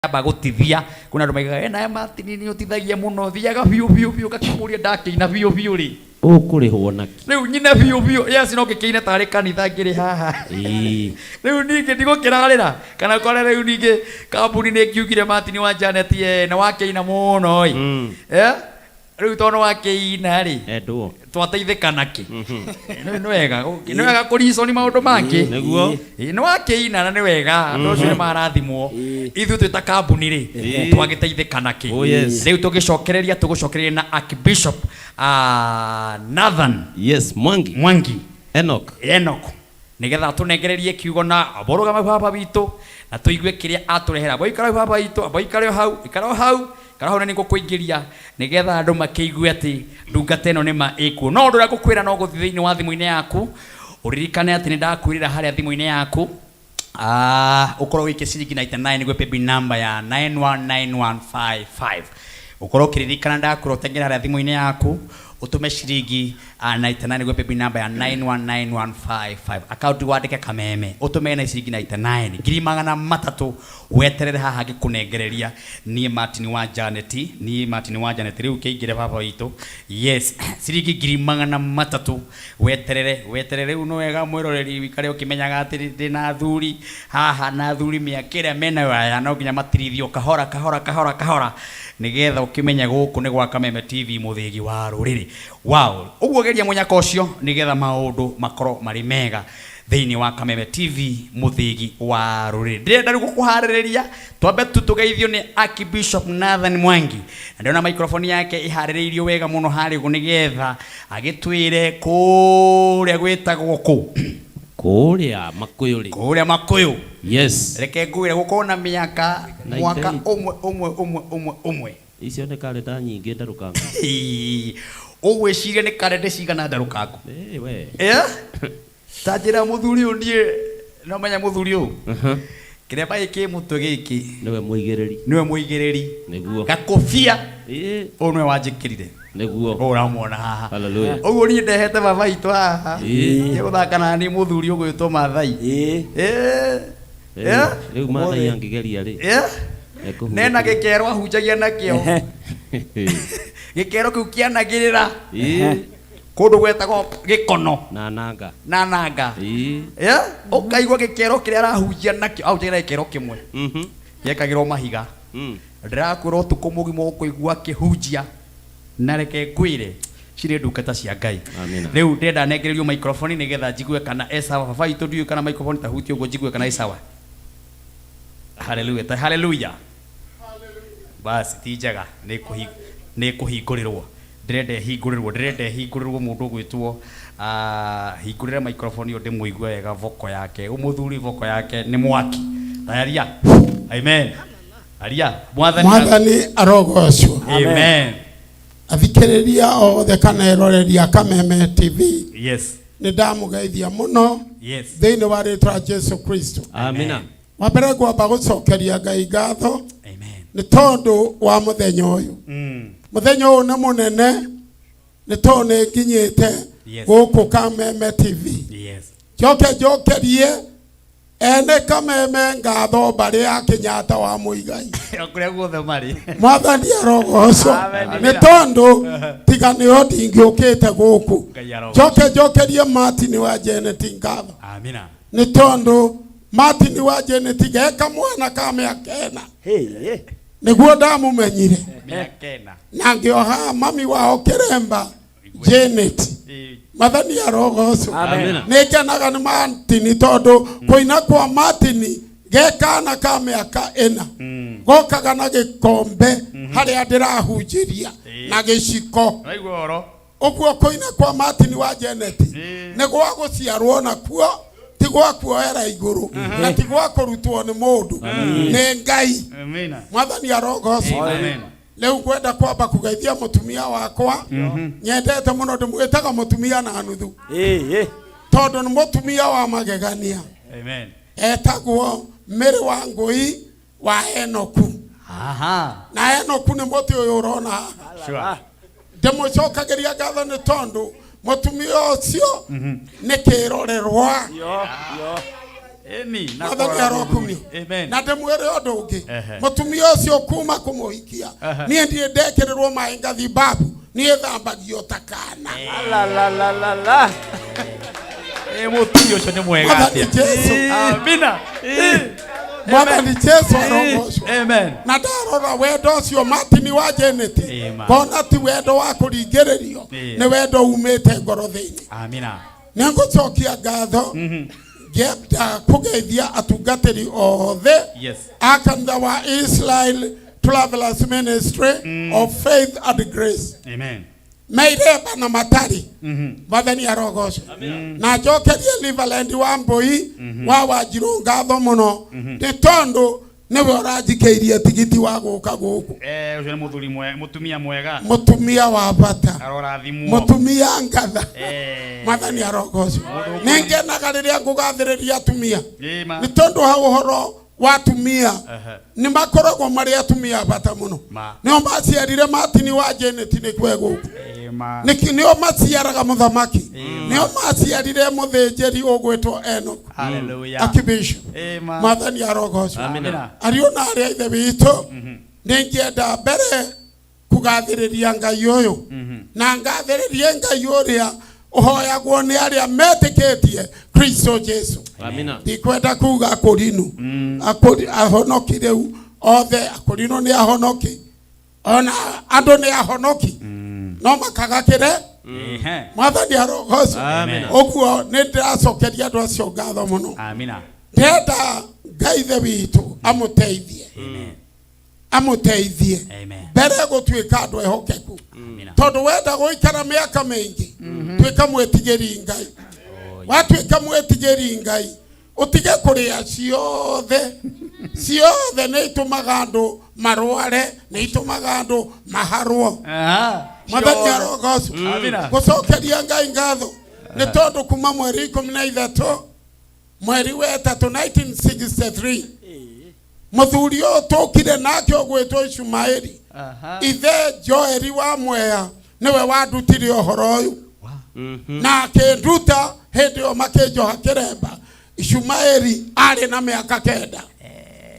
Amba gũtithia kuna andũ maigaga nawe Martin nĩ ũtithagia mũno, thiaga biũ biũ biũ. Ngakĩmũria, ndakĩina biũ biũ rĩ, ũkũrĩhwo naki? Rĩu nyine biũ biũ, yes, no ngĩkĩine tarĩ kanitha ngĩrĩ haha. Rĩu ningĩ ndigũkĩrarĩra kana kore rĩu ningĩ kambuni nĩ ngiugire, "Martin wa Janet, nĩ wakĩina mũno ĩ." Rĩu tondũ nĩ wakĩina rĩ, endwo twateithĩka nakĩ? Nĩ wega kũriconi maũndũ mangĩ. Nĩguo. Ĩ, nĩ wakĩina na nĩ wega, andũ acio nĩ marathimwo. Ithuĩ twĩ ta kambuni rĩ, twagĩteithĩka nakĩ? Oh, yes. Rĩu tũgĩcokereria, tũgũcokereria na Archbishop Nathan Yes, Mwangi. Mwangi. Enoch. Enoch, nigetha tũnengererie kiugo na amborũgame baba witũ na tũigue kĩrĩa atũrehera. Amba ũikare hau, baba witũ, amba ũikare o hau, ikara o hau, ikara hau, na nĩngũkũingĩria nĩgetha andũ makĩigue atĩ ndungata ĩno nĩma ĩkuo. No ũndũ ũrĩa ngũkwĩra no gũthiĩ thĩinĩ wa thimũ-inĩ yaku, ũririkane atĩ nĩ ndakwĩrĩra harĩa thimũ-inĩ yaku ũkorwo wĩke ciringi 99 nĩguo paybill number ya 919155. Ũkorwo ũkĩririkana ndakwĩra ũtengere harĩa thimũ-inĩ yaku, ũtũme ciringi 99 nĩguo paybill number ya 919155, account wandĩke Kameme, ũtũme na ciringi 99, 300,000. Weterere haha ngĩkũnengereria niĩ Martin wa Janet, niĩ Martin wa Janet. Rĩu kĩingĩre, baba witũ. Yes, ciringi 300,000. Weterere, weterere. Rĩu nĩ wega mwĩroreri wikare ũkĩmenyaga atĩ ndĩna athuri haha, na athuri mĩaka ĩrĩa menayo aya no nginya matirithio kahora kahora kahora kahora, nĩgetha ũkĩmenye gũkũ nĩ gwa Kameme TV, mũthĩgi wa rũrĩrĩ. Wow, ũguo geria mũnyaka ũcio nĩgetha maũndũ makorwo marĩ mega thĩinĩ wa Kameme TV, mũthĩgi wa rũrĩrĩ. Ndĩrenda rĩu gũkũharĩrĩria twambe tu tũgeithio nĩ Archbishop Nathan Mwangi, na ndĩrona microphone yake ĩharĩrĩirio wega mũno harĩa ũguo nĩgetha agĩtwĩre kũrĩa gwĩtagwo kũ. Kũrĩa Makũyũ rĩ. Kũrĩa Makũyũ. Yes. Reke ngwĩre gũkorwo na mĩaka mwaka ũmwe ũmwe ũmwe ũmwe ũmwe. Icio nĩ karenda nyingĩ ndarũkangu. Ĩĩ, ũgwĩciria nĩ karende cigana ndarũkangu? Ĩ, we. Ta njĩra, mũthuri ũyũ, niĩ no menya mũthuri ũyũ, kĩremba gĩkĩ mũtwe gĩkĩ. Nĩwe mũigĩrĩri. Nĩwe mũigĩrĩri. Nĩguo. Gakũbia ũyũ nĩwe wanjĩkĩrire. Nĩguo. Ũyũ ũramuona haha. Hallelujah. Ũguo niĩ ndehete baba witũ haha. Ĩĩ. Gũthaka na niĩ mũthuri ũgwĩtwo Mathai. Ĩĩ. Ĩ, rĩu Mathai angĩgeria rĩ, ekũhurũka. Nena gĩkero ahunjagia nakĩo, gĩkero kĩu kĩanagĩrĩra kũndũ gwetagwo Gĩkono. Na nanga. Na nanga. Ũkaigua gĩkero kĩrĩa arahunjia nakĩo, ahunjagia na gĩkero kĩmwe gĩekagĩrwo mahiga. Ndĩrakwĩra ũtukũ mũgima ũkũigua akĩhunjia, na reke ngwĩre cirĩ ndungata cia Ngai. Amina. Rĩu ndĩrenda nengererio microphone nĩgetha njigue kana e sawa. Baba witũ, ndiũĩ kana microphone tahutie ũguo njigue kana ĩ sawa. Haleluya, ta haleluya. Basi ti njega, nĩ kũhingũrĩrwo ndĩrenda ĩhingũrĩrwo, ndĩrenda ĩhingũrĩrwo. Mũndũ ũgwĩtwo hingũrĩre microphone ĩyo ndĩmũigue wega voko yake. Ũmũthuri voko yake nĩ mwaki. Tayaria, amen, aria Mwathani. Mwathani arogocwo. Amen. Athikĩrĩria othe kana eroreri a Kameme TV, nĩ ndamũgeithia mũno thĩinĩ wa rĩtwa Jesu Kristo. Amina. Wa mbere ngwamba gũcokeria Ngai ngatho Amen. nĩ tondũ wa mũthenya ũyũ. Mũthenya ũyũ nĩ mũnene nĩ tondũ nĩ nginyĩte gũkũ Kameme TV. Njoke njokerie ene Kameme ngatho, mbarĩ ya Kenyatta wa Mũigai. O kũrĩa guothe marĩ. Mwathani arogocwo. Amen. Nĩ tondũ tiga nĩo ndingĩũkĩte gũkũ. Ngai arogocwo. Njoke njokerie Martin wa Janet ngatho Amina. nĩ tondũ Martin wa Janet geka mwana ka mĩaka 4 nĩguo ndamũmenyire. Mĩaka 4. Na ngĩoha mami wao kĩremba Janet. Mwathani arogocwo. Amina. Nĩ ngenaga nĩ Martin tondũ kũina kwa Martin ge kana ka mĩaka 4 gokaga na gĩkombe harĩa ndĩrahunjĩria na gĩciko. Waigua ũhoro. Ũguo kũina kwa Martin wa Janet nĩ gwa gũciarwo nakuo, ti gwa kuoera igũrũ na ti gwa kũrutwo nĩ mũndũ, nĩ Ngai. Amina. Mwathani arogocwo. Amen. Rĩu ngwenda kwamba kũgeithia mũtumia wakwa nyendete mũno, ndĩmwĩtaga mũtumia na nuthu tondũ nĩ mũtumia wa magegania. Amen. Etagwo Mary wa Ngũi wa Enoku. Na Enoku nĩ mũtĩ ũyũ ũrona haha. Ndĩmũcokagĩria ngatho nĩ tondũ mũtumia ũcio nĩ kĩrorerwa. Ĩni, na Mwathani kũrora arokumio. mũthuri. Amen. Na ndĩmwĩre ũndũ ũngĩ, Ehe. mũtumia ũcio kuma kũmũhikia, Ehe. niĩ ndirĩ ndekĩrĩrwo maĩ ngathi babu, niĩ thambagio ta kana. La la la la la. Ĩ, mũtumia ũcio nĩ mwega Mwathani atĩa. Jesu. Amina. Mwathani Jesu arogocwo. Amen. Na ndarora wendo ũcio Martin wa Janet, Amen. ngona ti wendo wa kũringĩrĩrio, Ĩĩ. nĩ wendo umĩte ngoro thĩinĩ. Amina. Nĩ ngũcokia ngatho, ngĩenda kũgeithia atungatĩri othe Yes. a kanitha wa Israel Travelers Ministry of Faith and Grace, Amen. meiremba na matari. Mwathani arogocwo. Na njokerie Liverland wa Mbui wa Wanjirũ ngatho mũno, nĩ tondũ nĩwe ũranjikĩirie tigiti wa gũka gũkũ. Eh, ũcio nĩ mũthuri mwega, mũtumia mwega. Mũtumia wa bata, Arorathimwo. mũtumia ngatha. Eh. Mwathani arogocwo. Nĩ ngenaga rĩrĩa ngũgathĩrĩria atumia, Ĩ, ma. nĩ tondũ ha ũhoro wa atumia, Ehe. nĩ makoragwo marĩ atumia a bata mũno. Ma. Nĩo maciarire Martin wa Janet nĩkwe gũkũ. Ĩ, ma. Nĩkĩ nĩo maciaraga mũthamaki, nĩo maciarire mũthĩnjĩri ũgwĩtwo Enoch, Hallelujah. akibishop. Ĩ, ma. Mwathani arogocwo. Amina. Ariũ na arĩa ithe witũ, nĩ ngĩenda mbere kũgathĩrĩria Ngai ũyũ, na ngathĩrĩrie Ngai ũrĩa ũhoyagwo nĩ arĩa metĩkĩtie Kristo Jesu. Amina. Ndikwenda kuga akũrinũ ahonoki rĩu othe, akũrinũ nĩ ahonoki, ona andũ nĩ ahonoki, no makaga kĩre. Ehe. Mwathani arogocwo. Amina. Ũguo nĩ ndĩracokeria andũ acio ngatho mũno. Amina. Ndĩrenda Ngai ithe witũ amũteithie, Amen. amũteithie Amen. mbere gũtuĩka andũ ehokeku, Amina. tondũ wenda gũikara mĩaka mĩingĩ, tuĩka mwĩtigĩri Ngai. Watuĩka mwĩtigĩri Ngai, ũtige kũrĩa ciothe. Ciothe nĩ itũmaga andũ marware, nĩ itũmaga andũ maharwo. Aha. Mwathani arogocwo. Amina. Gũcokeria Ngai ngatho nĩ tondũ kuma mweri 13 mweri wa ĩtatũ 1963, mũthuri ũyũ tũkire nake ũgwĩtwo Ishumaeli, Aha. ithe Joeli wa Mwea, nĩwe wandutire ũhoro ũyũ na akĩnduta hĩndĩ ĩyo makĩnjoha kĩremba. Ishumaeli arĩ na mĩaka 9.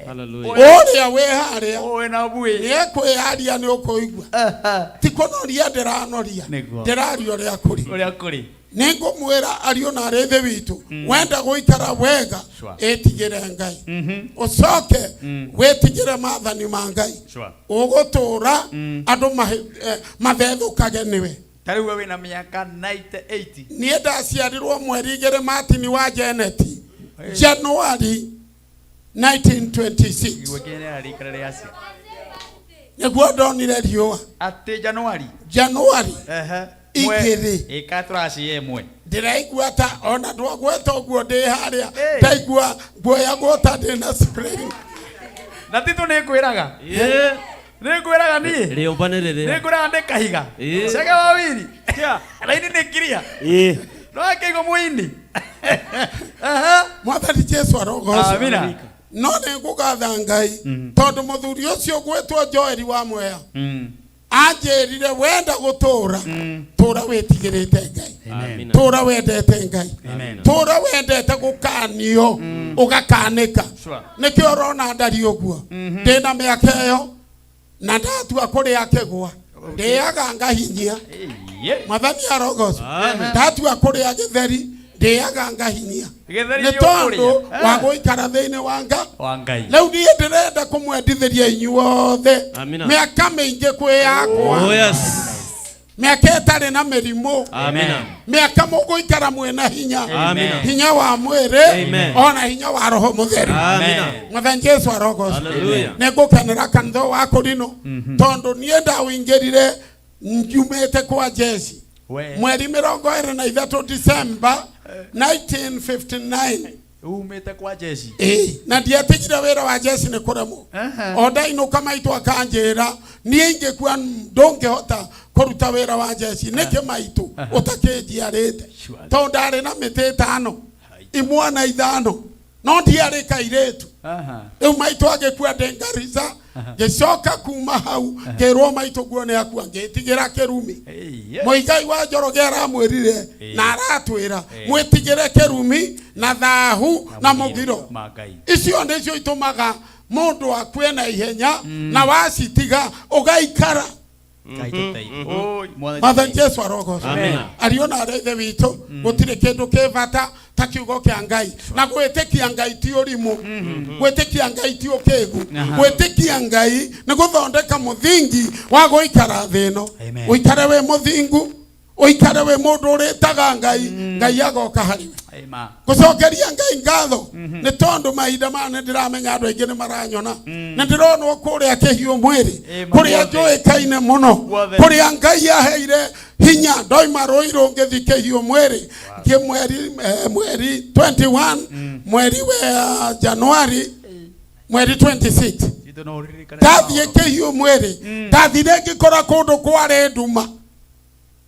Hallelujah. Ũrĩa wĩ harĩa Ũĩ na buĩ. nĩ ekwĩyaria, nĩ ũkũigua ti kũnoria ndĩranoria, Nĩguo. ndĩraria ũrĩa kũrĩ. Ũrĩa kũrĩ. Nĩ ngũmwĩra ariũ na arĩ ithe witũ, wenda gũikara wega, Sure. ĩtigĩre Ngai, ũcoke wĩtigĩre maathani ma Ngai. Sure. Ũgũtũra andũ mathethũkage nĩwe. Ta rĩu we wĩna mĩaka 98. Niĩ ndaciarirwo mweri 2 Martin wa Janet, January 1926. Igwe kĩrĩa rĩikara rĩacia. Nĩguo ndonire riũa. Atĩ January. January Ehe. 2. Ĩka tũracia ĩmwe. Ndĩraigua ta ona ndwagweta ũguo ndĩ harĩa, Hey. ndaigua nguoyagwo ta ndĩ na sprain. Na titũ nĩ ngwĩraga. Ĩ. Nĩ ngwĩraga niĩ. Rĩũmba nĩ Nĩ rĩrĩa. ngwĩraga ndĩ kahiga. Ĩ. Cege wa wiri. Raini nĩ kiria. Ĩ. No akĩigua mũini. Aha. Mwathani Jesu arogocwo. Amina. No nĩ ngũgatha Ngai tondũ mũthuri ũcio gwĩtwo Joeli wa Mwea anjĩrire, wenda gũtũra, tũra wĩtigĩrĩte Ngai, Amina. tũra wendete Ngai, Amen. tũra wendete gũkanio ũgakanĩka. Sure. Nĩkĩo ũrona ndari ũguo ndĩna mĩaka ĩyo, na ndatua kũrĩa kĩgwa ndĩaga ngahinyia. Ye. Mwathani arogocwo. Amen. Ndatua kũrĩa gĩtheri ndĩaga ngahinyia, Gĩtheri nĩ nĩ tondũ ũkũrĩa. wa gũikara thĩinĩ wa nga Wa Ngai. Rĩu niĩ ndĩrenda kũmwendithĩria inyuothe Amina. mĩaka mĩingĩ kwĩ yakwa, Oh yes. mĩaka ĩtarĩ na mĩrimũ, Amina. mĩaka mũgũikara mwĩna hinya, Amina. hinya wa mwĩrĩ Amen. ona hinya wa roho mũtheru. Amina. Mwathani Jesu arogocwo. Hallelujah. Nĩ ngũkenera kanitha wa kũrinũ tondũ niĩ ndawĩingĩrire njumĩte kwa jeci We. mweri 23 December 1959. Umĩte kwa jeci. Ĩĩ, na ndiatigire wĩra wa jeci nĩ kũremwo. Aha. O ndainũka maitũ akanjĩra, niĩ ingĩkua ndũngĩhota kũruta wĩra wa jeci nĩkĩ maitũ ũtakĩnjiarĩte, Surely. tondũ ndarĩ na mĩtĩ 5, imwana 5, no ndiarĩ kairĩtu. Aha. Rĩu maitũ agĩkua ndĩ Garissa, ngĩcoka kuma hau ngĩrwo maitũ guo nĩ akua, ngĩtigĩra kĩrumi. Hey, Mũigai wa Njoroge aramwĩrire Ĩĩ. na aratwĩra mwĩtigĩre kĩrumi Na thahu na mũgiro. Ma Ngai. Icio nĩcio itũmaga mũndũ akue na ihenya, na wacitiga ũgaikara. Ngai tũteithie. Oi, Mwathani. Mwathani Jesu arogocwo. Amen. Ariũ na arĩa ithe witũ, gũtirĩ kĩndũ kĩ bata ta kiugo kĩa Ngai, na gwĩtĩkia Ngai ti ũrimũ, gwĩtĩkia Ngai ti ũkĩgu. Gwĩtĩkia Ngai nĩ gũthondeka mũthingi wa gũikara thĩ ĩno. Amen. Ũikare wĩ mũthingu, ũikare wĩ mũndũ ũrĩtaga Ngai, Ngai agoka harĩ we. Amen. Gũcokeria Ngai ngatho nĩ tondũ mahinda maya nĩ ndĩramenya andũ aingĩ nĩ maranyona, nĩ ndĩronwo kũrĩa kĩhiũ mwĩrĩ, Amen. kũrĩa njũĩkaine mũno, Guothe. kũrĩa Ngai aheire hinya. Ndoima Rũirũ ngĩthiĩ kĩhiũ mwĩrĩ ngĩ mweri mweri 21, mweri wa Januari, mweri 26. Itũ no ũririkane. Ndathiĩ kĩhiũ mwĩrĩ, ndathire ngĩkora kũndũ kwarĩ nduma,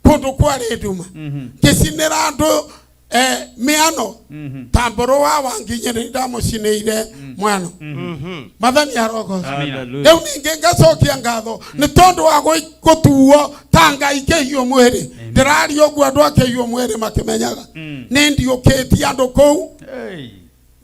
kũndũ kwarĩ nduma, ngĩcinĩra andũ mĩano ta mbũrũ wa Wanginyĩ, nĩ ndamũcinĩire mwano. Mathani arogocwo. Hallelujah. Rĩu ningĩ ngacokia ngatho nĩ tondũ wa gũtuo ta Ngai kĩhiũ mwĩrĩ. Ndĩraria ũguo andũ a kĩhiũ mwĩrĩ makĩmenyaga nĩ ndiũkĩtie andũ kũu. Hey.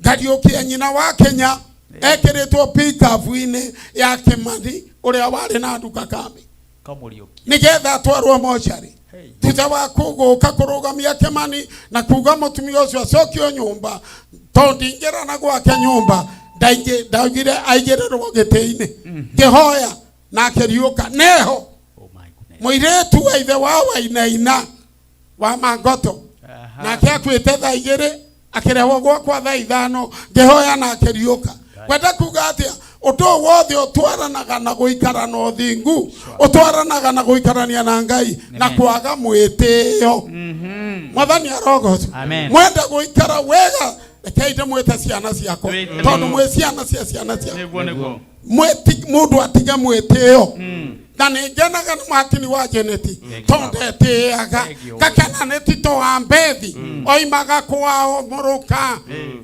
Ngariũkia nyina wa Kenya ekĩrĩtwo pikabu-inĩ ya Kĩmani ũrĩa warĩ na nduka kambi, Kamũriũkia. nĩgetha atwarwo mocarĩ. Hey. Thutha wa gũka kũrũgamia Kĩmani na kuga mũtumia ũcio acokio nyũmba, tondũ ndingĩrana gwake nyũmba, ndaugire aigĩrĩrwo gĩtĩ-inĩ, ngĩhoya na akĩriũka neho. Oh my goodness. Mũirĩtu wa ithe wa Wainaina wa Mangoto, nake akuĩte thaa 2, akĩrehwo gwakwa thaa 5, ngĩhoya na akĩriũka. Kwenda kuga atĩa? Ũndũ ũyũ wothe ũtwaranaga na gũikara na ũthingu, ũtwaranaga na gũikarania na Ngai na Amen. kwaga mwĩtĩo. Mwathani arogocwo. Amen. Mwenda gũikara wega, rekei ndĩmwĩte ciana ciakwa, Twĩte. tondũ mwĩ ciana cia ciana ciakwa. Nĩguo, nĩguo. Mwĩti mũndũ atige mwĩtĩo, na nĩ ngenaga nĩ Martin wa Jeneti tondũ ndetĩaga. Thank you. Ngakena nĩ Tito wa Mbethi, oimaga kwao mũrũka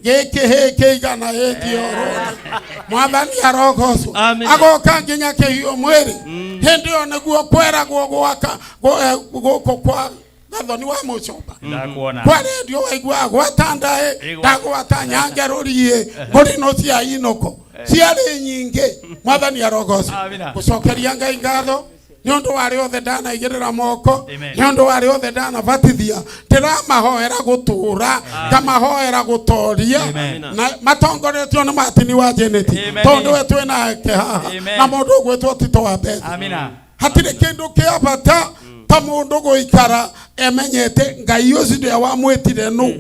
gĩkĩ hĩkĩ igana hĩkĩ orũna. Mwathani arogocwo. Amen. Agoka nginya kĩhiũ mwĩrĩ. Hĩndĩ ĩyo nĩguo kweragwo gwaka gũkũ kwa Gathoni wa Mũcomba. Ndakuona. Kwa redio waiguaga gwata ndaĩ, Igwa. ndagwata nyangerũriĩ ngũrino cia inũko ciarĩ nyingĩ. Mwathani arogocwo. Amina. Gũcokeria Ngai ngatho nĩ ũndũ wa arĩa othe ndanaigĩrĩra moko, Amen. nĩ ũndũ wa arĩa othe ndanabatithia. Ndĩramahoera gũtũũra, ngamahoera gũtoria, Amen. na matongoretio nĩ Martin wa Jeneti, Amen. tondũ we twĩ nake haha Amen. na mũndũ ũgwĩtwo Tito wa Mbethi. Amina. Hatirĩ kĩndũ kĩa bata ta mũndũ gũikara emenyete Ngai ũcio ũrĩa wamwĩtire nũ,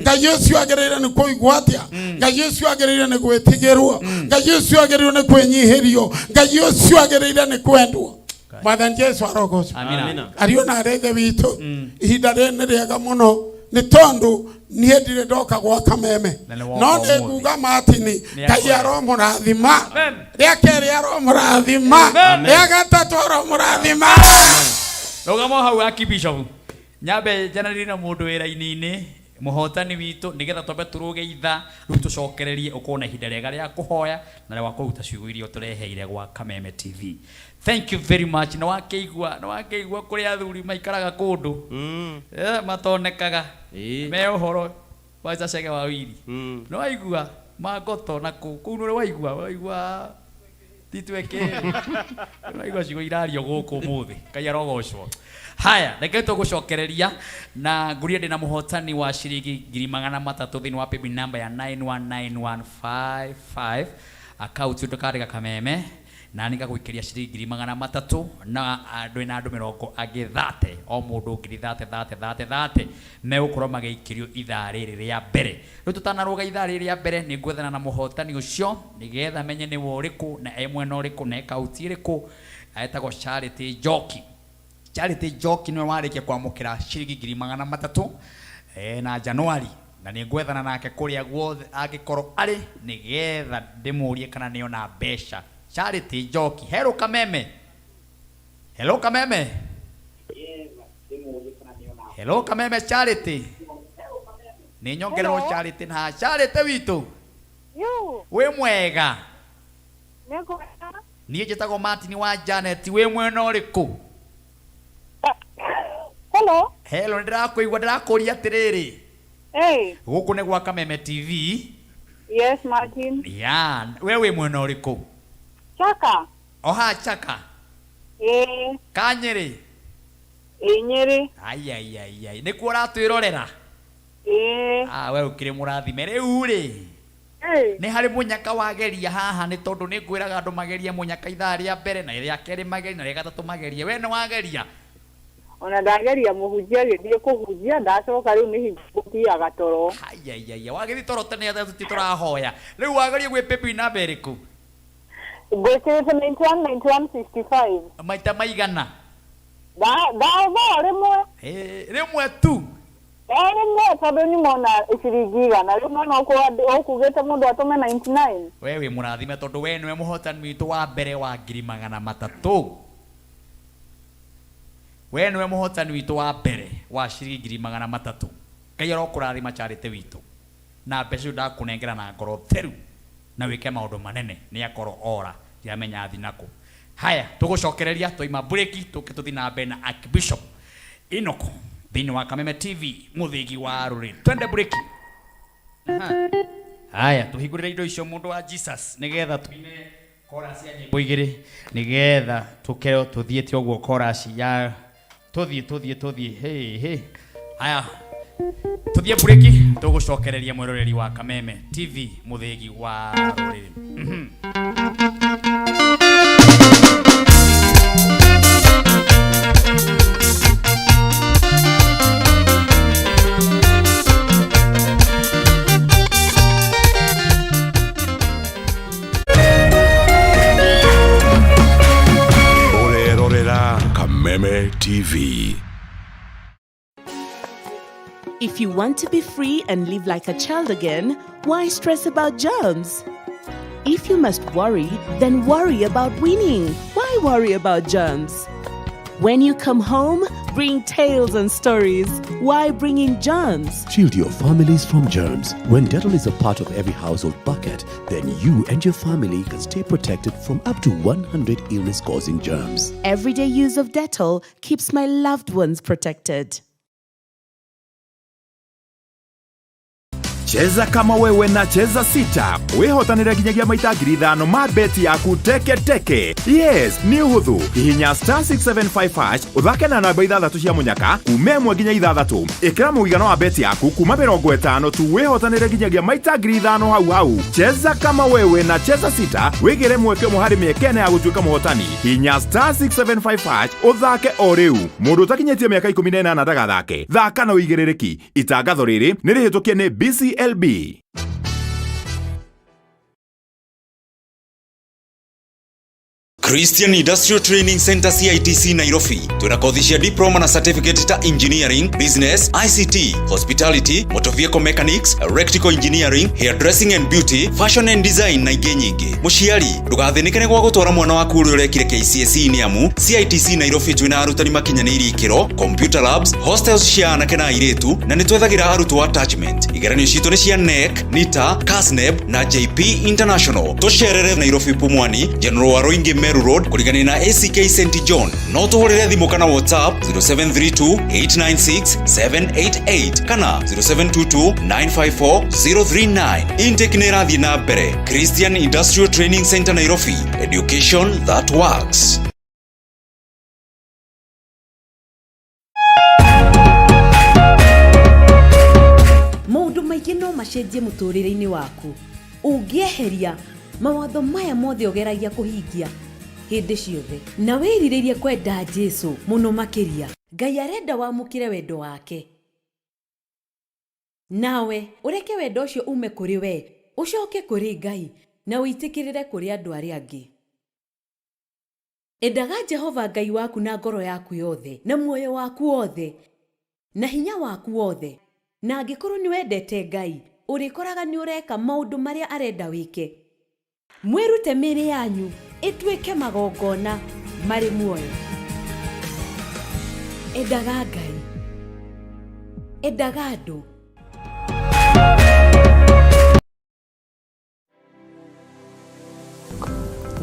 Ngai ũcio agĩrĩire nĩ kũigua atĩa, Ngai ũcio agĩrĩire nĩ gwĩtigĩrwo, Ngai ũcio agĩrĩire nĩ kwĩnyihĩrio, Ngai ũcio agĩrĩire nĩ kwendwo. Mwathani Jesu arogocwo. Amina. Ariũ na arĩa ithe witũ, ihinda rĩrĩ nĩ rĩega mũno nĩ tondũ niĩ ndirĩ ndoka gwa Kameme, Na nĩ woka no nĩ ũmũthĩ. nguga Martin, Nĩ Ngai akwenda. aromũrathima. Amen. Rĩa kerĩ aromũrathima. Amen. Rĩa gatatũ aromũrathima. Rũgama hau Archbishop. Nyambe njanĩrĩrie na mũndũ wĩra-inĩ mũhotani witũ, nĩgetha twambe tũrũge itha rĩu tũcokererie ũkorwo na ihinda rĩega rĩa kũhoya na rĩa kũruta ciugo iria ũtũreheire gwa Kameme TV. Thank you very much. Nĩ wakĩigua, nĩ wakĩigua kũrĩa athuri maikaraga kũndũ matonekaga Ĩĩ. me ũhoro wa Cege wa Wiri. Nĩ waigua Mangoto na kũu kũu nĩ waigua, waigua titweke, nĩ waigua ciugo irario gũkũ ũmũthĩ. Ngai arogocwo. Haya, reke tũgũcokereria na nguria ndĩna mũhotani wa ciringi 300,000 thĩinĩ wa paybill number ya 919155, akaunti ndũkarĩga Kameme, na nĩ ngagũikĩria ciringi 300,000 na andũ na andũ mĩrongo angĩ 30, o mũndũ ngiri 30 30 30 30, megũkorwo magĩikĩrio ithaa rĩrĩ rĩa mbere. Rĩu tũtanarũga ithaa rĩrĩ rĩa mbere, nĩ ngwethana na mũhotani ũcio nĩgetha menye nĩ we ũrĩkũ na e mwena ũrĩkũ na e kaunti ĩrĩkũ. Etagwo Charity Njoki. Charity Njoki nĩwe warĩkia kwamũkĩra ciringi 300,000 na Januari, na nĩ ngwethana nake kũrĩa guothe angĩkorwo arĩ nĩgetha ndĩmũrie kana nĩona mbeca. Charity Njoki, hello Kameme. Hello Kameme. Hello Kameme Charity. Nĩ nyongererwo Hello. Charity na Charity witũ. Yu, Wĩ mwega? nĩ ngwenda. Niĩ njĩtagwo Martin wa Janet, wĩ mwena ũrĩkũ? Hello. Hello, nĩ ndĩrakũigua, ndĩrakũria atĩrĩrĩ. Hey, Gũkũ nĩ gwa Kameme TV. Yes, Martin. Ya, we wĩ mwena ũrĩkũ? Chaka. Oha Chaka. Ĩĩ. Kanyĩrĩ. Ĩĩ, Nyĩrĩ. Ai ai ai ai. Nĩkuo ũratwĩrorera? Ĩĩ. Ah, we ũkĩrĩ mũrathime rĩu rĩ. Ĩĩ. Nĩ harĩ mũnyaka wageria haha nĩ tondũ nĩ ngwĩraga andũ magerie mũnyaka ithaa rĩa mbere na rĩa kerĩ magerie na rĩa gatatũ magerie. We nĩ wageria? Ona ndageria mũhunjia agĩthiĩ kũhunjia ndacoka rĩu nĩ hingo gũthiaga toro. Ai ai ai. Wagĩthiĩ toro tene atĩa tũthiĩ tũrahoya. Rĩu wageria gwĩ paybill namba ĩrĩkũ? Ngwĩkĩrĩte 91 91 65. Maita maigana? Ndaũthaa rĩmwe. Rĩmwe tu. Rĩmwe tondũ nyuma na ciringi igana rĩu nona ũkugĩte mũndũ atũme 99. We wĩ mũrathime tondũ we nĩwe mũhotani witũ wa mbere wa 300,000. We nĩwe mũhotani witũ wa mbere wa ciringi 300,000. Ngai arokũrathima Charity witũ. Na mbeca icio ndakũnengera na ngoro theru na wĩke maũndũ manene nĩ akorwo ora ndiramenya athi nakũ. Haya, tũgũcokereria twaima breki tũke tũthiĩ na mbere na Archbishop Enoch thĩinĩ wa Kameme TV mũthĩgi wa rũrĩrĩ. Twende breki. Haya, tũhingũrĩre indo icio mũndũ wa Jesus nĩgetha tuine chorus ya nyĩmbo igĩrĩ nĩgetha tũkerwo tũthiĩte ũguo chorus ya tũthiĩ tũthiĩ tũthiĩ hey hey. Haya, tũthiĩ breki tũgũcokereria mwĩroreri wa Kameme TV mũthĩgi wa rũrĩrĩ. Ũrerorera Kameme TV. If you want to be free and live like a child again, why stress about germs? If you must worry, then worry about winning. Why worry about germs? When you come home, bring tales and stories. Why bring in germs? Shield your families from germs. When Dettol is a part of every household bucket, then you and your family can stay protected from up to 100 illness-causing germs. Everyday use of Dettol keeps my loved ones protected. Cheza kama wewe na Cheza Sita wihotanire nginyagia maita 5,000 ma beti yaku teke teke. Yes, nĩ ũhũthũ. Hihinya star 675 hash ũthake na namba ithathatũ cia mũnyaka kuma ĩmwe nginya ithathatũ. Ĩkĩra mũigana wa beti yaku kuma 50 tu wihotanire nginyagia maita 5,000 hau hau. Cheza kama wewe na Cheza Sita wĩgĩre mweke ũmwe harĩ mĩeke ĩna ya gũtuĩka mũhotani. Hihinya star 675 hash ũthake o rĩu. Mũndũ ũtakinyĩtie mĩaka 18 ndagathake. Thaka na ũigĩrĩrĩki. Itangatho rĩrĩ nĩ rĩhĩtũkie nĩ BCLB. Christian Industrial Training Center CITC Nairobi twina kothi cia diploma na certificate ta engineering, business, ICT, hospitality, motor vehicle mechanics, electrical engineering, hairdressing and beauty, fashion and design na ingĩ nyingĩ. Mũciari ndũgathĩnĩke nĩ gwa gũtwara mwana waku ũrĩa ũrekire KCSE nĩ amu CITC Nairobi twina arutani makinyanĩirie ikĩro, computer labs, hostels cia anake na airĩtu na nĩ twethagĩra arutwo attachment. Igeranio citũ nĩ cia KNEC, NITA, KASNEB na JP International. Tũcerere Nairobi Pumwani, General Waruingi Meru Road kũrigania na ACK St John. No tũhũrĩre thimũ kana WhatsApp 0732 896 788 kana 0722 954 039. Intake nĩ ĩrathiĩ na mbere. Christian Industrial Training Center Nairobi. Education that works. Maũndũ maingĩ no macenjie mũtũrĩre-inĩ waku ũngĩeheria mawatho maya mothe ũgeragia kũhingia hĩndĩ ciothe na wĩrirĩrie kwenda Jesu mũno makĩria. Ngai arenda wamũkĩre wendo wake nawe ũreke wendo ũcio ume kũrĩ we ũcoke kũrĩ Ngai na ũitĩkĩrĩre kũrĩ andũ arĩa angĩ. Endaga Jehova Ngai waku na ngoro yaku yothe na muoyo waku wothe na hinya waku wothe, na angĩkorwo nĩ wendete Ngai ũrĩkoraga nĩ ũreka maũndũ marĩa arenda wĩke. Mwĩrute mĩĩrĩ yanyu ĩtuĩke magongona marĩ muoyo. Endaga Ngai, endaga andũ.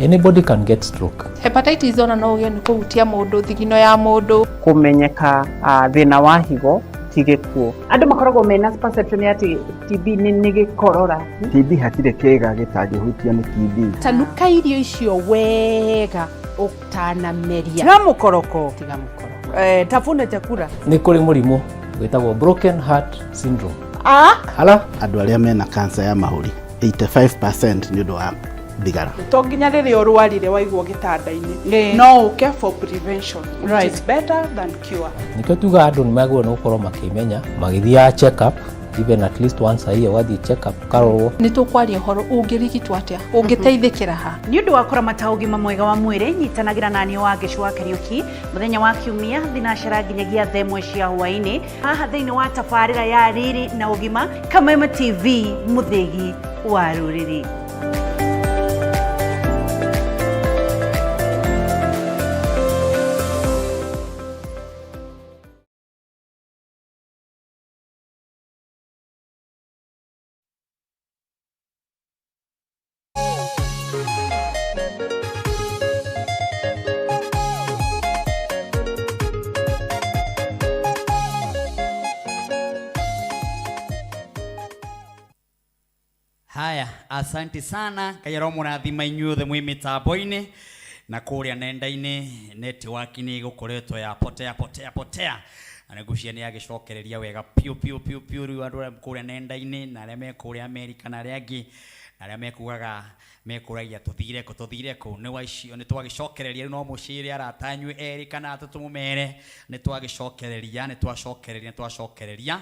Anybody can get stroke. Hepatitis ona no ũgĩe nĩ kũhutia mũndũ thigino ya mũndũ. Kũmenyeka thĩna wa higo Ti gĩkuũ. Andũ makoragwo mena perception ya atĩ TB nĩ gĩkorora. TB hatirĩ kĩĩga gĩtangĩhutio nĩ TB. Tanuka irio icio wega ũtanameria. Tiga mũkoroko. Tiga mũkoroko. Tafuna chakula. Nĩ kũrĩ mũrimũ wĩtagwo broken heart syndrome. Ah? Hala? Andũ arĩa mena cancer ya mahũri 85% nĩ ũndũ wa thigara. To nginya rĩrĩa ũrwarire waigwo gĩtanda-inĩ, no ũke for prevention, which is better than cure. Nĩkĩo tugaga andũ nĩ magĩrĩirwo nĩ gũkorwo makĩmenya magĩthiaga check up even at least once a year, ũgathiĩ check up ũkarorwo. Nĩ tũkwaria ũhoro ũngĩrigitwo atĩa, ũngĩteithĩkĩra ha. Nĩ ũndũ wa kũramata ũgima mwega wa mwĩrĩ, nyitanagĩra na niĩ Wangeci wa Kariũki mũthenya wa Kiumia thinacara nginyagia thaa ĩmwe cia hwaĩ-inĩ haha thĩinĩ wa tabarĩra ya Riri na Ũgima, Kameme TV, mũthĩgi wa rũrĩrĩ. Haya, asante sana. Ngai aromũrathima inyuothe mwĩ mĩtambo-inĩ na kũrĩa nenda-inĩ. Network nĩ ĩgũkoretwo ya potea potea potea, na nĩngwĩciria nĩ yagĩcokereria wega piũ piũ piũ piũ. Rĩu andũ arĩa kũrĩa nenda-inĩ na arĩa me kũrĩa Amerika na arĩa angĩ na arĩa mekugaga mekũragia tũthire kũ tũthire kũ, nĩ waicio nĩ twagĩcokereria. Rĩu no mũcĩre arata anyu erĩ kana atatũ, mũmere nĩ twagĩcokereria, nĩ twacokereria, nĩ twacokereria.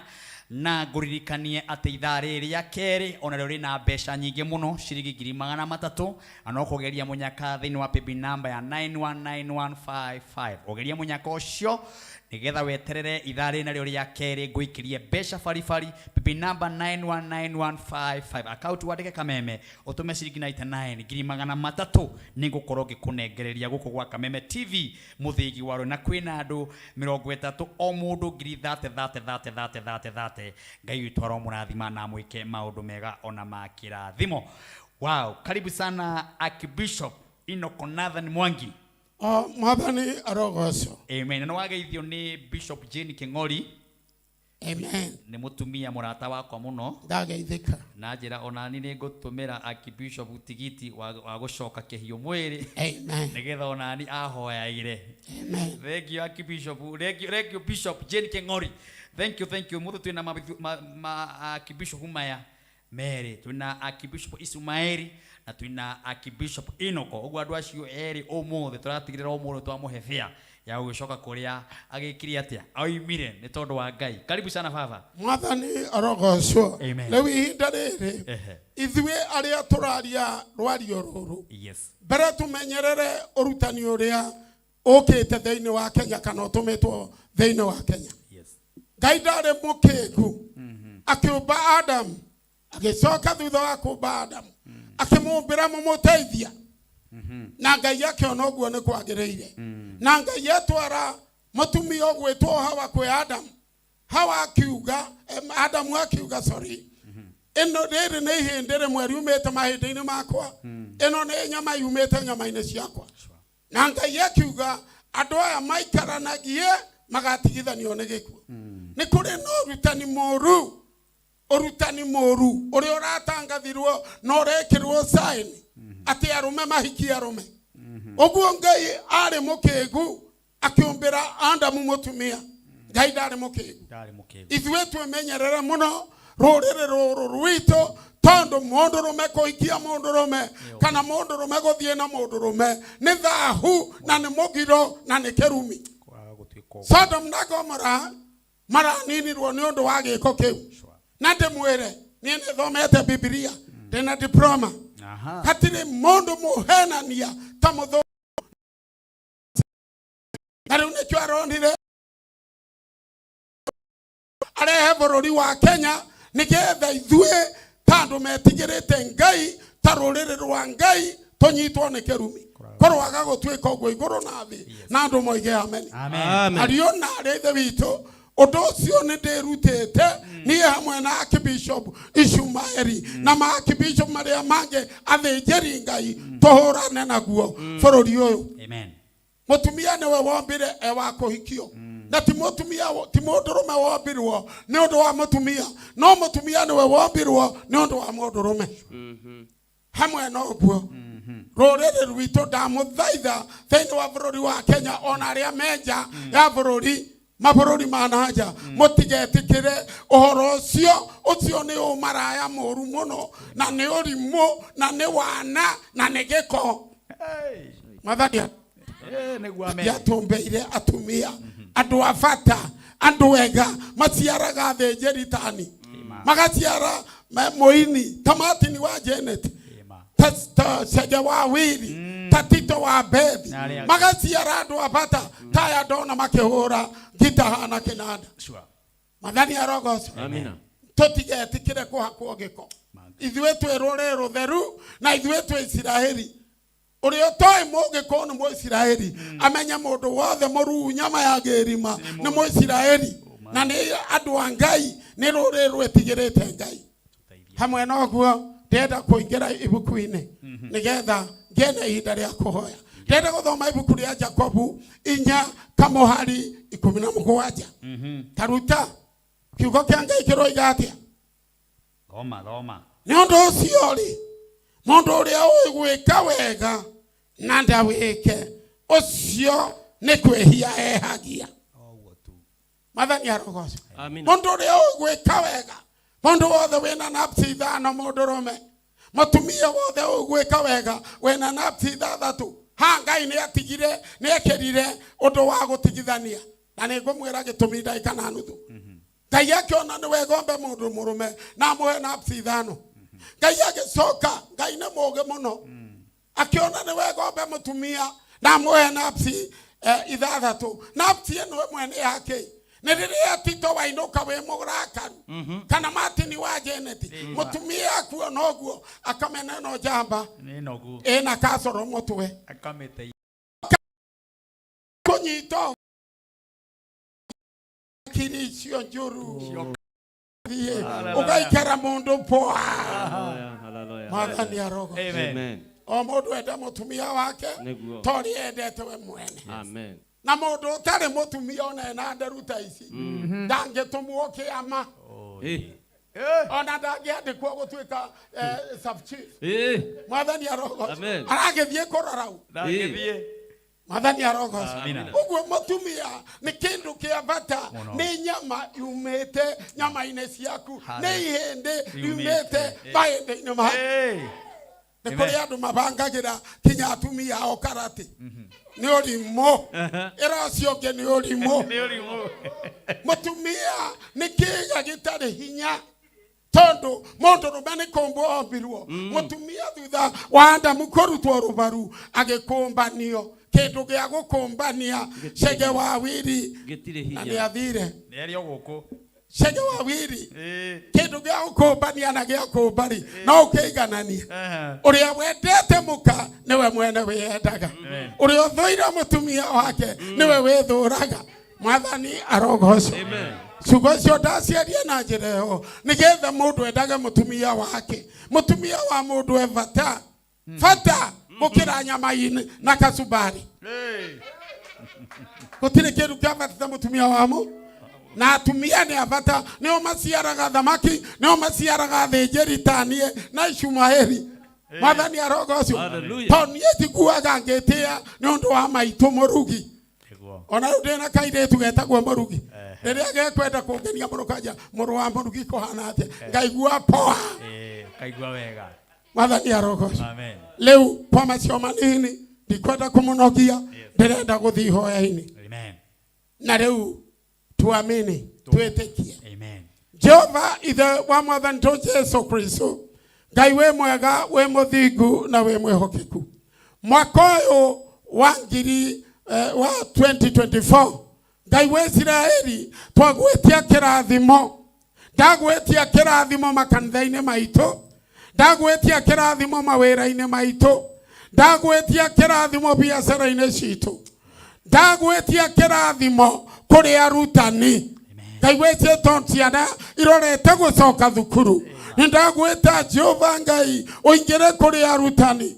Na ngũririkanie atĩ ithaa rĩrĩ rĩa kerĩ onarĩo rĩna mbeca nyingĩ mũno, ciringi 300,000, na no kũgeria mũnyaka thĩinĩ wa paybill number ya 919155. Ũgerie mũnyaka ũcio nĩgetha weterere ithaa rĩrĩ narĩo rĩa kerĩ ngũikĩrie mbeca baribari. Paybill number 919155, account wandĩke Kameme, ũtũme ciringi 99, 300,000 nĩngũkorwo ngĩkũnengereria gũkũ gwa Kameme TV, mũthĩgi wa rũĩ. Na kwĩna andũ 30, o mũndũ ngiri thate thate thate thate thate thate. Ngai witũ aromũrathima na amwĩke maũndũ mega ona ma kĩrathimo. Wow, karibu sana Archbishop Enoch Nathan Mwangi. O Mwathani arogocwo. Amen. Na wageithio nĩ Bishop Jane King'ori. Amen. Nĩ mũtumia mũrata wakwa mũno. Ndageithĩka. Na njĩra onani nĩ ngũtũmĩra Archbishop tigiti wa gũcoka kĩhiũ mwĩrĩ. Amen. Nĩgetha onani ahoyaire. Amen. Thank you Archbishop. Thank you, thank you Bishop Jane King'ori. Thank you, thank you. Mũthĩ twĩna ma Archbishop maya merĩ. Twĩna Archbishop Ismaeli na twĩna Archbishop Enoch. Ũguo andũ acio erĩ ũmũthĩ tũratigĩrĩra ũmũthĩ twamũhe fare ya gũgĩcoka kũrĩa agĩkire atĩa oimire, nĩ tondũ wa Ngai. Karibu sana baba. Mwathani arogocwo. Amen. Rĩu ihinda rĩrĩ ithuĩ arĩa tũraria rwario rũrũ, mbere tũmenyerere ũrutani ũrĩa ũkĩte thĩinĩ wa Kenya kana ũtũmĩtwo thĩinĩ wa Kenya. Ngai ndarĩ mũkĩgu, akĩũmba Adamu, agĩcoka thutha wa kũũmba Adamu akĩmũmbĩra mũmũteithia, na Ngai akĩona ũguo nĩ kwagĩrĩire. Na Ngai atwara mũtumia ũgwĩtwo Hawa kwĩ Adamu. Hawa akiuga, Adamu akiuga, sorry, ĩno rĩrĩ nĩ ihĩndĩ rĩmwe riumĩte mahĩndĩ-inĩ makwa, ĩno nĩ nyama yumĩte nyama-inĩ ciakwa. Na Ngai akiuga andũ aya maikaranagie magatigithanio nĩ gĩkuũ. Nĩ kũrĩ na ũrutani mũru, ũrutani mũru ũrĩa ũratangathirwo na ũrekĩrwo sign atĩ arũme mahikie arũme. Ũguo Ngai arĩ mũkĩgu akĩũmbĩra Adamu mũtumia. Ngai ndarĩ mũkĩgu. Ithuĩ twĩmenyerere mũno rũrĩrĩ rũrũ rwitũ, tondũ mũndũrũme kũhikia mũndũrũme kana mũndũrũme gũthiĩ na mũndũrũme nĩ thahu na nĩ mũgiro na nĩ kĩrumi. Sodom na Gomora maraninirwo nĩ ũndũ wa gĩko kĩu. Na ndĩmwĩre niĩ nĩ thomete Bibilia, ndĩna diploma. Hatirĩ mũndũ mũhenania ta mũthũngũ. Na rĩu nĩkĩo aronire arehe bũrũri wa Kenya nĩgetha ithuĩ ta andũ metigĩrĩte Ngai, ta rũrĩrĩ rwa Ngai, tũnyitwo nĩ kĩrumi. Kũrwaga gũtuĩka ũguo igũrũ na thĩ, na andũ moige amen. Amen. Ariũ na arĩ ithe witũ, ũndũ ũcio nĩ ndĩrutĩte niĩ hamwe na Archbishop Ishumaeli na ma Archbishop marĩa mangĩ athĩnjĩri Ngai, tũhũrane naguo bũrũri ũyũ. Amen. Mũtumia nĩwe wombire e wa kũhikio. Na ti mũtumia, ti mũndũrũme wombirwo nĩ ũndũ wa mũtumia, no mũtumia nĩwe wombirwo nĩ ũndũ wa mũndũrũme. Hamwe na ũguo, rũrĩrĩ rwitũ, ndamũthaitha thĩinĩ wa bũrũri wa Kenya ona arĩa menja ya bũrũri, mabũrũri ma na nja, mũtigetĩkĩre ũhoro ũcio. Ũcio nĩ ũmaraya mũru mũno, na nĩ ũrimũ, na nĩ wana, na nĩ gĩko. Mwathani Nĩguo, amen. Yatũmbeire atumia andũ a bata, andũ ega, maciaraga thĩnjĩri tani, magaciara mũini ta Martin wa Janet, ta Cege wa Wiri, ta Tito wa Bethi. Na arĩa angĩ. Magaciara andũ a bata ta aya ndona makĩhũra ngita hana kĩnanda. Mwathani arogocwo. Amina. Tũtigetĩkĩre kũhakwo gĩko. Ithuĩ twĩ rũrĩrĩ rũtheru na ithuĩ twĩ Isiraeli. Ũrĩa ũtoĩ mũgĩkũyũ nĩ Mũisiraeli, amenye mũndũ wothe mũruu nyama ya ngĩrima nĩ Mũisiraeli, na nĩ andũ a Ngai, nĩ rũrĩrĩ rwĩtigĩrĩte Ngai. Hamwe na ũguo, ndĩrenda kũingĩra ibuku-inĩ nĩgetha ngĩe na ihinda rĩa kũhoya. Ndĩrenda gũthoma ibuku rĩa Jakobu 4 kamũhari 17. Taruta kiugo kĩa Ngai kĩroiga atĩa? Thoma, thoma. Nĩ ũndũ ũcio rĩ, mũndũ ũrĩa ũĩ gwĩka wega na ndawĩke, ũcio nĩ kwĩhia ehagia. Mwathani arogocwo. Amina. Mũndũ ũrĩa ũĩ gwĩka wega, mũndũ wothe wĩna napsi 5, mũndũrũme, mũtumia wothe ũĩ gwĩka wega wĩna napsi 6 ha, Ngai nĩ atigire, nĩ ekĩrire ũndũ wa gũtigithania, na nĩ ngũmwĩra gĩtũmi ndagĩka na nuthu. Ngai akĩona nĩ wega ombe mũndũ mũrũme na amũhe napsi 5. Ngai agĩcoka, Ngai nĩ mũũgĩ mũno, akĩona nĩ wega ombe mũtumia na amũhe napsi 6. Napsi ĩno ĩmwe nĩ yakĩ? Nĩ rĩrĩa Tito wainũka wĩ mũrakaru, kana Martin wa Janet, mũtumia akuona ũguo akamena ĩno njamba Nĩ nogu. Ĩna kacoro mũtwe. Akamĩte. Kũnyita kiri icio njũru thiĩ ũgaikara mũndũ poa. Hallelujah. Mwathani arogo. Amen. O mũndũ ende mũtumia wake Nĩguo. ta ũrĩa endete we mwene. Amen. Na mũndũ ũtarĩ mũtumia ona ena nderu ta ici ndangĩtũmwo kĩama, ona ndangĩandĩkwo gũtuĩka sub chief. Mwathani arogo. Amen. Aragĩthiĩ kũrora u. Ndangĩthiĩ. Mwathani arogocwo. Amina. Ũguo mũtumia nĩ kĩndũ kĩa bata. Mũno. Nĩ nyama yumĩte nyama-inĩ ciaku, nĩ ihĩndĩ Riumĩte. riumĩte mahĩndĩ-inĩ maku. Nĩ kũrĩ andũ mabangagĩra kinya atumia ao karate. Nĩ ũrimũ. Ĩra ũcio ũngĩ nĩ ũrimũ. Nĩ ũrimũ. Mũtumia nĩ kĩga gĩtarĩ hinya, tondũ mũndũrũme nĩ kũmbwo ombirwo. Mũtumia thutha wa Adamu kũrutwo rũbaru agĩkũmbanio kĩndũ gĩa gũkũmbania Cege wa Wiri. Gĩtirĩ Na nĩ hinya. athire. Nĩ arĩ o gũkũ. Cege wa Wiri, kĩndũ gĩa gũkũmbania na gĩa kũmbari no ũkĩigananie. Ũrĩa wendete mũka nĩwe mwene wĩyendaga, ũrĩa ũthũire mũtumia wake nĩwe wĩthũraga. Mwathani arogocwo. Ciugo icio ndaciaria na njĩra ĩyo nĩgetha mũndũ endage mũtumia wake. Mũtumia wa mũndũ e bata, bata gũkĩra nyama inĩ na kacumbari. Gũtirĩ kĩndũ kĩa bata ta mũtumia wa mũ na atumia nĩ a bata. Nĩo maciaraga thamaki, nĩo maciaraga thĩnjĩri tanie na Ishumaeli. Mwathani arogocwo. Hallelujah. Tondũ niĩ njiguaga ngĩtĩa nĩ ũndũ wa maitũ mũrugi. Ona rĩu ndĩna kairĩtu getagwo mũrugi. Rĩrĩa gekwenda kũngenia mũno kanja, mũrũ wa mũrugi kũhana atĩa, ngaigua poa. Kaigua wega. Mwathani arogocwo. Amen. Rĩu kwa macio manini, ndikwenda kũmũnogia, ndĩrenda gũthiĩ ihoya-inĩ. Amen. Na rĩu tuamini, twĩtĩkie. Amen. Jehova ithe wa mwathani tũ Jesu Kristo, Ngai wĩ mwega, wĩ mũthingu na wĩ mwĩhokeku, mwaka ũyũ wa ngiri wa 2024, Ngai wa Isiraeli, twagwĩtia kĩrathimo. Ndagwĩtia kĩrathimo makanitha-inĩ maitũ, ndagwĩtia kĩrathimo mawĩra-inĩ maitũ, ndagwĩtia kĩrathimo biacara-inĩ citũ, ndagwĩtia kĩrathimo kũrĩ arutani. Ngai wĩtie tondũ ciana irorete gũcoka thukuru, nĩ ndagwĩta Jehova Ngai ũingĩre kũrĩ arutani.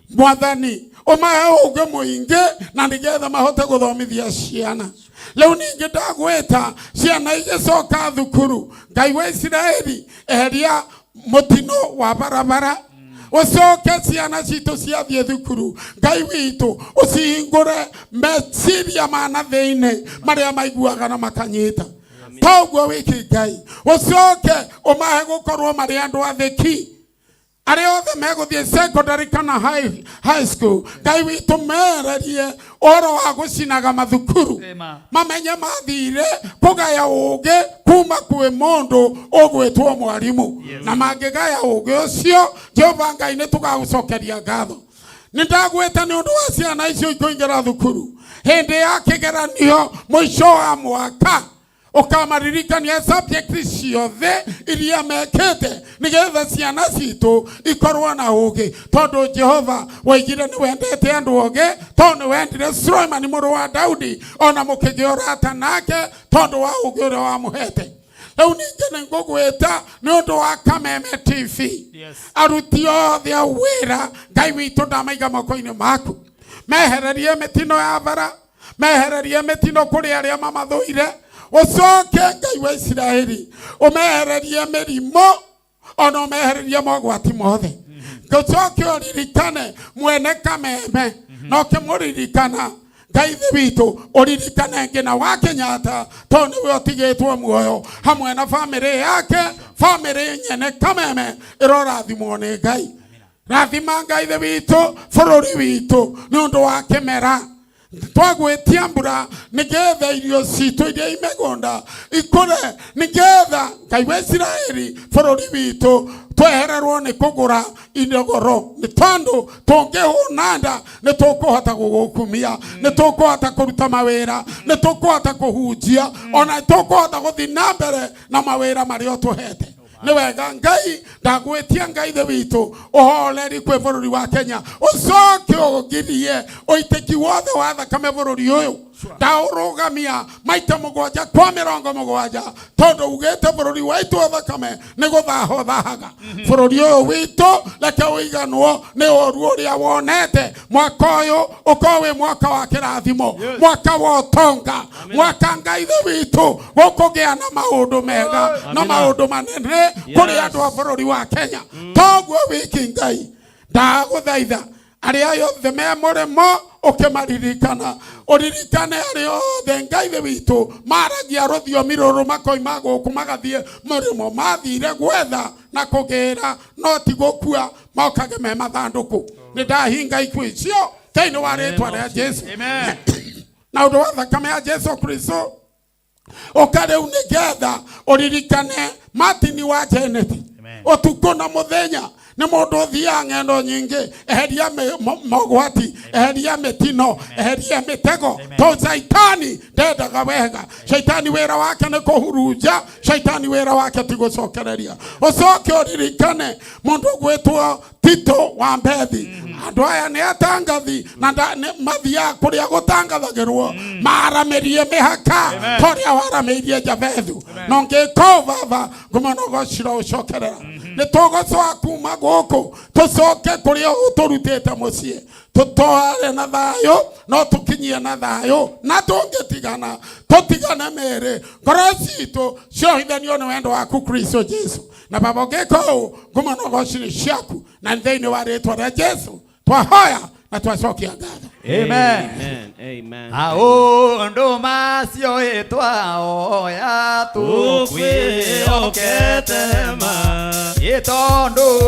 Mwathani, Ũmahe ũũgĩ mũingĩ na nĩgetha mahote gũthomithia ciana. Rĩu ningĩ ndagwĩta ciana igĩcoka thukuru. Ngai wa Isiraeli, eheria mũtino wa barabara. Ũcoke ciana citũ ciathiĩ thukuru, Ngai witũ ũcihingũre meciria ma na thĩinĩ marĩa maiguaga na makanyita. Toguo wiki Ngai, ũcoke ũmahe gũkorwo marĩ andũ athĩki. Arĩa othe megũthiĩ secondary kana high school, Ngai witũ mererie ũhoro wa gũcinaga mathukuru, mamenye mathire kũgaya ũũgĩ kuma kwĩ mũndũ ũgwĩtwo mwarimũ. Na mangĩgaya ũũgĩ ũcio, Jehova Ngai nĩ tũgagũcokeria ngatho. Nĩ ndagwĩta nĩ ũndũ wa ciana icio ikũingĩra thukuru hĩndĩ ya kĩgeranio mũico wa mwaka, ũkamaririkania subject ciothe iria mekĩte nĩgetha ciana citũ ikorwo na ũũgĩ, tondũ Jehova waigire nĩ wendete andũ ogĩ, tondũ nĩ wendire Suleimani mũrũ wa Daudi ona mũkĩgĩa ũrata nake tondũ wa ũũgĩ ũrĩa wamũhete. Rĩu ningĩ nĩ ngũgwĩta nĩ ũndũ wa Kameme TV. Aruti othe a wĩra, Ngai witũ ndamaiga moko-inĩ maku. Mehererie mĩtino ya bara, mehererie mĩtino kũrĩ arĩa mamathũire. Ũcoke Ngai wa Isiraeli ũmehererie mĩrimũ ona ũmehererie mogwati mothe. Ngũcoke ũririkane mwene Kameme, na ũkĩmũririkana Ngai ithe witũ ũririkane nginya wa Kenyatta, tondũ nĩwe ũtigĩtwo muoyo hamwe na bamĩrĩ yake. Bamĩrĩ nyene Kameme ĩrorathimwo nĩ Ngai. Rathima Ngai ithe witũ bũrũri witũ nĩ ũndũ wa kĩmera. Twagwĩtia mbura nĩgetha irio citũ iria i mĩgũnda ikũre, nĩgetha Ngai wa Isiraeli bũrũri witũ twehererwo nĩ kũgũra indo goro, nĩ tondũ tũngĩhũna nda nĩ tũkũhota gũgũkumia, nĩ tũkũhota kũruta mawĩra, nĩ tũkũhota kũhunjia, ona nĩ tũkũhota gũthiĩ na mbere na mawĩra marĩa ũtũhete. Nĩ wega Ngai, ndagwĩtia Ngai ithe witũ ũhoreri kwĩ bũrũri wa Kenya, ũcoke ũgirie ũitĩki wothe wa thakame bũrũri ũyũ. Ndaũrũgamia maita mũgwanja kwa mĩrongo mũgwanja, tondũ ugĩte bũrũri waitũ wa thakame nĩ gũthaha ũthahaga. Bũrũri ũyũ witũ reke ũiganwo nĩ ũru ũrĩa wonete. Mwaka ũyũ ũkorwo wĩ mwaka wa kĩrathimo, mwaka wa ũtonga, mwaka Ngai ithe witũ gũkũgĩa na maũndũ mega na maũndũ manene kũrĩ andũ a bũrũri wa Kenya. Toguo wiki Ngai ndagũthaitha arĩa othe me mũrĩmo ũkĩmaririkana, ũririkane arĩa othe Ngai ithe witũ maragia rũthiomi rũrũ makoima gũkũ magathiĩ mũrĩmo, mathire gwetha na kũgĩra no ti gũkua, mokage me mathandũkũ. Nĩ ndahinga ikuũ icio thĩinĩ wa rĩtwa rĩa Jesu. Na ũndũ wa thakame ya Jesu Kristo ũka rĩu nĩgetha ũririkane Martin wa Janet ũtukũ na mũthenya. Nĩ mũndũ ũthiaga ng'endo nyingĩ, eheria mogwati, eheria mĩtino, eheria mĩtego, tondũ Shaitani ndendaga wega. Shaitani wĩra wake nĩ kũhurunja, Shaitani wĩra wake ti gũcokereria. Ũcoke ũririkane mũndũ ũgwĩtwo Tito wa Mbethi. Andũ aya nĩ atangathi na mathiaga kũrĩa gũtangathagĩrwo, maramĩrie mĩhaka ta ũrĩa waramĩirie Jabethu. Na ũngĩka ũũ baba, ngũmona ũgocira ũcokerera. Nĩ tũgũcoka kuma gũkũ tũcoke kũrĩa ũtũrutĩte mũciĩ, tũtware na thayũ, no tũkinyie na thayũ, na tũngĩtigana tũtigane mĩĩrĩ, ngoro citũ ciohithanio nĩ wendo waku Kristo Jesu. Na baba ũngĩka ũũ, ngũmona ũgoci nĩ ciaku, na thĩinĩ wa rĩtwa rĩa Jesu twahoya na twacokia ngatho. Amen. Amen. Amen. Maũndũ macio ĩtwaoya tũkwĩhokete ma, ĩ tondũ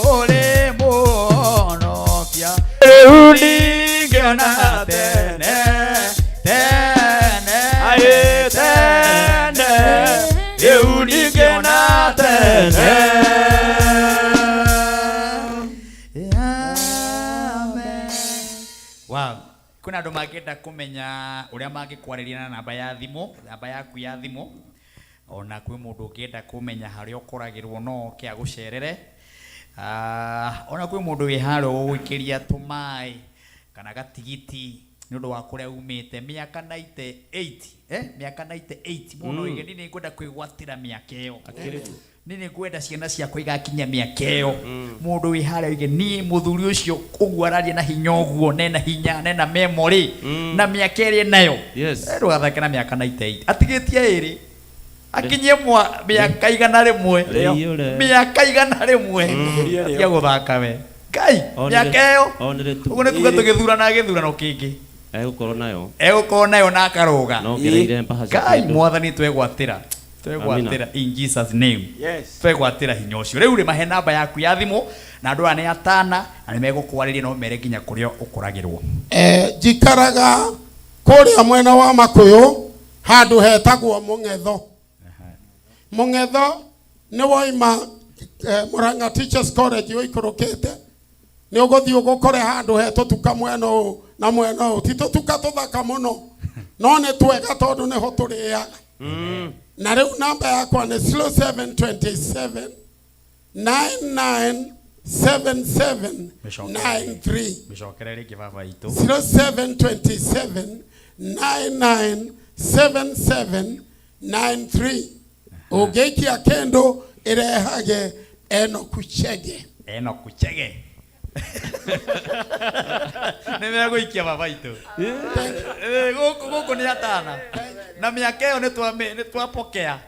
ũrĩ mũhonokia. Rĩu ndingĩona tene, tene, aĩ tene, rĩu ndingĩona tene. Amen. Wow. Kwĩna andũ mangĩenda kũmenya ũrĩa mangĩkwarĩria na namba ya thimũ, namba yaku ya thimũ, ona kwĩ mũndũ ũngĩenda kũmenya harĩa ũkoragĩrwo no oke agũcerere. Ona kwĩ mũndũ wĩ harĩa ũgũgũikĩria tũmaĩ kana gatigiti nĩ ũndũ wa kũrĩa umĩte mĩaka 98, mĩaka 98 mũndũ oige niĩ nĩngwenda kwĩgwatĩra mĩaka ĩyo. Akĩrĩ kũ? Nĩ nĩ ngwenda ciana ciakwa igakinya mĩaka ĩyo mũndũ wĩ harĩa oige niĩ mũthuri ũcio ũguo araria na hinya ũguo nena hinya nena memory na mĩaka ĩrĩa enayo. Yes. Eh, ndũgathake na mĩaka 98 atigĩtie ĩrĩ akinyie mwa mĩaka 100. Rĩiyũre. Mĩaka 100. Atiga gũthaka we ngai. Onire- Mĩaka ĩyo onire tu. Ũguo nĩ tuga tũgĩthurana gĩthurano kĩngĩ. Egũkorwo nayo. Egũkorwo nayo na akarũga. No ngereire mbahaca Ngai kĩndũ. mwathani, twegwatĩra twegwatĩra in Jesus name. Yes. Twegwatĩra hinya ũcio. Rĩu rĩ, mahe namba yaku ya thimũ na andũ aya nĩ atana na nĩ megũkwarĩria no mere nginya kũrĩa ũkoragĩrwo. Njikaraga kũrĩa mwena wa Makũyũ handũ hetagwo Mũng'etho. Mũng'etho nĩ woima Murang'a Teachers College ũikũrũkĩte nĩ ũgũthiĩ ũgũkore handũ he tũtuka mwena ũũ na mwena ũũ. Ti tũtuka tũthaka mũno no nĩ twega tondũ nĩho tũrĩaga. Na rĩu namba yakwa nĩ 0727 9977 93. Mĩcokere rĩngĩ baba itũ. 0727 9977 93. Ũngĩikia kĩndũ ĩrehage Enoku Chege. Enoku Chege nĩ megũikia baba itũ. Eh, gũkũ gũkũ nĩ atana na mĩaka ĩyo nĩ twapokea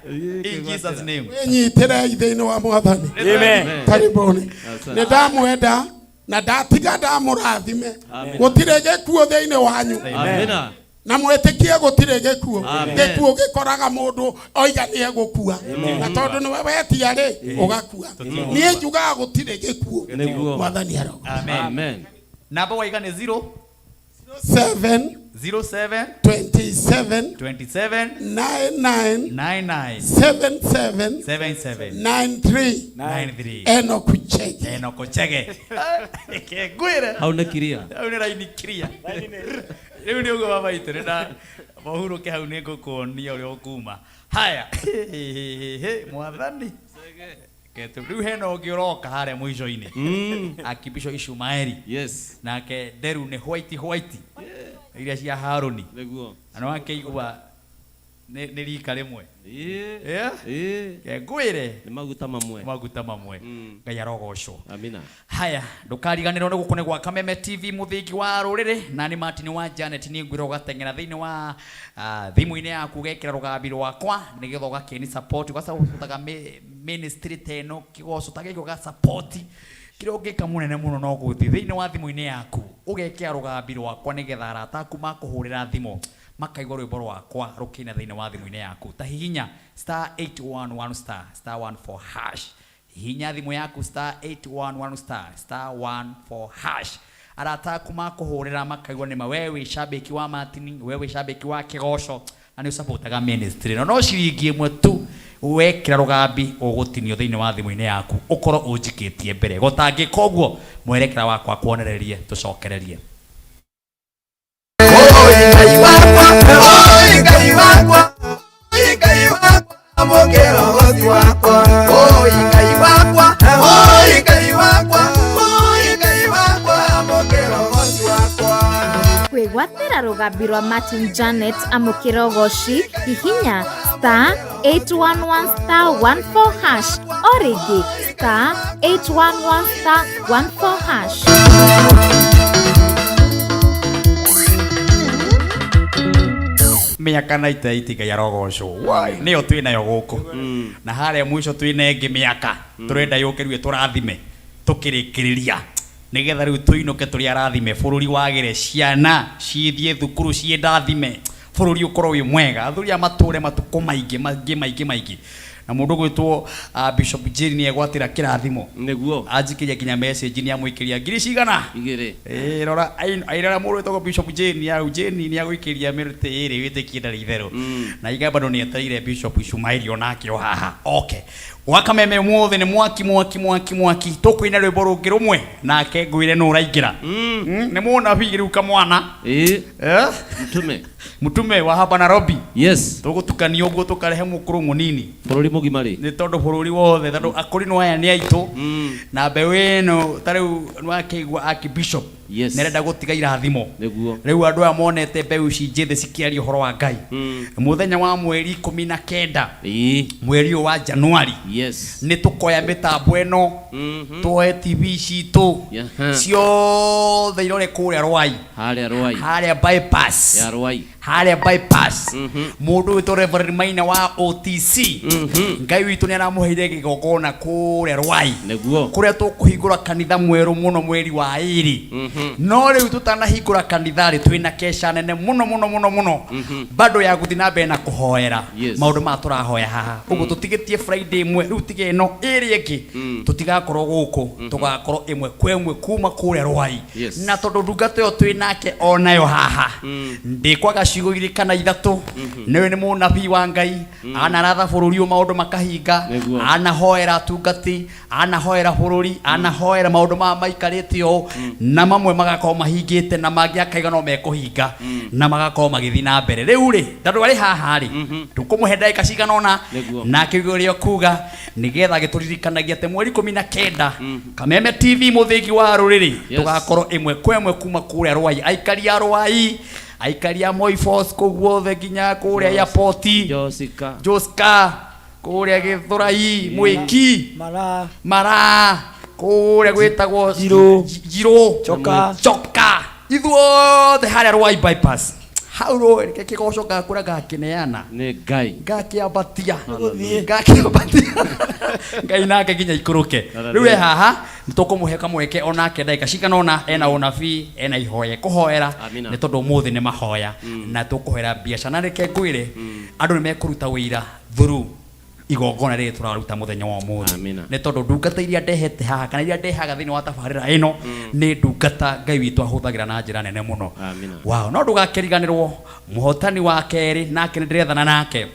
in Jesus name. Wĩnyitĩrei thĩinĩ wa mwathani. Amen. Karibuni. Asante. Nĩ ndamwenda na ndatiga ndamũrathime. Amen. Gũtirĩ gĩkuũ thĩinĩ wanyu. Amina. Na mwĩtĩkie gũtirĩ gĩkuũ. Amen. Gĩkuũ gĩkoraga mũndũ oiga nĩ egũkua. Amen. Na tondũ nĩwe wetia rĩ, ũgakua. Niĩ njugaga gũtirĩ gĩkuũ. Nĩguo. Mwathani arogo. Amen. Amen. Namba waiga nĩ 0 7 07 27 27 99 99 77 77 93. 93. Enoku Chege. Enoku Chege. Reke ngwĩre. Hau nĩ kiria. Hau nĩ raini kiria. Rĩu nĩ ũguo baba itũ nĩ mohurũke hau nĩ ngũkuonia ũrĩa ũkuma. Haya. Mwathani. Ketu rĩu hena ũngĩ ũroka harĩa mũico-inĩ. Akibisho Ishumaeli. Yes. Nake nderu nĩ white white. Iria cia Harũni. Nĩguo. Na nĩ wakĩigua nĩ rika rĩmwe. Ĩĩ. Yeah? Ĩĩ. Ke ngwĩre. Nĩ maguta mamwe. Maguta mamwe. Ngai arogocwo. Amina. Haya, ndũkariganĩrwo nĩ gũkũ nĩ gwa Kameme TV mũthingi wa rũrĩrĩ na nĩ Martin wa Janet nĩ ngwĩra ũgateng'era thĩinĩ wa thimũ-inĩ yaku ũgekĩra rũgambi rwakwa nĩgetha ũgakĩni support ũgacabotaga ministry ta ĩno kĩgoco ta gĩkĩ ũga support kĩrĩa ũngĩka mũnene mũno no gũthiĩ thĩinĩ wa thimũ-inĩ yaku ũgekĩra rũgambi rwakwa nĩgetha arata aku makũhũrĩra thimũ makaigua rwĩmbo rwakwa rũkĩina thĩinĩ wa thimũ-inĩ yaku. Ta hihinya star 811 star star 14 hash, hihinya thimũ yaku star 811 star star 14 hash, arata aku makũhũrĩra makaigua nĩma we wĩ shabiki wa Martin, we wĩ shabiki wa kĩgoco na nĩ ũcabotaga ministry ĩno. No ciringi ĩmwe tu wekĩra rũgambi ũgũtinio thĩinĩ wa thimũ-inĩ yaku ũkorwo ũnjikĩtie mbere. Gũtangĩka ũguo mwerekera wakwa kuonererie tũcokererie. Ngai wakwa, oi Ngai wakwa, oi Ngai wakwa, amũkĩra ũhoti wakwa. Oi Ngai wakwa, oi Ngai wakwa, oi Ngai wakwa, amũkĩra ũhoti wakwa. Kwĩgwatĩra rũgambi rwa Martin Janet amũkĩra ũgoci, hihinya star 811 star 14 hash o rĩngĩ star 811 star 14 hash. Mĩaka 98 Ngai arogocwo. Wai, nĩyo twĩ nayo gũkũ na harĩa mũico twĩna ĩngĩ mĩaka tũrenda yũke rĩu tũrathime tũkĩrĩkĩrĩria nĩgetha rĩu tũinũke tũrĩ arathime, bũrũri wagĩre, ciana cithiĩ thukuru ciĩ ndathime, bũrũri ũkorwo wĩ mwega, athuri aya matũre matukũ maingĩ maingĩ maingĩ maingĩ. Na mũndũ gwĩtwo Bishop Jane nĩ egwatĩra kĩrathimo. Nĩguo. Anjikĩria nginya message nĩ amũikĩria ngiri cigana? Igĩrĩ. Ĩĩ, rora airora mũndũ wĩtagwo Bishop Jane au Jane nĩ agũikĩria mĩrũtĩ ĩrĩ wĩtĩkie ndarĩ itherũ. Na iga bado nĩ etereire Bishop Ishumaeli onake o haha. Okay. Gwa Kameme ũmũthĩ nĩ mwaki mwaki mwaki mwaki tũkũina rwĩmbo rũngĩ rũmwe nake ngwĩre nũ ũraingĩra. Nĩ mũnabii rĩu kamwana. Ĩĩ. Eh? Mtume. Mtume wa hapa Nairobi. Yes. Tũgũtukania ũguo tũkarehe mũkũrũ mũnini. Bũrũri mũgima rĩ. Nĩ tondũ bũrũri wothe tondũ akũrinũ aya nĩ aitũ. Na mbeũ ĩno ta rĩu nĩwakĩigua Archbishop Yes. Nĩarenda gũtiga irathimo. Nĩguo. Rĩu andũ aya monete mbeũ ici njĩthĩ cikĩaria ũhoro wa Ngai. Mũthenya wa mweri 19 mweri ũyũ wa Januari. Yes. Nĩ tũkoya mĩtambo ĩno, tuoe TV citũ ciothe irore kũrĩa Rwai. Harĩa Rwai. Harĩa bypass. Ya Rwai. Harĩa bypass. Mũndũ wĩtwo Reverend Maina wa OTC. Ngai witũ nĩ aramũheire kĩgongona kũrĩa Rwai. Nĩguo. Kũrĩa tũkũhingũra kanitha mwerũ mũno mweri wa 2. No rĩu tũtanahingũra kanitha rĩ, twĩna kesha nene mũno mũno mũno mũno. Bado ya gũthiĩ na mbere na kũhoera. Yes. Maũndũ maya tũrahoya haha. Ũguo tũtigĩtie Friday ĩmwe, rĩu tiga ĩno ĩrĩa ĩngĩ. Tũtigakorwo gũkũ, tũgakorwo ĩmwe kwa ĩmwe kuma kũrĩa Rwai. Yes. Na tondũ ndungata ĩyo twĩ nake onayo haha. Ndĩkwaga ciugo igĩrĩ kana ithatũ. Nĩwe nĩ mũnabii wa Ngai, anaratha bũrũri ũyũ maũndũ makahinga, Nĩguo. anahoera atungati, anahoera bũrũri, anahoera maũndũ maya maikarĩte ũũ, na mamwe magakorwo mahingĩte na mangĩ akaiga no mekũhinga, na magakorwo magĩthiĩ na mbere. Rĩu rĩ, tondũ arĩ haha rĩ, tũkũmũhe ndagĩka cigana ũna, Nĩguo. nake ũrĩa ũkuga nĩgetha agĩtũririkanagia atĩ mweri 19 Kameme TV mũthĩgi wa rũrĩrĩ, Yes. tũgakorwo ĩmwe kwa ĩmwe kuma kũrĩa Rwai. Aikari a Rwai, aikari a Moi Force kũu guothe nginya kũrĩa airport, Josica, Joska kũrĩa Gĩthũrai, Mwĩki, Maraa, Maraa, kũrĩa gwĩtagwo Njirũ, Njirũ, Choka, Choka, ithuothe harĩa Rwai bypass hau rũĩ reke kĩgoco ngakũra ngakĩneana Nĩ Ngai. Ngakĩambatia. Nĩgũthiĩ. Ngakĩambatia Ngai nake nginya ikũrũke. Rĩu e haha nĩtũkũmũhe kamweke onake ndagĩka cigana ũna, ena ũnabii, ena ihoya kũhoera. Amina. Nĩ tondũ ũmũthĩ nĩ mahoya na tũkũhoera biacara. Na reke ngwĩre, andũ nĩ mekũruta wĩira through igongona rĩrĩ tũraruta mũthenya wa ũmũthĩ. Amina. Nĩ tondũ ndungata iria ndehete haha kana iria ndehaga thĩinĩ wa tabarĩra ĩno nĩ ndungata Ngai witũ ahũthagĩra na njĩra nene mũno. Amina. Wow, no ndũgakĩriganĩrwo mũhotani wa kerĩ nake nĩ ndĩrethana nake.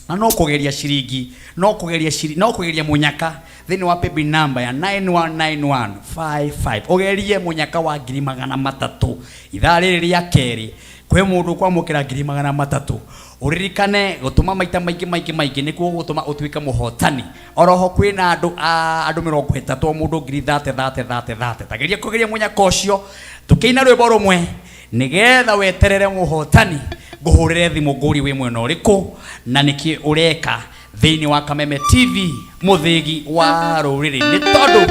Na no kũgeria ciringi, no kũgeria ciringi, no kũgeria mũnyaka thĩinĩ wa paybill number ya 919155. Ũgerie mũnyaka wa ngiri magana matatũ. Ithaa rĩrĩ rĩa kerĩ kwĩ mũndũ ũkwamũkĩra ngiri magana matatũ. Ũririkane gũtũma maita maingĩ maingĩ maingĩ nĩkuo gũtũma ũtuĩke mũhotani. Oroho kwĩna andũ a andũ 30 o mũndũ ngiri thate thate thate thate. Tageria kũgeria mũnyaka ũcio tũkĩina rwĩmbo rũmwe nĩgetha weterere mũhotani. Ngũhũrĩre thimũ ngũrie wĩ mwena ũrĩkũ na nĩkĩ ũreka thĩinĩ wa Kameme TV mũthĩgi wa rũrĩrĩ, nĩ tondũ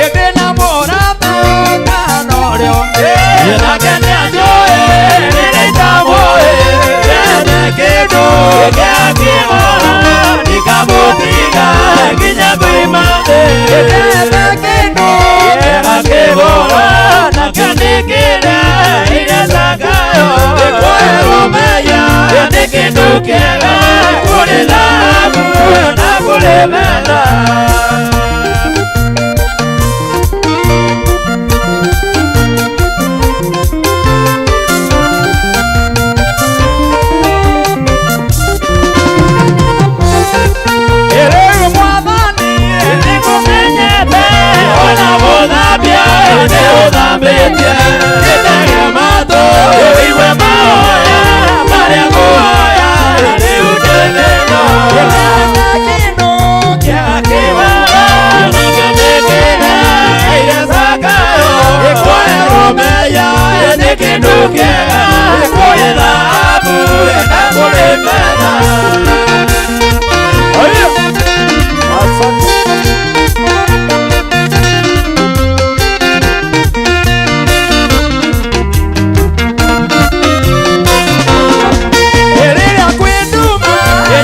Ĩndĩ na mũrata kana ũrĩa ũngĩ, nake nĩanjũĩ rĩrĩa itamũĩ, ene kĩndũ gĩakĩgora, ndikamũtiga nginya ngoima thĩ. Ene kĩndũ gĩakĩgora, nake nĩkĩrĩa iria cakayo, nĩkwĩrũmĩria nĩ kĩndũ kĩega, kũrĩ thahabu na kũrĩ betha. Rĩu mwathani nĩngũmenyete, ona gũthambia nĩũthambĩtie, gĩtege matũ ũigue mahoya marĩa ngũhoya, rĩu ndĩ thĩna. Kĩndũ kĩega kĩwega, nakĩo nĩkĩrĩa iria cakayo, nĩkwĩrũmĩria nĩ kĩndũ kĩega, kũrĩ thahabu na kũrĩ betha. Rĩrĩa kwĩ nduma,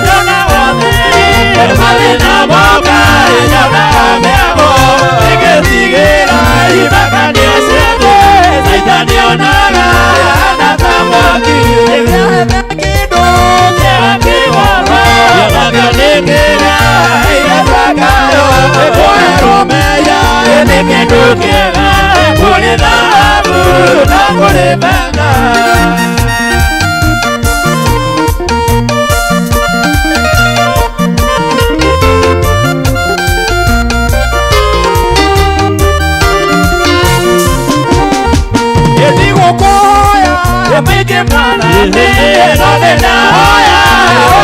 nyonaga ũtheri, mathĩna moka, nyonaga mĩago, ĩgĩtigĩra imakania ciothe, Caitani onaga ahana ta mwaki. Kĩndũ kĩega kĩwara, nakĩo nĩ kĩrĩa iria cakayo, nĩkwĩrũmĩria nĩ kĩndũ kĩega, kũrĩ thahabu na kũrĩ betha.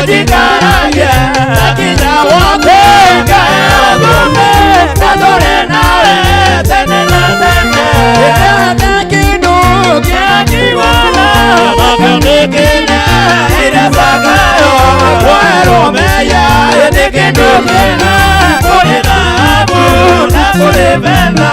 Ũnjikaragie na kinya waku Ngai ũthũme na tũrĩ nawe tene na tene. Ĩtete kĩndũ kĩa kĩgwana makĩonekire ire Zakayo kwerũmeya ĩtĩ kĩndũ kĩna kũrĩ thahabu na kũrĩ betha.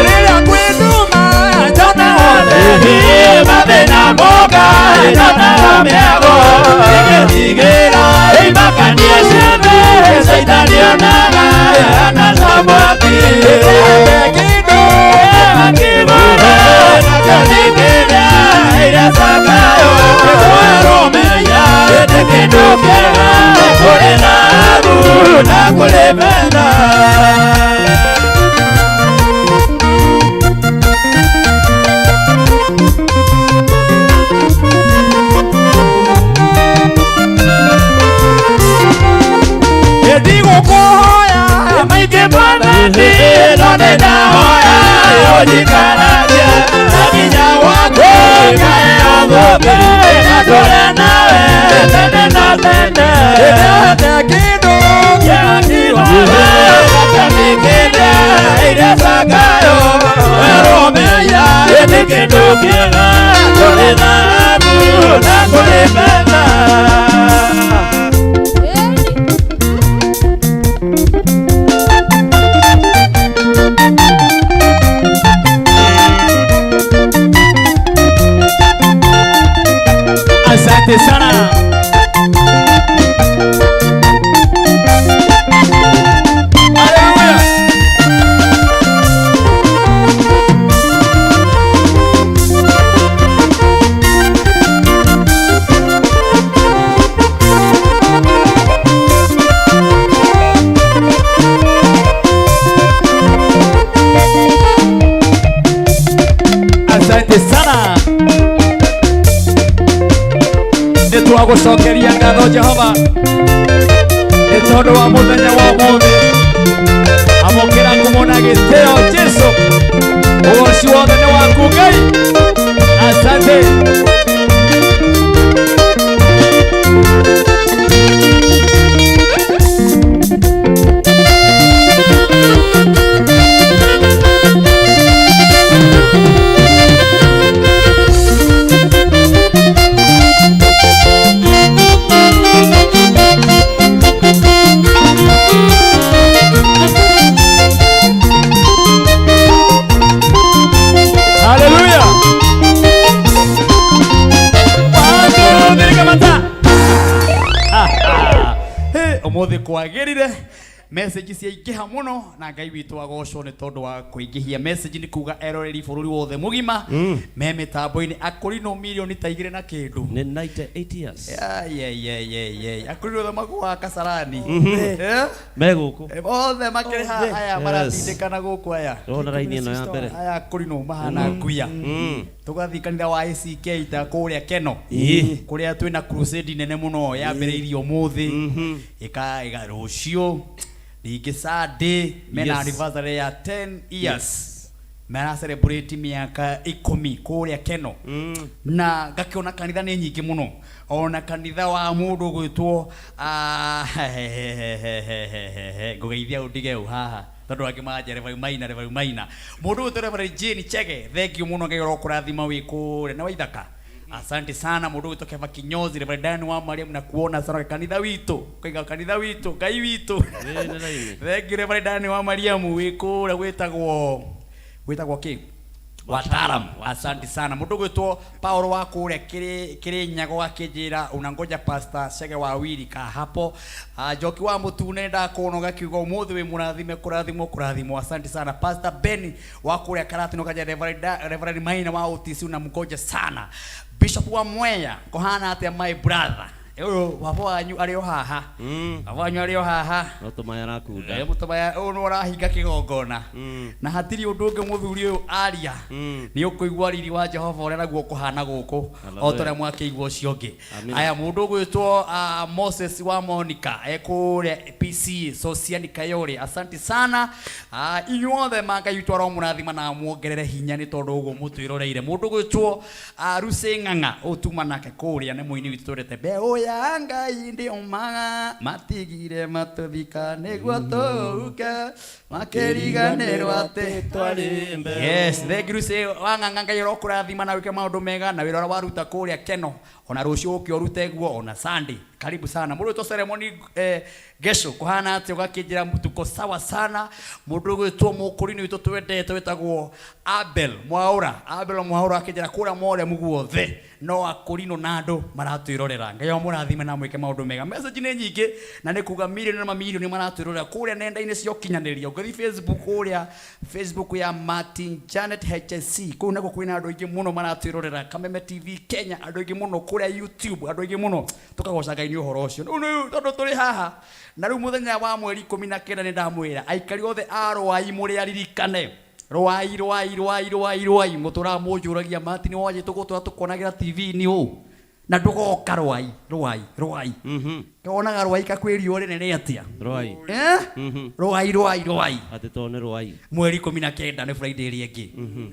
Rĩrĩa kwĩnduma njonaga theri mathĩna moka njonaga mĩago ĩgĩtigĩra imakanie ciothe caitani onaga ana samwaki ĩtete kĩndũ akĩmara nakĩo nĩ kĩrĩa ĩrĩa Zakayo kwerũmenya ĩtĩ kĩndũ kĩega kũrĩ thahabu na kũrĩ betha. Ndigũkũhoya maingĩ mwathani no nĩ ndahoya ũnjikaragie na kinya waku Ngai ũthũme na tũrĩ nawe tene na tene. Ĩtete kĩndũ kĩa kĩgwana nakĩo nĩ kĩrĩa ĩrĩa Zakayo werũmenya ĩtĩ kĩndũ kĩega kũrĩ thahabu na kũrĩ betha. Asante sana. Haleluya. Asante sana. Nĩ twagũcokeria ngatho Jehova nĩ tondũ wa mũthenya wa ũmũthĩ. Amũkĩra ngumo na gĩtĩo Jesũ. Ũgoci wothe nĩ waku Ngai. Asante. Haleluya. One, two, three, kamata. Hey, ũmũthĩ kwagĩrire message ciaingĩha mũno na Ngai witũ agocwo nĩ tondũ wa kũingĩhia message nĩ kuga eroreri bũrũri wothe mũgima me mĩtambo-inĩ akũrinũ mirioni ta igĩrĩ na kĩndũ. Nĩ 98 years. Yeyeyeyey akũrinũ othe makuaga Kasarani. Eh? Me gũkũ. Othe makĩrĩ haha aya Yes. maratindĩkana gũkũ aya. Ndĩrona raini ĩno ya mbere. Aya akũrinũ mahana nguya. Tũgathiĩ kanitha wa ACK ta kũrĩa Keno. Ĩĩ. Kũrĩa twĩna crusade nene mũno yambĩrĩirie ũmũthĩ ĩka ĩga rũciũ rĩngĩ Sunday mena anniversary ya 10 years mara celebrate mĩaka 10 kũrĩa Keno na ngakĩona kanitha nĩ nyingĩ mũno ona kanitha wa mũndũ ũgwĩtwo ngũgeithia ũndige ũ haha tondũ angĩ manja Reverend Maina Reverend Maina mũndũ ũgwĩtwo Reverend Jane Chege thank you mũno Ngai ũrokũrathima wĩ kũrĩa na Waithaka. Asante sana mũndũ ũgwĩtwo Keva Kinyozi Reverend Dan wa Mariam na kuona sana kanitha witũ kaiga kanitha witũ Ngai witũ. Ĩĩ, nĩ raini. Thank you Reverend Dan wa Mariam wĩ kũrĩa gwĩtagwo gwĩtagwo kĩ Wataalamu. Asante sana mũndũ ũgwĩtwo Paulo wa kũrĩa Kĩrĩnyago akĩnjĩra unangoja Pastor Chege wa Wili ka hapo. Njoki wa Mũtune ndakuona ũgakiuga ũmũthĩ wĩ mũrathime kũrathimwo kũrathimwo. Asante sana Pastor Ben wa kũrĩa Karatina ũkanja Reverend Maina wa OTC unamgoja sana. Bishop wa Mwea kũhana atĩa my brother? Ũyũ baba wanyu arĩ o haha. Baba wanyu arĩ o haha. No tũmaya arakunda. Mũtũmaya ũyũ nĩ ũrahinga kĩgongona. Na hatirĩ ũndũ ũngĩ mũthuri ũyũ aria. Nĩ ũkũigua riri wa Jehova ũrĩa naguo ũkũhana gũkũ. O ta ũrĩa mwakĩigua ũcio ũngĩ. Amina. Aya mũndũ ũgwĩtwo Moses wa Monica ekũrĩa PC Sosiani Kayore. Asante sana. Inyuothe ma Ngai witũ aromũrathima na amuongerere hinya nĩ tondũ ũguo mũtwĩroreire. Mũndũ ũgwĩtwo Rucy Ng'ang'a ũyũ tuma nake kũrĩa nĩ mũini witũ twendete. Mbeũ ya Ngai ndĩũmaga matigire matũthika nĩguo tũhuke makĩriganĩrwo atĩ twarĩ mbeũ. Yes, thank you Rucy wa Ng'ang'a, Ngai arokũrathima na wĩke maũndũ mega na wĩra ũrĩa waruta kũrĩa Keno ona rũciũ ũke ũrute guo ona Sunday. Karibu sana. Mũndũ ũgwĩtwo Ceremony Gesho kũhana atĩa ũgakĩnjĩra tuko sawa sana. Mũndũ ũgwĩtwo mũkũrinĩ witũ twendete wĩtagwo Abel Mwaura. Abel Mwaura akĩnjĩra kũrĩa Moremu guothe no akũrinũ na andũ maratwĩrorera. Ngai amũrathime na amwĩke maũndũ mega. Message nĩ nyingĩ na nĩ kuga mirioni na mamirioni maratwĩrorera kũrĩa nenda-inĩ cia ũkinyanĩria. Ũngĩthiĩ Facebook kũrĩa Facebook ya Martin Janet HSC kũu nakuo kwĩna andũ aingĩ mũno maratwĩrorera. Kameme TV Kenya andũ aingĩ mũno kũrĩa YouTube andũ aingĩ mũno tũkagoca Ngai nĩ ũhoro ũcio. Rĩu nĩ tondũ tũrĩ haha na rĩu mũthenya wa mweri 19 nĩ ndamwĩra aikari othe a Rwai mũrĩ aririkane. Rwai, Rwai, Rwai, Rwai, Rwai mũtũraga mũnjũragia Martin wanjĩ tũgũtũra tũkuonagĩra TV-inĩ ũũ na ndũgoka Rwai, Rwai, Rwai. Wonaga Rwai kakwĩ riũa rĩnene atĩa? Rwai. Rwai, Rwai, Rwai. Atĩ tondũ nĩ Rwai. Mweri 19 nĩ Friday ĩrĩa ĩngĩ.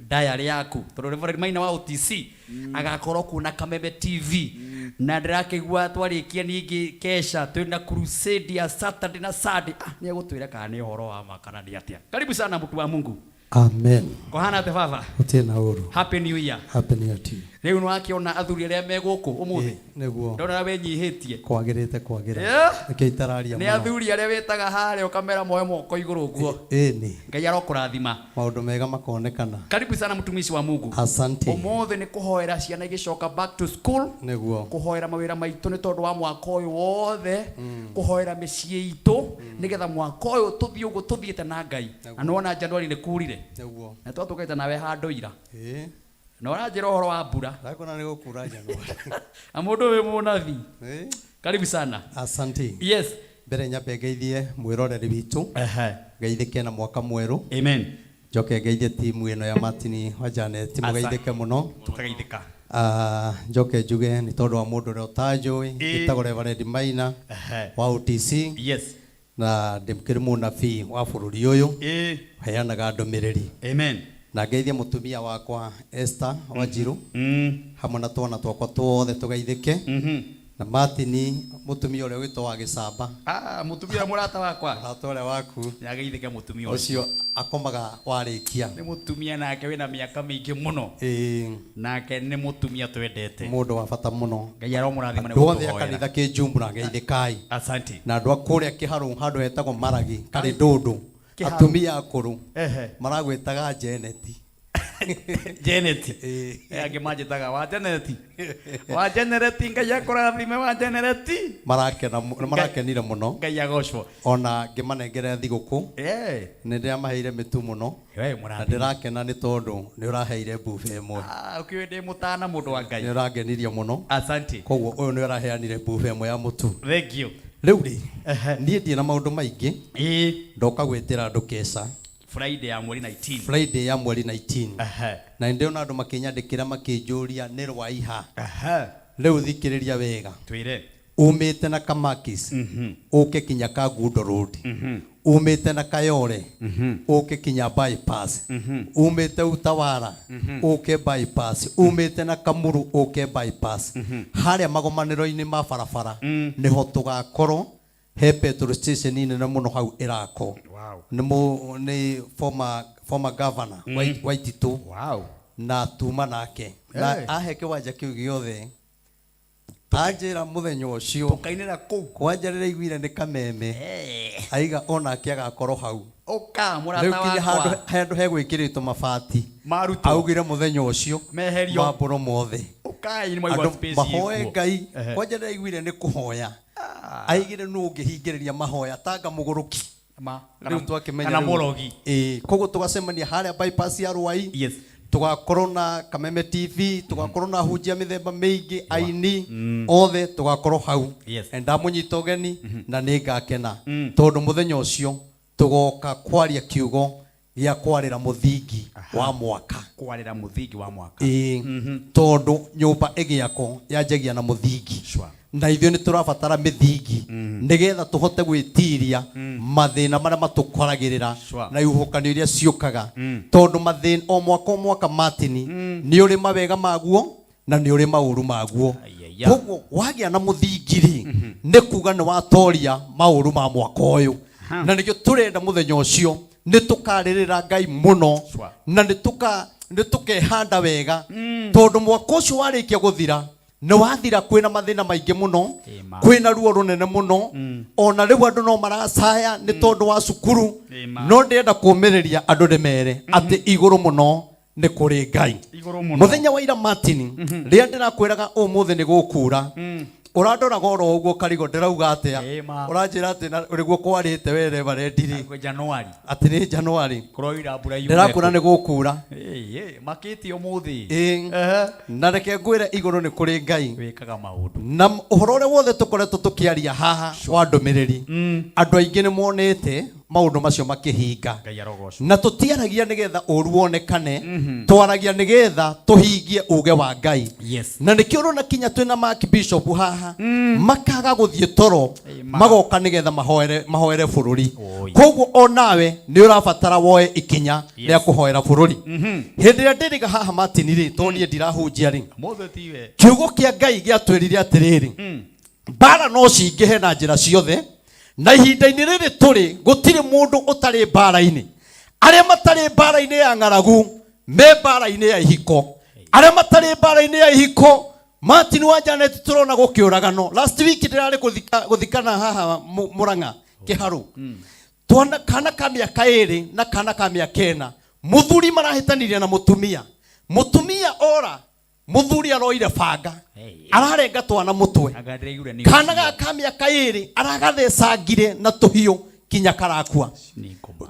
Diary yaku tondũ Reverend Maina wa OTC agakorwo kuo na Kameme TV. Na ndĩrakĩigua twarĩkia ningĩ kesha twĩna crusade ya Saturday na Sunday. Nĩ egũtwĩra kana nĩ ũhoro wa ma kana nĩ atĩa. Karibu sana mtu wa Mungu. Amen. Kũhana atĩa baba? Gũtirĩ na ũru. Happy New Year. Happy New Year to you. Rĩu nĩ wakĩona athuri arĩa me gũkũ ũmũthĩ? Ĩ, nĩguo. Ndona ũrĩa wĩnyihĩtie. Kwagĩrĩte kwagĩra. Nĩkĩo itararia Nĩ mũno. athuri arĩa wĩtaga harĩa ũkamera moe moko igũrũ ũguo. Ĩni. Ngai arokũrathima. Maũndũ mega makonekana. Karibu sana mtumishi wa Mungu. Asante. Ũmũthĩ nĩ kũhoera ciana igĩcoka back to school. Nĩguo. Kũhoera mawĩra maitũ nĩ tondũ wa mwaka ũyũ wothe. Kũhoera mĩciĩ itũ nĩgetha mwaka ũyũ tũthiĩ ũguo tũthiĩte na Ngai. Na nĩwona January nĩ kurire. Nĩguo. Na twatũkaite nawe handũ ira. Ĩĩ. Na ũranjĩra ũhoro wa mbura. Ndakona nĩ gũkura January. Na mũndũ ũyũ mũnabii. Ĩĩ. Karibu sana. Asante. Yes. Mbere nyambe ngeithie mwĩroreri witũ. Ngeithĩke na mwaka mwerũ. Amen. Njoke ngeithie timu ĩno ya Martin wa Janet, Asa. mũgeithĩke mũno. Tũkageithĩka. Njoke njuge nĩ tondũ wa mũndũ ũrĩa ũtanjũĩ, wĩtagwo Reverend Maina wa OTC. Yes. Na ndĩkĩrĩ mũnabii wa bũrũri ũyũ. Heanaga ndũmĩrĩri. Amen. Na ngeithie mũtumia wakwa Esther Wanjiru. Hamwe na twana twakwa tuothe tũgeithĩke. Na Martin mũtumia ũrĩa wĩtwo wa Gĩcamba. Mũtumia mũrata wakwa. Mũrata ũrĩa waku. Nĩageithĩke mũtumia ũcio. Akomaga warĩkia. Nĩ mũtumia nake wĩna mĩaka mĩingĩ mũno. Ĩĩ. Nake nĩ mũtumia twendete. Mũndũ wa bata mũno. Ngai aromũrathima nĩ Andũ othe a gũtũhoera. kanitha kĩnjumbura geithĩkai. Asante. Na andũ a kũrĩa Kĩharũ handũ hetagwo Maragi karĩ Ndũndũ. Kĩharũ. Atumia akũrũ. Ehe. Maragwĩtaga Janet. Janet. Angĩ manjĩtaga wa Janet. Wa Janet Ngai akũrathime wa Janet. Marakena marakenire mũno. Ngai agocwo. Ona ngĩmanengera thigũkũ. Nĩ ndĩramaheire mĩtu mũno. We Na mũrathime. ndĩrakena nĩ tondũ nĩ ũraheire buffet ĩmwe. Ũkĩũĩ ndĩ mũtana mũndũ wa Ngai. Nĩ ũrangenirie mũno. Asante. Koguo ũyũ nĩ ũraheanire buffet ĩmwe ya mũtu. Thank you. Rĩu rĩ, niĩ ndirĩ na maũndũ maingĩ. Ndoka gwĩtĩra andũ keca. Friday ya mweri 19. Friday ya mweri 19. Na nĩ ndĩrona andũ makĩnyandĩkĩra makĩnjũria nĩ rwaiha. Rĩu thikĩrĩria wega. Twĩre. Umĩte na Kamakis, ũke kinya Kangundo Road. Umĩte na Kayole, ũke kinya bypass. Umĩte Utawala, ũke bypass. Umĩte na Kamuru, ũke bypass. Harĩa magomanĩro-inĩ ma barabara, nĩho tũgakorwo he petrol station nene mũno hau ĩrakwo. Wow. Nĩ former governor Waititu. Wow. Na tuma nake. Na ahe kĩwanja kĩu gĩothe. Anjĩra mũthenya ũcio. Tũkainĩra kũu. Kwanja rĩrĩa aiguire nĩ Kameme. Aiga onake agakorwo hau. Ũka, mũrata Rĩu kinya wakwa. handũ hegwĩkĩrĩtwo mabati. Marutwo. Augire mũthenya ũcio. Meherio. Mambũro mothe. Ũkai nĩ mwaigua Andũ space mahoe ĩkuo. Ngai. Kwanja rĩrĩa aiguire nĩ kũhoya. Aigire nũ ũngĩhingĩrĩria mahoya tanga mũgũrũki. Ma. Rĩu twakĩmenya Kana rĩu. mũrogi. Ĩĩ, koguo tũgacemania harĩa bypass ya Rwai. Yes. Tũgakorwo na Kameme TV, tũgakorwo na hunjia mĩthemba mĩingĩ, aini othe tũgakorwo hau. Yes. Na ndamũnyita ũgeni na nĩ ngakena tondũ mũthenya ũcio tũgoka kwaria kiugo gĩa kwarĩra mũthingi wa mwaka. Kwarĩra mũthingi wa mwaka. Ĩĩ, tondũ nyũmba ĩgĩakwo yanjagia na mũthingi. Na ithuĩ nĩ tũrabatara mĩthingi nĩgetha tũhote gwĩtiria mathĩna marĩa matũkoragĩrĩra na ihuhũkanio iria ciũkaga, tondũ mathĩna o mwaka o mwaka, Martin, nĩ ũrĩ mawega maguo na nĩ ũrĩ maũru maguo. Koguo wagĩa na mũthingi rĩ, nĩ kuga nĩ watoria maũru ma mwaka ũyũ. Na nĩkĩo tũrenda mũthenya ũcio nĩ tũkarĩrĩra Ngai mũno na nĩ tũka nĩ tũkehanda wega, tondũ mwaka ũcio warĩkia gũthira nĩ wathira kwĩna mathĩna maingĩ mũno, kwĩna ruo rũnene mũno. Ona rĩu andũ no maracaya nĩ tondũ wa cukuru. No ndĩrenda kũmĩrĩria andũ ndĩmere atĩ igũrũ mũno nĩ kũrĩ Ngai. Igũrũ mũno. Mũthenya wa ira, Martin, rĩrĩa ndĩrakwĩraga ũmũthĩ nĩ gũkura, ũrandoraga oro ũguo karigo ndĩrauga atĩa. Ũranjĩra atĩ nĩguo kwarĩte we reverend rĩ. January. Atĩ nĩ January. Kũroira mbura yumĩte. Ndĩrakwĩra nĩ gũkura. Ĩĩ, makĩtie ũmũthĩ. Ĩĩ. Na reke ngwĩre, igũrũ nĩ kũrĩ Ngai wĩkaga maũndũ. Na ũhoro ũrĩa wothe tũkoretwo tũkĩaria haha wa ndũmĩrĩri, andũ aingĩ nĩ monete maũndũ macio makĩhinga. Ngai arogocwo. Na tũtiaragia nĩgetha ũru wonekane, twaragia nĩgetha tũhingie uge wa Ngai. Na nĩkĩo ũrona kinya twĩna Mark Bishop haha makaga gũthiĩ toro, magoka nĩgetha mahoere mahoere bũrũri. Koguo o nawe nĩ ũrabatara woe ikinya rĩa kũhoera bũrũri. Hĩndĩ ĩrĩa ndĩrĩga haha, Martin rĩ, tondũ niĩ ndirahunjia rĩ, Mũthĩ tiwe. Kiugo kĩa Ngai gĩatwĩrire atĩrĩrĩ, mbara no cingĩhe na njĩra ciothe, na ihinda-inĩ rĩrĩ tũrĩ gũtirĩ mũndũ ũtarĩ mbara-inĩ. Arĩa matarĩ mbara-inĩ ya ng'aragu me mbara-inĩ ya ihiko, arĩa matarĩ mbara-inĩ ya ihiko, Martin wa Janet, tũrona gũkĩũragano. Last week ndĩrarĩ gũthikana haha Mũrang'a Kĩharũ, twana kana ka mĩaka 2 na kana ka mĩaka 4, mũthuri marahĩtanirie na mũtumia, mũtumia ora, mũthuri aroire banga ararenga twana mũtwe. Anga ndĩraiguire nĩ Kana gaka ka mĩaka 2 aragathecangire na tũhiũ kinya karakua,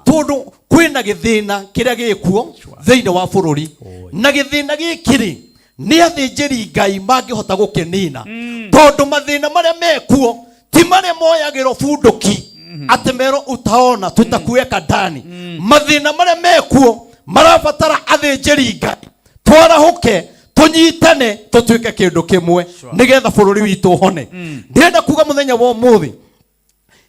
tondũ kwĩna gĩthĩna kĩrĩa gĩkuo thĩinĩ wa bũrũri. Na gĩthĩna gĩkĩ rĩ, nĩ athĩnjĩri Ngai mangĩhota gũkĩnina, tondũ mathĩna marĩa mekuo ti marĩa moyagĩrwo bunduki atĩ merwo utaona tutakuweka ndani. Mathĩna marĩa mekuo marabatara athĩnjĩri Ngai twarahũke, tũnyitane, tũtuĩke kĩndũ kĩmwe nĩgetha bũrũri witũ ũhone. Ndĩrenda kuga mũthenya wa ũmũthĩ,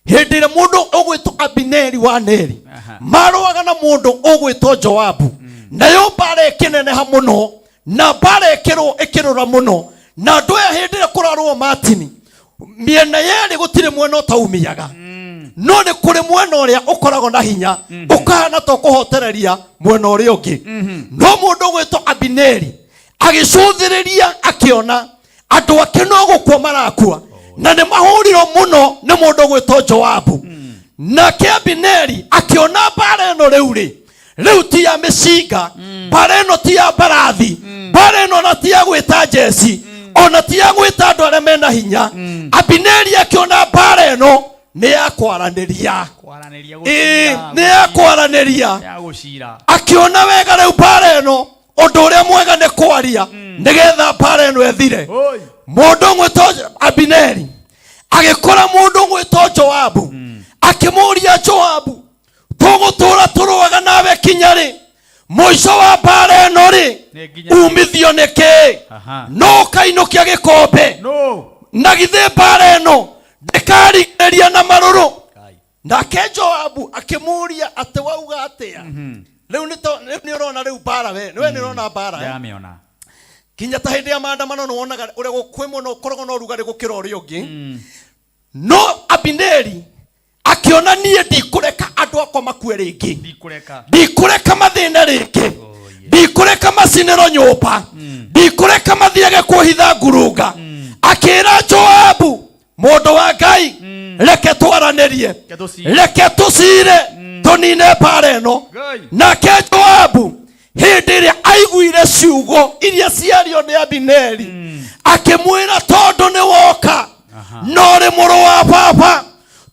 hĩndĩ ĩrĩa mũndũ ũgwĩtwo Abineri wa Neri marũaga na mũndũ ũgwĩtwo Joabu, nayo mbara ĩkĩneneha mũno na mbara ĩkĩrũ ĩkĩrũra mũno na andũ aya. Hĩndĩ ĩrĩa kũrarũo, Martin, mĩena yerĩ gũtirĩ mwena ũtaumiaga, no nĩ kũrĩ mwena ũrĩa ũkoragwo na hinya ũkahana ta ũkũhotereria mwena ũrĩa ũngĩ. No mũndũ ũgwĩtwo Abineri agĩcũthĩrĩria akĩona andũ ake no gũkua marakua na nĩ mahũrirwo mũno nĩ mũndũ ũgwĩtwo Joabu. Nake Abineri akĩona mbara ĩno rĩu rĩ, rĩu ti ya mĩcinga, mbara ĩno ti ya mbarathi, mbara ĩno ona ti ya gwĩta njeci, ona ti ya gwĩta andũ arĩa mena hinya. Abineri akĩona mbara ĩno nĩ ya kwaranĩria. Kwaranĩria. Ĩĩ, nĩ ya kwaranĩria. Ya gũcira. Akĩona wega rĩu mbara ĩno, ũndũ ũrĩa mwega nĩ kwaria nĩgetha mbara ĩno ĩthire. Mũndũ ũgwĩtwo Abineri agĩkora mũndũ ũgwĩtwo Joabu, akĩmũria, "Joabu, tũgũtũra tũrũaga nawe kinya rĩ? Mũico wa mbara ĩno rĩ, umithio nĩ kĩ? No ũkainũkia gĩkombe? Na githĩ mbara ĩno ndĩkarigĩrĩria na marũrũ?" Nake Joabu akĩmũria atĩ, "Wauga atĩa rĩu? Rĩu nĩ ũrona rĩu mbara, we we nĩ ũrona mbara, eh?" Ndĩramĩona. Kinya ta hĩndĩ ya maandamano nĩ wonaga ũrĩa kwĩ mwena ũkoragwo na ũrugarĩ gũkĩra ũrĩa ũngĩ. No Abineri akĩona, "Niĩ ndikũreka andũ akwa makue rĩngĩ. Ndikũreka. Ndikũreka mathĩna rĩngĩ, ndikũreka macinĩrwo nyũmba, ndikũreka mathiage kũhitha ngurunga." Akĩra Joabu, "Mũndũ wa Ngai, reke twaranĩrie, reke tũcire, tũnine mbara ĩno." Nake Joabu hĩndĩ ĩrĩa aiguire ciugo iria ciario nĩ Abineri, akĩmwĩra, "Tondũ nĩ woka no rĩ, mũrũ wa baba,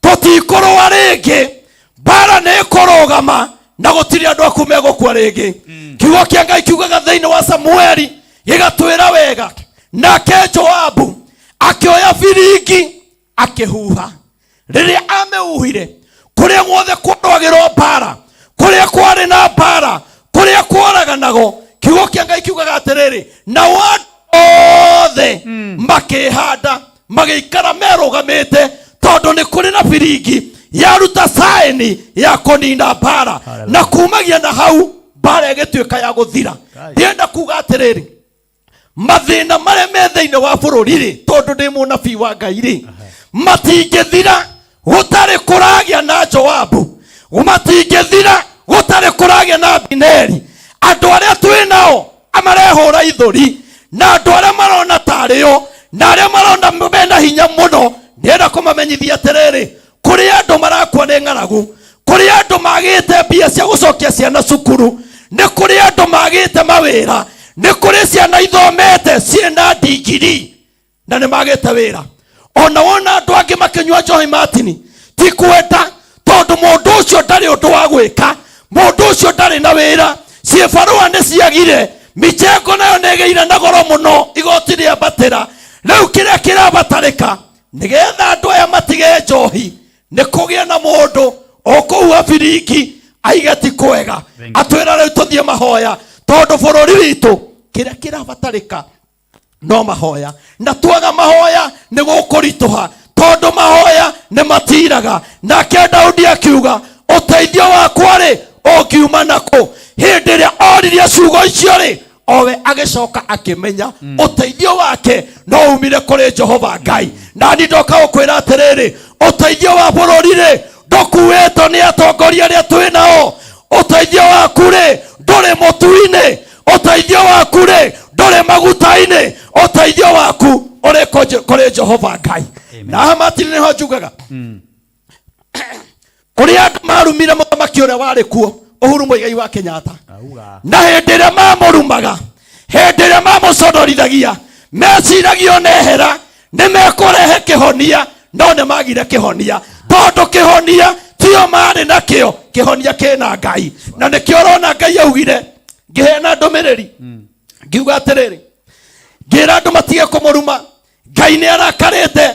tũtikũrũa rĩngĩ, mbara nĩ ĩkũrũgama." Na gũtirĩ andũ aku megũkua rĩngĩ. Kiugo kĩa Ngai kiugaga thĩinĩ wa Samueli gĩgatwĩra wega, nake Joabu akĩoya biringi akĩhuha. Rĩrĩa amĩhuhire, kũrĩa guothe kwarũagĩrwo mbara, kũrĩa kwarĩ na mbara, kũrĩa kworaganago, kiugo kĩa Ngai kiugaga atĩrĩrĩ, nao andũ othe makĩhanda magĩikara merũgamĩte, tondũ nĩ kũrĩ na biringi yaruta saĩni ya kũnina mbara, na kumagia na hau mbara ĩgĩtuĩka ya gũthira. Ndĩrenda kuga atĩrĩrĩ, mathĩna marĩa me thĩinĩ wa bũrũri rĩ, tondũ ndĩ mũnabii wa Ngai rĩ, matingĩthira gũtarĩ kũragĩa na Joabu, matingĩthira gũtarĩ kũragĩa na Abineri. Andũ arĩa twĩ nao marehũra ithũri, na andũ arĩa marona tarĩo, na arĩa marona mena hinya mũno, ndĩrenda kũmamenyithia atĩrĩrĩ, kũrĩ andũ marakua nĩ ng'aragu, kũrĩ andũ magĩte mbia cia gũcokia ciana cukuru, nĩ kũrĩ andũ magĩte mawĩra, nĩ kũrĩ ciana ithomete ciĩna ndigiri na nĩ magĩte wĩra. Ona wona andũ angĩ makĩnyua njohi matini, ti kwenda, tondũ mũndũ ũcio ndarĩ ũndũ wa gwĩka, mũndũ ũcio ndarĩ na wĩra, ciĩbarũa nĩ ciagire, michengo nayo nĩ ĩgĩire na goro mũno, igoti rĩambatĩra. Rĩu kĩrĩa kĩrabatarĩka nĩgetha andũ aya matige njohi nĩ kũgĩa na mũndũ ũkũhuha biringi aige ti kwega, atwĩra rĩu tũthiĩ mahoya, tondũ bũrũri witũ kĩrĩa kĩrabatarĩka no mahoya, na twaga mahoya nĩ gũkũritũha, tondũ mahoya nĩ matiraga. Nake Daudi akiuga, ũteithio wakwa rĩ ũngiuma nakũ? Hĩndĩ ĩrĩa oririe ciugo icio rĩ, owe agĩcoka akĩmenya ũteithio wake no umire kũrĩ Jehova Ngai. Na niĩ ndoka gũkwĩra atĩrĩrĩ, ũteithio wa bũrũri rĩ ndũkuĩtwo nĩ atongoria arĩa twĩ nao. Ũteithio waku rĩ ndũrĩ mũtu-inĩ, ũteithio waku rĩ ndũrĩ maguta-inĩ, ũteithio waku ũrĩ kũrĩ Jehova Ngai. Na haha matiri nĩho njugaga kũrĩ andũ marumire mũthamaki ũrĩa warĩ kuo, Uhuru Muigai wa Kenyatta, na hĩndĩ ĩrĩa mamũrumaga, hĩndĩ ĩrĩa mamũconorithagia, meciragio nehera nĩ mekũrehe kĩhonia, no nĩ magire kĩhonia, tondũ kĩhonia tio marĩ nakĩo, kĩhonia kĩna Ngai. Na nĩkĩo ũrona Ngai augire, ngĩheana ndũmĩrĩri ngiuga atĩrĩrĩ, ngĩra andũ matige kũmũruma, Ngai nĩ arakarĩte,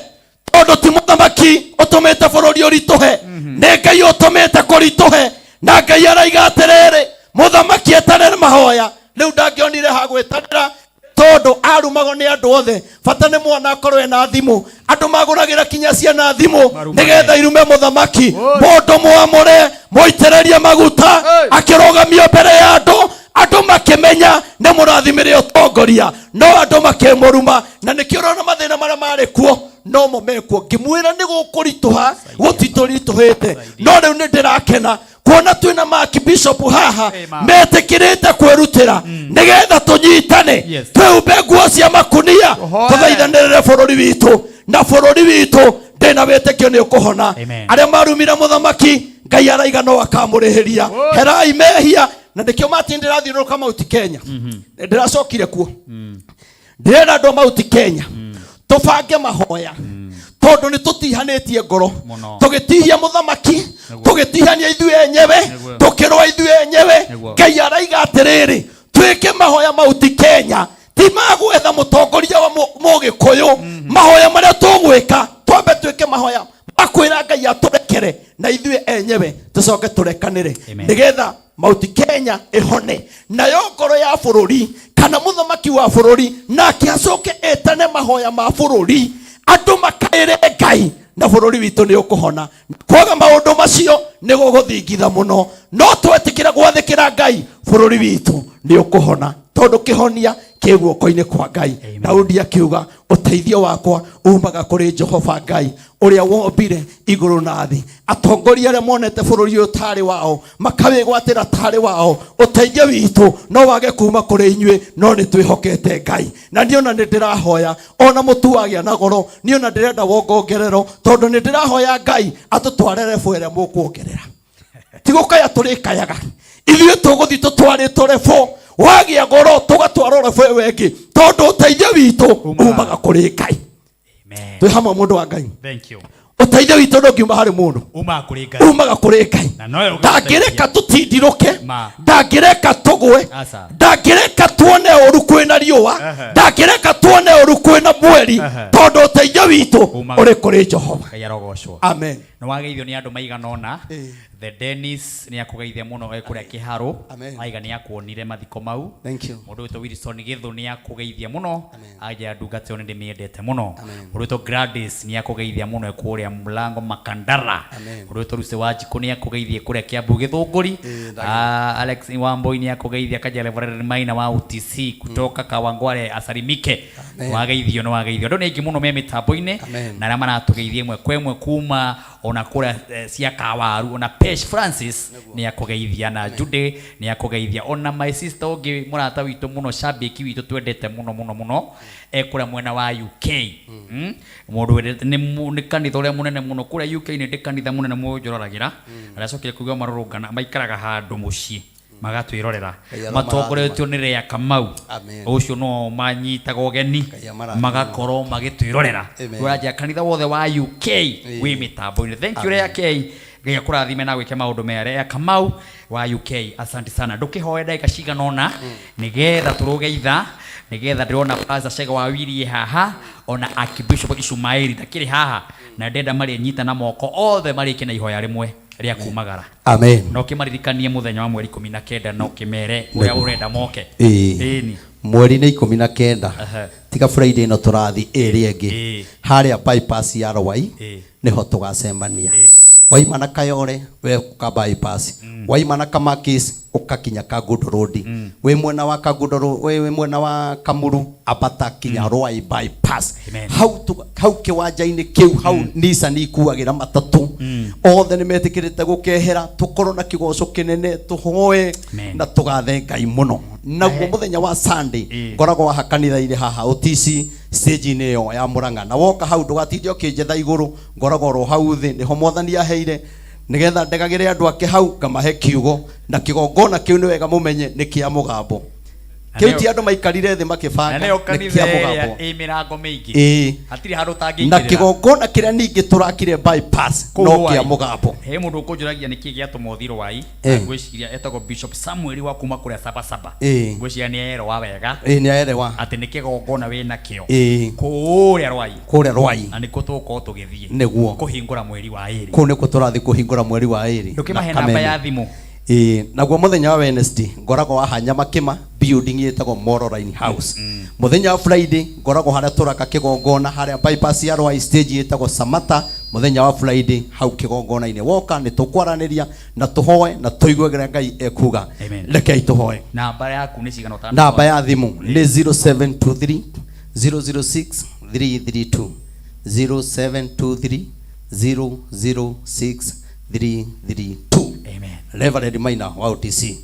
tondũ ti mũthamaki ũtũmĩte bũrũri ũritũhe, nĩ Ngai ũtũmĩte kũritũhe. Na Ngai araiga atĩrĩrĩ, mũthamaki etanĩre mahoya. Rĩu ndangĩonire ha gwĩtanĩra, tondũ arumagwo nĩ andũ othe. Bata nĩ mwana akorwo ena thimũ, andũ magũragĩra kinya ciana thimũ nĩgetha irume mũthamaki. Mũndũ mwamũre mũitĩrĩrie maguta akĩrũgamio mbere ya andũ, andũ makĩmenya nĩ mũrathimĩre ũtongoria, no andũ makĩmũruma. Na nĩkĩo ũrona mathĩna marĩa marĩ kuo nomo mekuo. Ngĩmwĩra nĩ gũkũritũha, gũtitũritũhĩte, no rĩu nĩ ndĩrakena kuona twĩna Mark Bishop haha metĩkĩrĩte kwĩrutĩra nĩgetha tũnyitane, twĩhumbe nguo cia makunia, tũthaithanĩrĩre bũrũri witũ, na bũrũri witũ ndĩna wĩtĩkio nĩ ũkũhona. Arĩa marumire mũthamaki, Ngai araiga no akamũrĩhĩria. Herai mehia. Na nĩkĩo Martin ndĩrathiũrũrũka Mount Kenya, ndĩracokire kuo, ndĩrenda andũ a Mount Kenya tũbange mahoya, tondũ nĩ tũtihanĩtie ngoro, tũgĩtihia mũthamaki, tũgĩtihania ithuĩ enyewe, tũkĩrũa ithuĩ enyewe. Ngai araiga atĩrĩrĩ, twĩke mahoya Mount Kenya, ti ma gwetha mũtongoria wa mũgĩkũyũ. Mahoya marĩa tũgwĩka, twambe twĩke mahoya makwĩra Ngai atũrekere na ithuĩ enyewe tũcoke tũrekanĩre, nĩgetha Mount Kenya ĩhone, nayo ngoro ya bũrũri kana mũthamaki wa bũrũri nake acoke etane mahoya ma bũrũri, andũ makaĩre Ngai, na bũrũri witũ nĩ ũkũhona. Kwaga maũndũ macio nĩ gũgũthingitha mũno, no twetĩkĩra gwathĩkĩra Ngai, bũrũri witũ nĩ ũkũhona, tondũ kĩhonia kĩ guoko-inĩ kwa Ngai. Daudi akiuga, ũteithio wakwa umaga kũrĩ Jehova Ngai ũrĩa wombire igũrũ na thĩ. Atongoria arĩa monete bũrũri ũyũ tarĩ wao makawĩgwatĩra tarĩ wao, ũteithio witũ no wage kuma kũrĩ inyuĩ, no nĩ twĩhokete Ngai. Na niĩ ona nĩ ndĩrahoya, ona mũtu wagĩa na goro, niĩ ona ndĩrenda wongongerero, tondũ nĩ ndĩrahoya Ngai atũtware rebu ĩrĩa mũkuongerera. Ti gũkaya tũrĩkayaga, ithuĩ tũgũthiĩ tũtwarĩtwo rebo, wagĩa goro tũgatwarwo rebo ĩyo ĩngĩ, tondũ ũteithio witũ umaga kũrĩ Ngai. Twĩ hamwe, mũndũ wa Ngai? Thank you. Ũteithio witũ ndũngiuma harĩ mũndũ, umaga kũrĩ Ngai. Umaga kũrĩ Ngai. Na nowe ũngĩtũteithia. Ndangĩreka tũtindirũke, Ma. ndangĩreka tũgwe, Aca. ndangĩreka tuone ũru kwĩna riũa, Ehe. ndangĩreka tuone ũru kwĩna mweri, Ehe. tondũ ũteithio witũ Umaga- ũrĩ kũrĩ Jehova. Ngai arogocwo. Amen. Nĩ wageithio nĩ andũ maigana ũna. The Dennis nĩ akũgeithia mũno e kũrĩa Kĩharũ. Amen. Aiga nĩ akuonire mathiko mau. Thank you. Mũndũ wĩtwo Wilson Gĩthũ nĩ akũgeithia mũno. Aja ndungata ĩyo nĩ ndĩmĩendete mũno. Mũndũ wĩtwo Gladys nĩ akũgeithia mũno e kũrĩa Mlango Makandara. Amen. Mũndũ wĩtwo Lucy Wanjikũ nĩ akũgeithia kũrĩa Kiambu Gĩthũngũri. Ah, Alex Wamboi nĩ akũgeithia Kajala Reverend Maina wa UTC kutoka Kawangware asalimike. Amen. Wageithio nĩ wageithio. Andũ nĩ aingĩ mũno me mĩtambo-inĩ Amen. na arĩa maratũgeithia ĩmwe kwa ĩmwe kuma ona kũrĩa cia Kawaru, ona Pesh Francis nĩ akũgeithia, na Jude nĩ akũgeithia, ona my sister ũngĩ mũrata witũ mũno, shabiki witũ twendete mũno mũno mũno, e kũrĩa mwena wa UK. Mũndũ wendete nĩ kanitha ũrĩa mũnene mũno kũrĩa UK, nĩ ndĩ kanitha mũnene mũno njororagĩra, arĩa acokire kũigua marũrũngana maikaraga handũ mũciĩ magatwĩrorera. Ngai aromarathima. Matongoretio nĩ Rea Kamau. Amen. Ũcio no manyitaga ũgeni Ngai amarathime. magakorwo magĩtwĩrorera. Amen. Ũranjia kanitha wothe wa UK wĩ mĩtambo-inĩ. Thank you, Rea K. Ngai akũrathime na gwĩke maũndũ mega. Rea Kamau wa UK, asante sana. Ndũkĩhoe ndagĩka cigana ũna nĩgetha tũrũge itha, nĩgetha ndĩrona Pastor Chege wa Wirie haha, ona Archbishop Ishumaeli ndakĩrĩ haha, na ndenda marĩ nyita na moko othe marĩke na ihoya rĩmwe rĩa kumagara. Amen. Na ũkĩmaririkanie mũthenya wa mweri 19 na ũkĩmere ũrĩa ũrenda moke. Ĩĩ. Ĩni. Mweri nĩ 19. Ehe. Tiga Friday ĩno tũrathi ĩrĩa ĩngĩ, harĩa bypass ya Rwai nĩho tũgacemania. Waima na Kayore we ũka bypass, waima na Kamakis ũkakinya Kangundo Road, wĩ mwena wa Kangundo Road, wĩ mwena wa Kamuru ambata kinya Rwai bypass. Amen. Hau hau kĩwanja-inĩ kĩu, hau Nissan ikuagĩra matatũ, othe nĩ metĩkĩrĩte gũkehera, tũkorwo na kĩgoco kĩnene, tũhoe Amen. na tũgathe Ngai mũno. Naguo mũthenya wa Sunday ngoragwo haha kanitha-inĩ haha ũtici stage-inĩ ĩyo ya Mũrang'a, na woka hau ndũgatinde ũkĩnjetha igũrũ, ngoragwo oro hau thĩ, nĩho Mwathani aheire nĩgetha ndegagĩre andũ ake hau, ngamahe kiugo, na kĩgongona kĩu nĩ wega mũmenye nĩ kĩa mũgambo. Na Kĩu nĩyo- ti andũ maikarire thĩ na makĩbanga, nĩyo nĩ kanitha kĩa ĩrĩa mũgambo. ĩ mĩrango mĩingĩ. Ĩĩ. Hatirĩ handũ Na ũtangĩingĩrĩra. kĩgongona kĩrĩa ningĩ tũrakire bypass Kũu no Rwai. kĩa mũgambo. He mũndũ ũkũnjũragia nĩkĩ gĩatũma ũthiĩ Rwai. Ngwĩciria etagwo Bishop Samuel wa kuma kũrĩa Sabasaba. Ngwĩciria nĩ erewa wega. Ĩĩ, nĩ aerewa. Atĩ nĩ kĩgongona wĩ nakĩo. Kũrĩa Rwai. Kũrĩa Rwai. Na nĩkuo tũgũkorwo tũgĩthiĩ. Nĩguo. Kũhingũra mweri wa ĩrĩ. Kũu nĩkuo tũrathiĩ kũhingũra mweri wa ĩrĩ. Ndũkĩmahe Na namba Kameme. ya thimũ. Ĩĩ, naguo mũthenya wa Wednesday ngoragwo haha Nyamakĩma building ĩtagwo Moroline House. Mũthenya wa Friday ngoragwo harĩa tũraka kĩgongona harĩa bypass ya Rwai stage ĩtagwo Samata. Mũthenya wa Friday hau kĩgongona-inĩ woka nĩ tũkwaranĩria na tũhoe na tũigue kĩrĩa Ngai ekuga. Amen. Rekei tũhoe. Namba yaku nĩ cigana ũtana? Namba ya thimũ nĩ 0723 006 332, 0723 006 332. Amen. Reverend Maina wa UTC.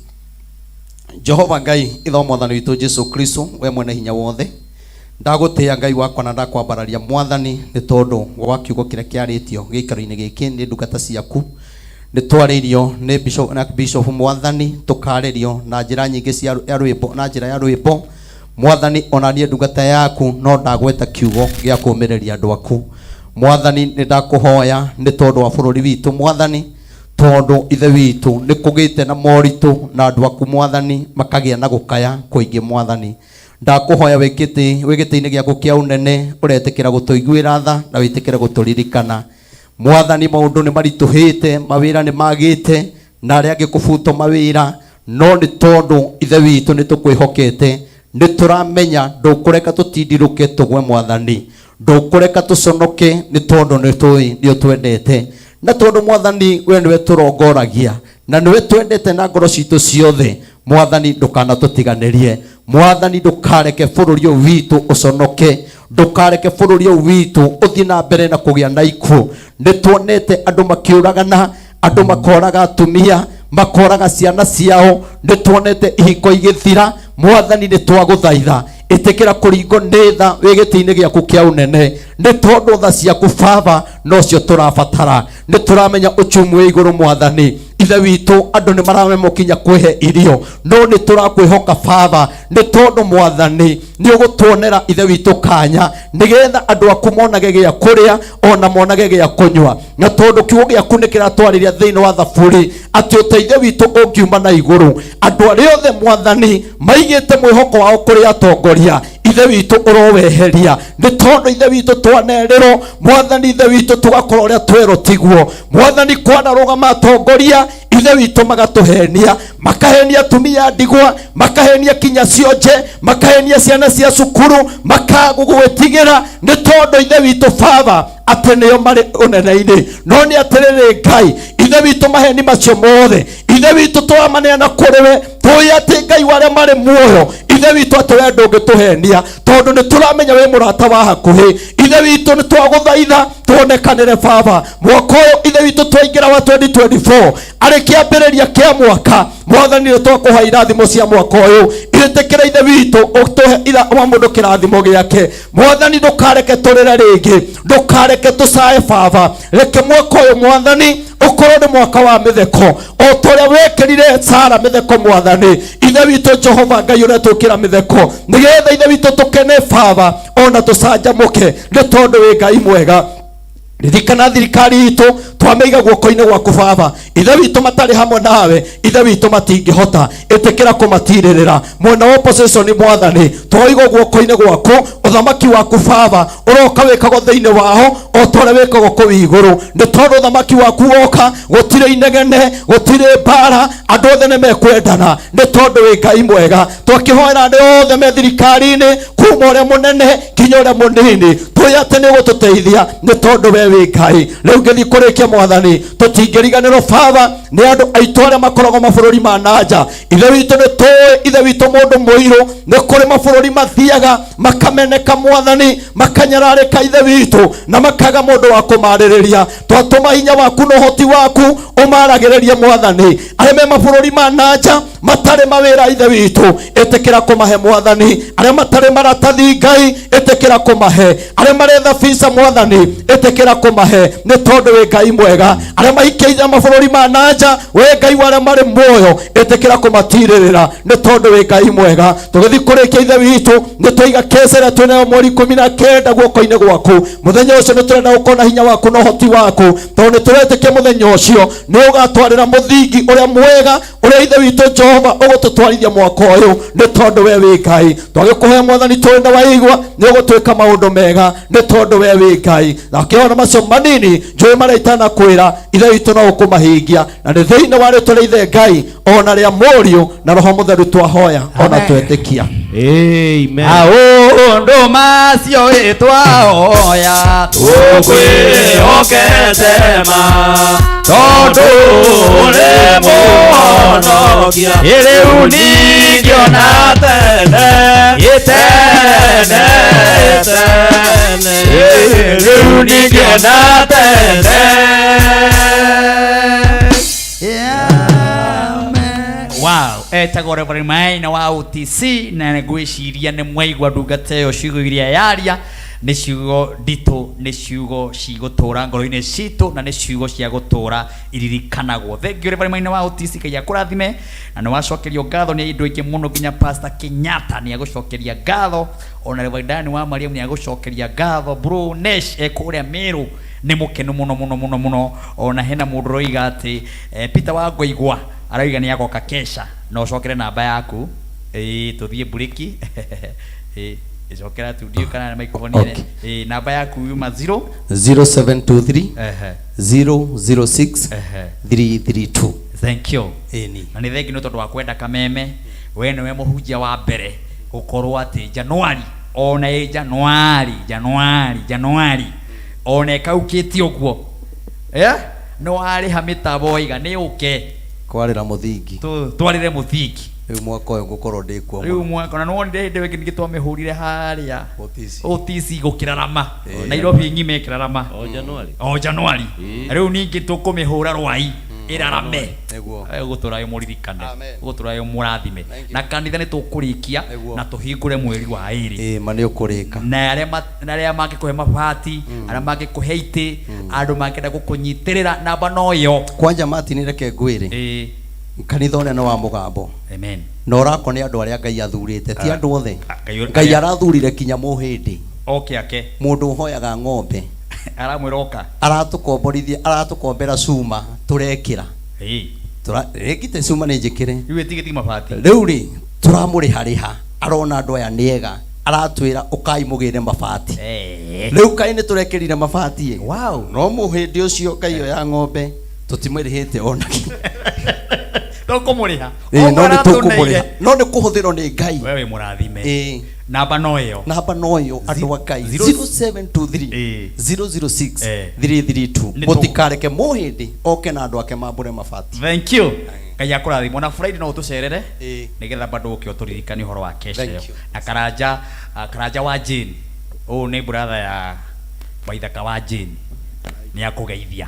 Jehova Ngai ithe wa Mwathani witũ Jesu Kristo, we mwene hinya wothe, ndagũtĩĩa Ngai wakwa na ndakwambararia Mwathani nĩ tondũ wa kiugo kĩrĩa kĩarĩtio gĩikaro-inĩ gĩkĩ nĩ ndungata ciaku. Nĩ twarĩirio nĩ bishop, na bishop Mwathani, tũkarĩrio na njĩra nyingĩ cia ya rwĩmbo, na njĩra ya rwĩmbo Mwathani, ona niĩ ndungata yaku no ndagweta kiugo gĩa kũũmĩrĩria andũ aku Mwathani. Nĩ ndakũhoya nĩ tondũ wa bũrũri witũ Mwathani, tondũ ithe witũ nĩ kũgĩte na moritũ na andũ aku Mwathani makagĩa na gũkaya kũingĩ. Mwathani, ndakũhoya wĩ gĩtĩ-inĩ gĩaku kĩa ũnene, ũretĩkĩra gũtũiguĩra tha na wĩtĩkĩre gũtũririkana Mwathani. Maũndũ nĩ maritũhĩte, mawĩra nĩ magĩte na arĩa angĩ kũbutwo mawĩra, no nĩ tondũ ithe witũ nĩ tũkwĩhokete, nĩ tũramenya ndũkũreka tũtindirũke tũgwe Mwathani, ndũkũreka tũconoke, nĩ tondũ nĩ tũĩ nĩ ũtwendete, na tondũ Mwathani we nĩwe tũrongoragia na nĩwe twendete na ngoro citũ ciothe. Mwathani, ndũkanatũtiganĩrie Mwathani, ndũkareke bũrũri ũyũ witũ ũconoke, ndũkareke bũrũri ũyũ witũ ũthiĩ na mbere na kũgĩa na ikuũ. Nĩ tuonete andũ makĩũragana, andũ makoraga atumia, makoraga ciana ciao, nĩ tuonete ihiko igĩthira. Mwathani, nĩ twagũthaitha ĩtĩkĩra kũringwo nĩ tha wĩ gĩtĩ-inĩ gĩaku kĩa ũnene, nĩ tondũ tha ciaku Baba nocio tũrabatara. Nĩ tũramenya ũchumu wĩ igũrũ Mwathani. Ithe witũ, andũ nĩ mararemwo kinya kwĩhe irio, no nĩ tũrakwĩhoka Baba, nĩ tondũ Mwathani nĩ ũgũtuonera Ithe witũ kanya, nĩgetha andũ aku monage gĩa kũrĩa ona monage gĩa kũnyua. Na tondũ kiugo gĩaku nĩ kĩratwarĩria thĩinĩ wa Thaburi atĩ ũteithio witũ ũngiuma na igũrũ, andũ arĩa othe Mwathani maigĩte mwĩhoko wao kũrĩ atongoria, Ithe witũ ũroweheria, nĩ tondũ Ithe witũ twanerĩrwo Mwathani Ithe witũ tũgakorwo ũrĩa twerwo tiguo. Mwathani, kwanarũgama atongoria Ithe witũ magatũhenia, makahenia atumia a ndigwa, makahenia kinya cionje, makahenia ciana cia cukuru, makagũgwĩtigĩra nĩ tondũ Ithe witũ Baba atĩ nĩo marĩ ũnene-inĩ. No nĩ atĩrĩrĩ Ngai Ithe witũ, maheni macio mothe Ithe witũ twamaneana kũrĩ we, tũĩ atĩ Ngai wa arĩa marĩ muoyo Ithe witũ atĩ we ndũngĩtũhenia, tondũ nĩ tũramenya wĩ mũrata wa hakuhĩ. Ithe witũ, nĩ twagũthaitha tuonekanĩre Baba mwaka ũyũ Ithe witũ twaingĩra wa 2024 arĩ kĩambĩrĩria kĩa mwaka. Mwathani, nĩ twakũhe irathimo cia mwaka ũyũ, ĩtĩkĩra Ithe witũ ũtũhe ira wa mũndũ kĩrathimo gĩake. Mwathani, ndũkareke tũrĩre rĩngĩ, ndũkareke tũcae Baba. Reke mwaka ũyũ Mwathani ũkorwo nĩ mwaka wa mĩtheko, o ta ũrĩa wekĩrire Sara mĩtheko. Mwathani Ithe witũ Jehova Ngai, ũrĩa twĩkĩra mĩtheko, nĩgetha Ithe witũ tũkene Baba ona tũcanjamũke, nĩ tondũ wĩ Ngai mwega. Ririkana thirikari itũ, twamĩiga guoko-inĩ gwaku Baba. Ithe witũ, matarĩ hamwe nawe Ithe witũ matingĩhota, ĩtĩkĩra kũmatirĩrĩra. Mwena wa opposition Mwathani, twaigwo guoko-inĩ gwaku. Ũthamaki waku Baba ũroka wĩkagwo thĩinĩ wao o ta ũrĩa wĩkagwo kũu igũrũ, nĩ tondũ ũthamaki waku woka gũtirĩ inegene, gũtirĩ mbara, andũ othe nĩ mekwendana, nĩ tondũ wĩ Ngai mwega. Twakĩhoera andũ othe me thirikari-inĩ, kuma ũrĩa mũnene kinya ũrĩa mũnini, tũĩ atĩ nĩ ũgũtũteithia, nĩ tondũ we wĩ Ngai. Rĩu ngĩthiĩ kũrĩkia Mwathani, tũtingĩriganĩrwo Baba nĩ andũ aitũ arĩa makoragwo mabũrũri ma nanja. Ithe witũ, nĩ tũĩ Ithe witũ mũndũ mũirũ nĩ kũrĩ mabũrũri mathiaga makameneka Mwathani, makanyararĩka Ithe witũ, na makaga mũndũ wa kũmarĩrĩria. Twatũma hinya waku na ũhoti waku ũmaragĩrĩrie Mwathani, arĩa me mabũrũri ma nanja matarĩ mawĩra Ithe witũ, ĩtĩkĩra kũmahe Mwathani. Arĩa matarĩ maratathi Ngai, ĩtĩkĩra kũmahe. Arĩa maretha visa Mwathani, ĩtĩkĩra kũmahe, nĩ tondũ wĩ Ngai mwega. Arĩa mahikĩire mabũrũri ma nanja, we Ngai wa arĩa marĩ muoyo, ĩtĩkĩra kũmatirĩrĩra, nĩ tondũ wĩ Ngai mwega. Tũgĩthiĩ kũrĩkia Ithe witũ, nĩ twaiga kesa ĩrĩa twĩnayo mweri 19 guoko-inĩ gwaku. Mũthenya ũcio nĩ tũrenda gũkorwo na hinya waku na ũhoti waku, tondũ nĩ tũretĩkia mũthenya ũcio nĩ ũgatwarĩra mũthingi ũrĩa mwega ũrĩa Ithe witũ Jehova ũgũtũtwarithia mwaka ũyũ, nĩ tondũ we wĩ Ngai. Twagĩkũhoya Mwathani, tũĩ na waigua nĩ ũgũtwĩka maũndũ mega, nĩ tondũ we wĩ Ngai. Na kĩona macio manini njũĩ marĩa itanakwĩra Ithe witũ no ũkũmahingia, na nĩ thĩinĩ wa rĩtwa rĩa Ithe Ngai ona rĩa Mũriũ na Roho Mũtheru twahoya ona twetĩkia. Amen. Maũndũ macio ĩtwahoya tũkwĩhokete ma, tondũ ũrĩ mũhonokia. Rĩu ningĩona tene ĩtene tene, rĩu ningĩona tene. Wow, etagwo Reverend Maina wa OTC, na ngwĩciria nĩ mwaigua ndungata ĩyo ciugo iria yaria nĩ ciugo nditũ, nĩ ciugo cigũtũra ngoro-inĩ citũ, na nĩ ciugo cia gũtũra iririkanagwo. Thank you Reverend Maina wa OTC, Ngai akũrathime na nĩ wacokerio ngatho nĩ andũ aingĩ mũno, nginya Pastor Kenyatta nĩ agũcokeria ngatho, ona Reverend Dan wa Mariam nĩ agũcokeria ngatho, bro Nesh ekũrĩa Meru nĩ mũkenu mũno mũno mũno mũno, ona hena mũndũ ũroiga atĩ Peter wa Ngoigwa arauga nĩ agoka kesha, na ũcokere namba yaku ĩĩ tũthiĩ mburĩki ĩĩ ĩcokera tu, ndiũĩ kana microphone Okay. ĩĩ namba yaku yuma 0 0723 006 332. Thank you. Ĩni. Na nĩ thengi nĩ tondũ wa kwenda Kameme. We nĩwe mũhunjia wa mbere gũkorwo atĩ Januari, ona ĩ Januari Januari Januari ona ĩkaukĩte ũguo, nĩ warĩha mĩtambo waiga nĩ ũke kwarĩra mũthingi. Twarĩre mũthingi. Rĩu mwaka ũyũ ngũkorwo ndĩ kuo rĩu mũno. Mwaka na nĩwonire hĩndĩ ĩyo ĩngĩ ningĩ twamĩhũrire harĩa OTC. OTC gũkĩrarama. Nairobi ng'ima ĩkĩrarama. O Januari. O Januari. Rĩu ningĩ tũkũmĩhũra Rwai. Ĩrarame. Nĩguo. Ũgũtũra wĩ mũririkane. Amen. Ũgũtũra wĩ mũrathime. Thank you. Na kanitha nĩ tũkũrĩkia Nĩguo. na tũhingũre mweri wa ĩrĩ. Ĩĩ, ma nĩ ũkũrĩka. Na arĩa na arĩa mangĩkũhe mabati, arĩa mangĩkũhe itĩ, andũ mangĩenda gũkũnyitĩrĩra, namba no ĩyo. Kwanja Martin, reke ngwĩre, kanitha ũrĩa nĩ wa mũgambo. Amen. Na ũrakwo nĩ andũ arĩa Ngai athurĩte, ti Ah. andũ othe. Ngai Ngai arathurire kinya mũhĩndĩ. Oke ake. Mũndũ ũhoyaga ng'ombe. Aramwĩra oka. Aratũkomborithia, aratũkombera cuma tũrekĩra. Ĩĩ. Rĩngĩ cuma nĩ njĩkĩre. Rĩu ĩtigĩti mabati. Rĩu rĩ, tũramũrĩha rĩha, arona andũ aya nĩ ega, aratwĩra ũkai mũgĩre mabati. Rĩu kaĩ nĩ tũrekĩrire mabati ĩ. Wow. No mũhĩndĩ ũcio Ngai oya ng'ombe tũtimũrĩhĩte ona kĩ. Tũkũmũrĩha. Ĩĩ, no nĩ Ũguo tũkũmũrĩha. aratũneire. No nĩ kũhũthĩrwo nĩ Ngai. We wĩ mũrathime. Ĩĩ. Namba no ĩyo. Namba no ĩyo, andũ a Ngai. 0723 006 332. Nĩ Mũtikareke mũhĩndĩ oke na andũ ake mambũre mabati. Thank you. Ngai akũrathime. Ona Friday no ũtũcerere nĩgetha bado ũke ũtũririkanie ũhoro wa kesha Thank ĩyo. you. Na Karanja, Karanja wa Jane. Ũyũ nĩ brother ya Waithaka wa Jane. Nĩ akũgeithia.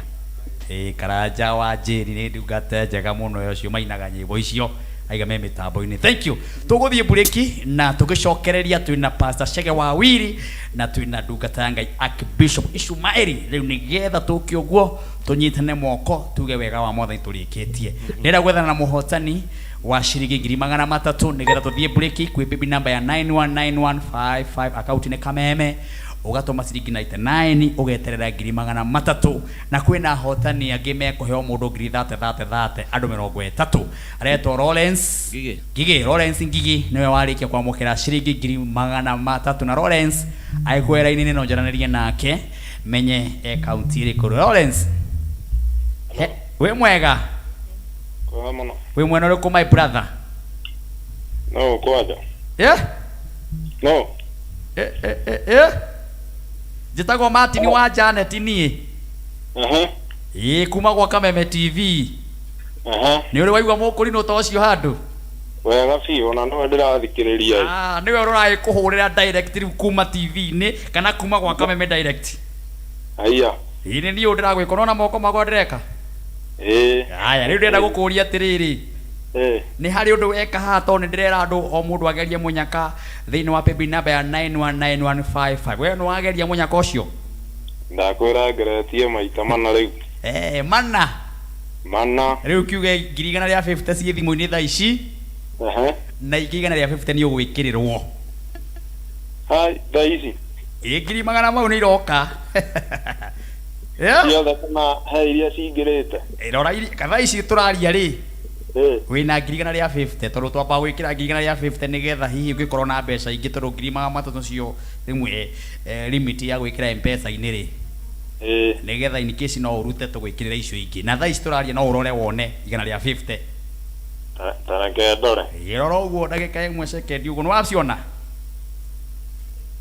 Ĩĩ, Karanja wa Jane nĩ ndungata njega mũno ĩyo, ũcio mainaga nyĩmbo icio aiga me mĩtambo-inĩ. Thank you. Tũgũthiĩ bureki na tũgĩcokereria twĩna Pastor Chege wa Wiri na twĩna ndungata ya Ngai Archbishop Ishumaeli. Rĩu nĩgetha tũke ũguo tũnyitane moko tuge wega wa Mwathani tũrĩkĩtie. Ndĩrenda gwethana na mũhotani wa ciringi 300,000 nĩgetha tũthiĩ bureki kwĩ baby number ya 919155 akaunti nĩ Kameme, ũgatũma ciringi 99 ũgeterera 300,000, na kwĩna ahotani angĩ mekũheo mũndũ ngiri thate thate thate, andũ 30. Aretwo Lawrence Ngigĩ. Ngigĩ, Lawrence Ngigĩ nĩwe warĩkia kwamũkĩra ciringi 300,000, na Lawrence agĩkũhe raini-inĩ no njaranĩrie nake menye e kaunti ĩrĩkũ. Lawrence, he, wĩ mwega? Kwega mũno. Wĩ mwena ũrĩkũ my brother? No kwanja. Yeah? No. Njĩtagwo Martin wa Janet niĩ. Aha. Ĩĩ, kuma gwa Kameme TV. Aha. Nĩ ũrĩ waigua mũkũrinũ ta ũcio handũ? Wega biũ, ona no ndĩrathikĩrĩria. Ah, nĩwe ũragĩkũhũrĩra direct rĩu kuma TV-inĩ kana kuma gwa Kameme direct? Haiya. Ĩĩ, nĩ niĩ ũyũ ndĩragwĩka, ũrona moko makwa ndĩreka? Ĩĩ. Haya, rĩu ndĩrenda gũkũria atĩrĩrĩ. Ĩĩ. Nĩ harĩ ũndũ weka haha tondũ nĩ ndĩrera andũ o mũndũ agerie mũnyaka thĩinĩ wa paybill number ya 919155. We nĩ wageria mũnyaka ũcio? Ndakwĩra ngeretie maita mana rĩu. Mana. Mana. Rĩu kiuge 150,000 ciĩ thimũ-inĩ thaa ici. Ehe. Na ingĩ 150 nĩ ũgwĩkĩrĩrwo. Hai, thaa ici. Ĩĩ, ngiri magana mau nĩ iroka. Yeah? Ciothe kana he iria cingĩrĩte? Rora thaa ici tũraria rĩ. Ĩĩ. Wĩna 150,000, tondũ twambaga gwĩkĩra 150,000 nĩgetha hihi ũngĩkorwo na mbeca ingĩ, tondũ 300,000 cio rĩmwe limit ya gwĩkĩra M-Pesa-inĩ rĩ. Ĩĩ. Nĩgetha in case no ũrute tũgwĩkĩrĩra icio ingĩ. Na thaa ici tũraria no ũrore wone 150. Ta reke ndore. Ĩĩ, rora ũguo ndagĩka ĩmwe sekendi ũguo, nĩ waciona?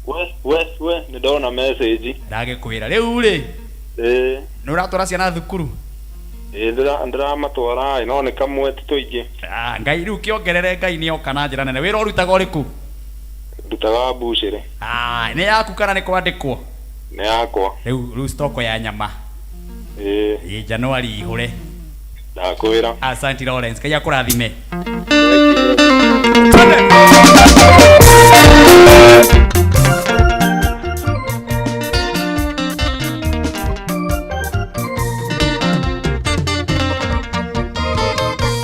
We, we, we, nĩ ndona message. Ndagĩkwĩra rĩu rĩ. Ĩĩ. Nĩ ũratwara ciana thukuru? Ĩĩ, ndĩramatwara ĩ, no nĩ kamwe ti tũingĩ. Ah, Ngai rĩu kĩongerere, Ngai nĩ oka na njĩra nene. Wĩra ũrutaga ũrĩkũ? Ndutaga mbucĩrĩ. Ah, nĩ yaku kana nĩ kwandĩkwo? Nĩ yakwa. Rĩu stoko ya nyama. Ĩĩ. Ĩĩ, Januari ihũre. Ndakwĩra. Asante Lawrence, Ngai akũrathime.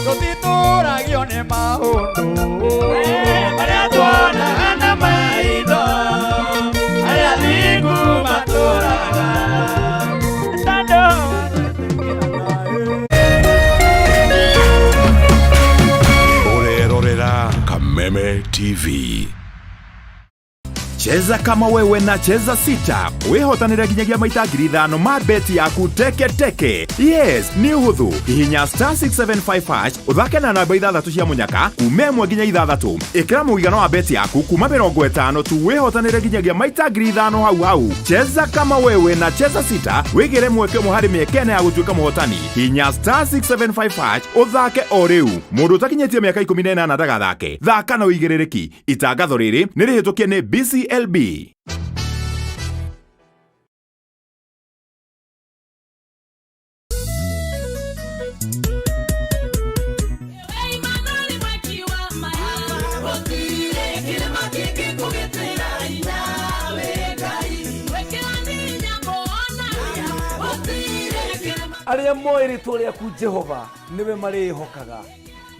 Tũtitũragio nĩ maũndũ marĩa tuonaga na maitho, arĩa thingu matũraga. Ũrerorera Kameme TV. Cheza kama wewe na Cheza Sita wĩhotanĩre nginyagia maita 5,000 ma beti yaku teke teke. Yes, nĩ ũhũthũ. Hihinya star 675 hash ũthake na namba ithathatũ cia mũnyaka kuma ĩmwe nginya ithathatũ. Ĩkĩra mũigana wa beti yaku kuma 50 tu wĩhotanĩre nginyagia maita 5,000 hau hau. Cheza kama wewe na Cheza Sita wĩgĩre mweke ũmwe harĩ mĩeke ĩna ya gũtuĩka mũhotani. Hihinya star 675 hash ũthake o rĩu. Mũndũ ũtakinyĩtie mĩaka 18 ndagathake. Thaka na ũigĩrĩrĩki. Itangatho rĩrĩ nĩ rĩhĩtũkie nĩ BCLB. Arĩa moĩ rĩtwa rĩaku Jehova nĩwe marĩĩhokaga,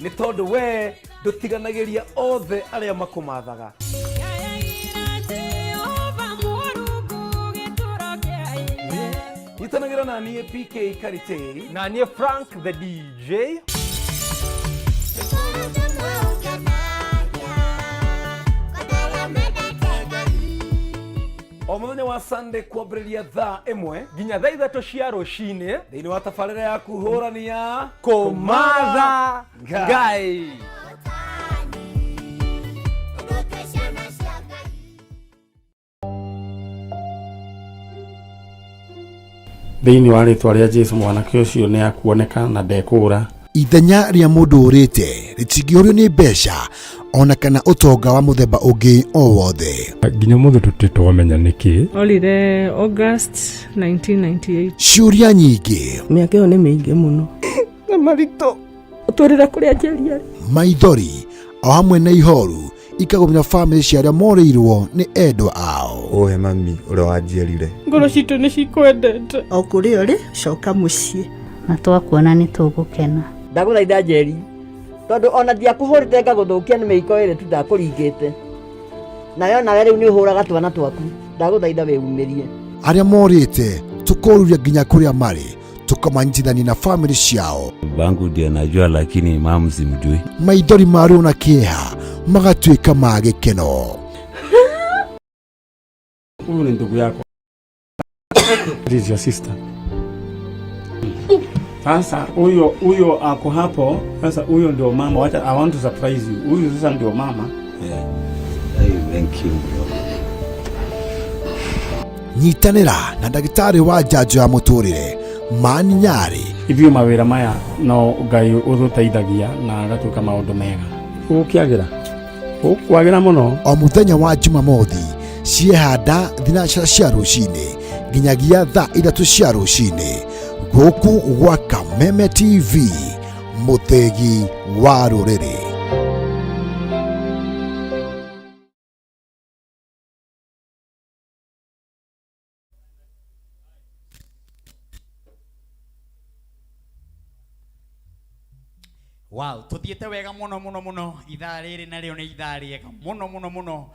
nĩ tondũ wee ndũtiganagĩria othe arĩa makũmathaga. Nyitanagĩra na niĩ PK Karitei na niĩ Frank the DJ. O mũthenya wa Sunday kwambĩrĩria thaa 1 nginya thaa 3 cia rũcinĩ thĩinĩ wa tabarĩra yaku hũrani ya Kũmatha Ngai. Thĩinĩ wa rĩtwa rĩa Jesu mwanake ũcio nĩ akuoneka na ndekũũra. Ithenya rĩa mũndũ ũrĩte rĩtingĩũrio nĩ mbeca ona kana ũtonga wa mũthemba ũngĩ o wothe. Nginya ũmũthĩ tũtirĩ twamenya nĩkĩ. Orire August 1998. Ciũria nyingĩ, Mĩaka ĩyo nĩ mĩingĩ mũno. Na maritũ ũtwĩrĩre kũrĩa Njeri arĩ. Maithori o hamwe na ihoru ikagũmĩra bamĩrĩ cia arĩa morĩirwo nĩ endwa ao. Ũhe mami ũrĩa wanjiarire. Ngoro citũ nĩ cikwendete. O kũrĩa ũrĩ, coka mũciĩ. Na twakuona nĩ tũgũkena. Ndagũthaitha Njeri, tondũ ona ndiakũhũrĩte ngagũthũkia nĩ mĩiko ĩrĩ tu ndakũringĩte. Nawe onawe rĩu nĩ ũhũraga twana twaku. Ndagũthaitha wĩumĩrie. Arĩa morĩte tũkoruria nginya kũrĩa marĩ, tũkamanyitithania na bamĩrĩ ciao. Bangu ndiye najua, lakini mamu simjui. Maithori ma ruo na kĩeha magatuĩka ma gĩkeno. Huyu ni ndugu yako. This is your sister. Sasa huyo huyo ako hapo. Sasa huyo ndio mama. Wacha, I want to surprise you. Huyu sasa ndio mama. Yeah. Hey, thank you bro. Nyitanĩra na ndagĩtarĩ wa njanjo ya mũtũrĩre Mani Nyarĩ. Ithuĩ mawĩra maya no Ngai ũtũteithagia na agatuĩka maũndũ mega. Ũgũkĩagĩra? Ũkwagĩra mũno. O mũthenya wa Jumamothi ciehanda thinacara cia rũcinĩ nginyagia thaa 3 cia rũcinĩ gũkũ gwa Kameme TV, mũthĩgi wa rũrĩrĩ. Wow, tuthiĩte wega mũno mũno mũno. Ithaa rĩrĩ narĩo nĩ ithaa rĩega mũno mũno mũno.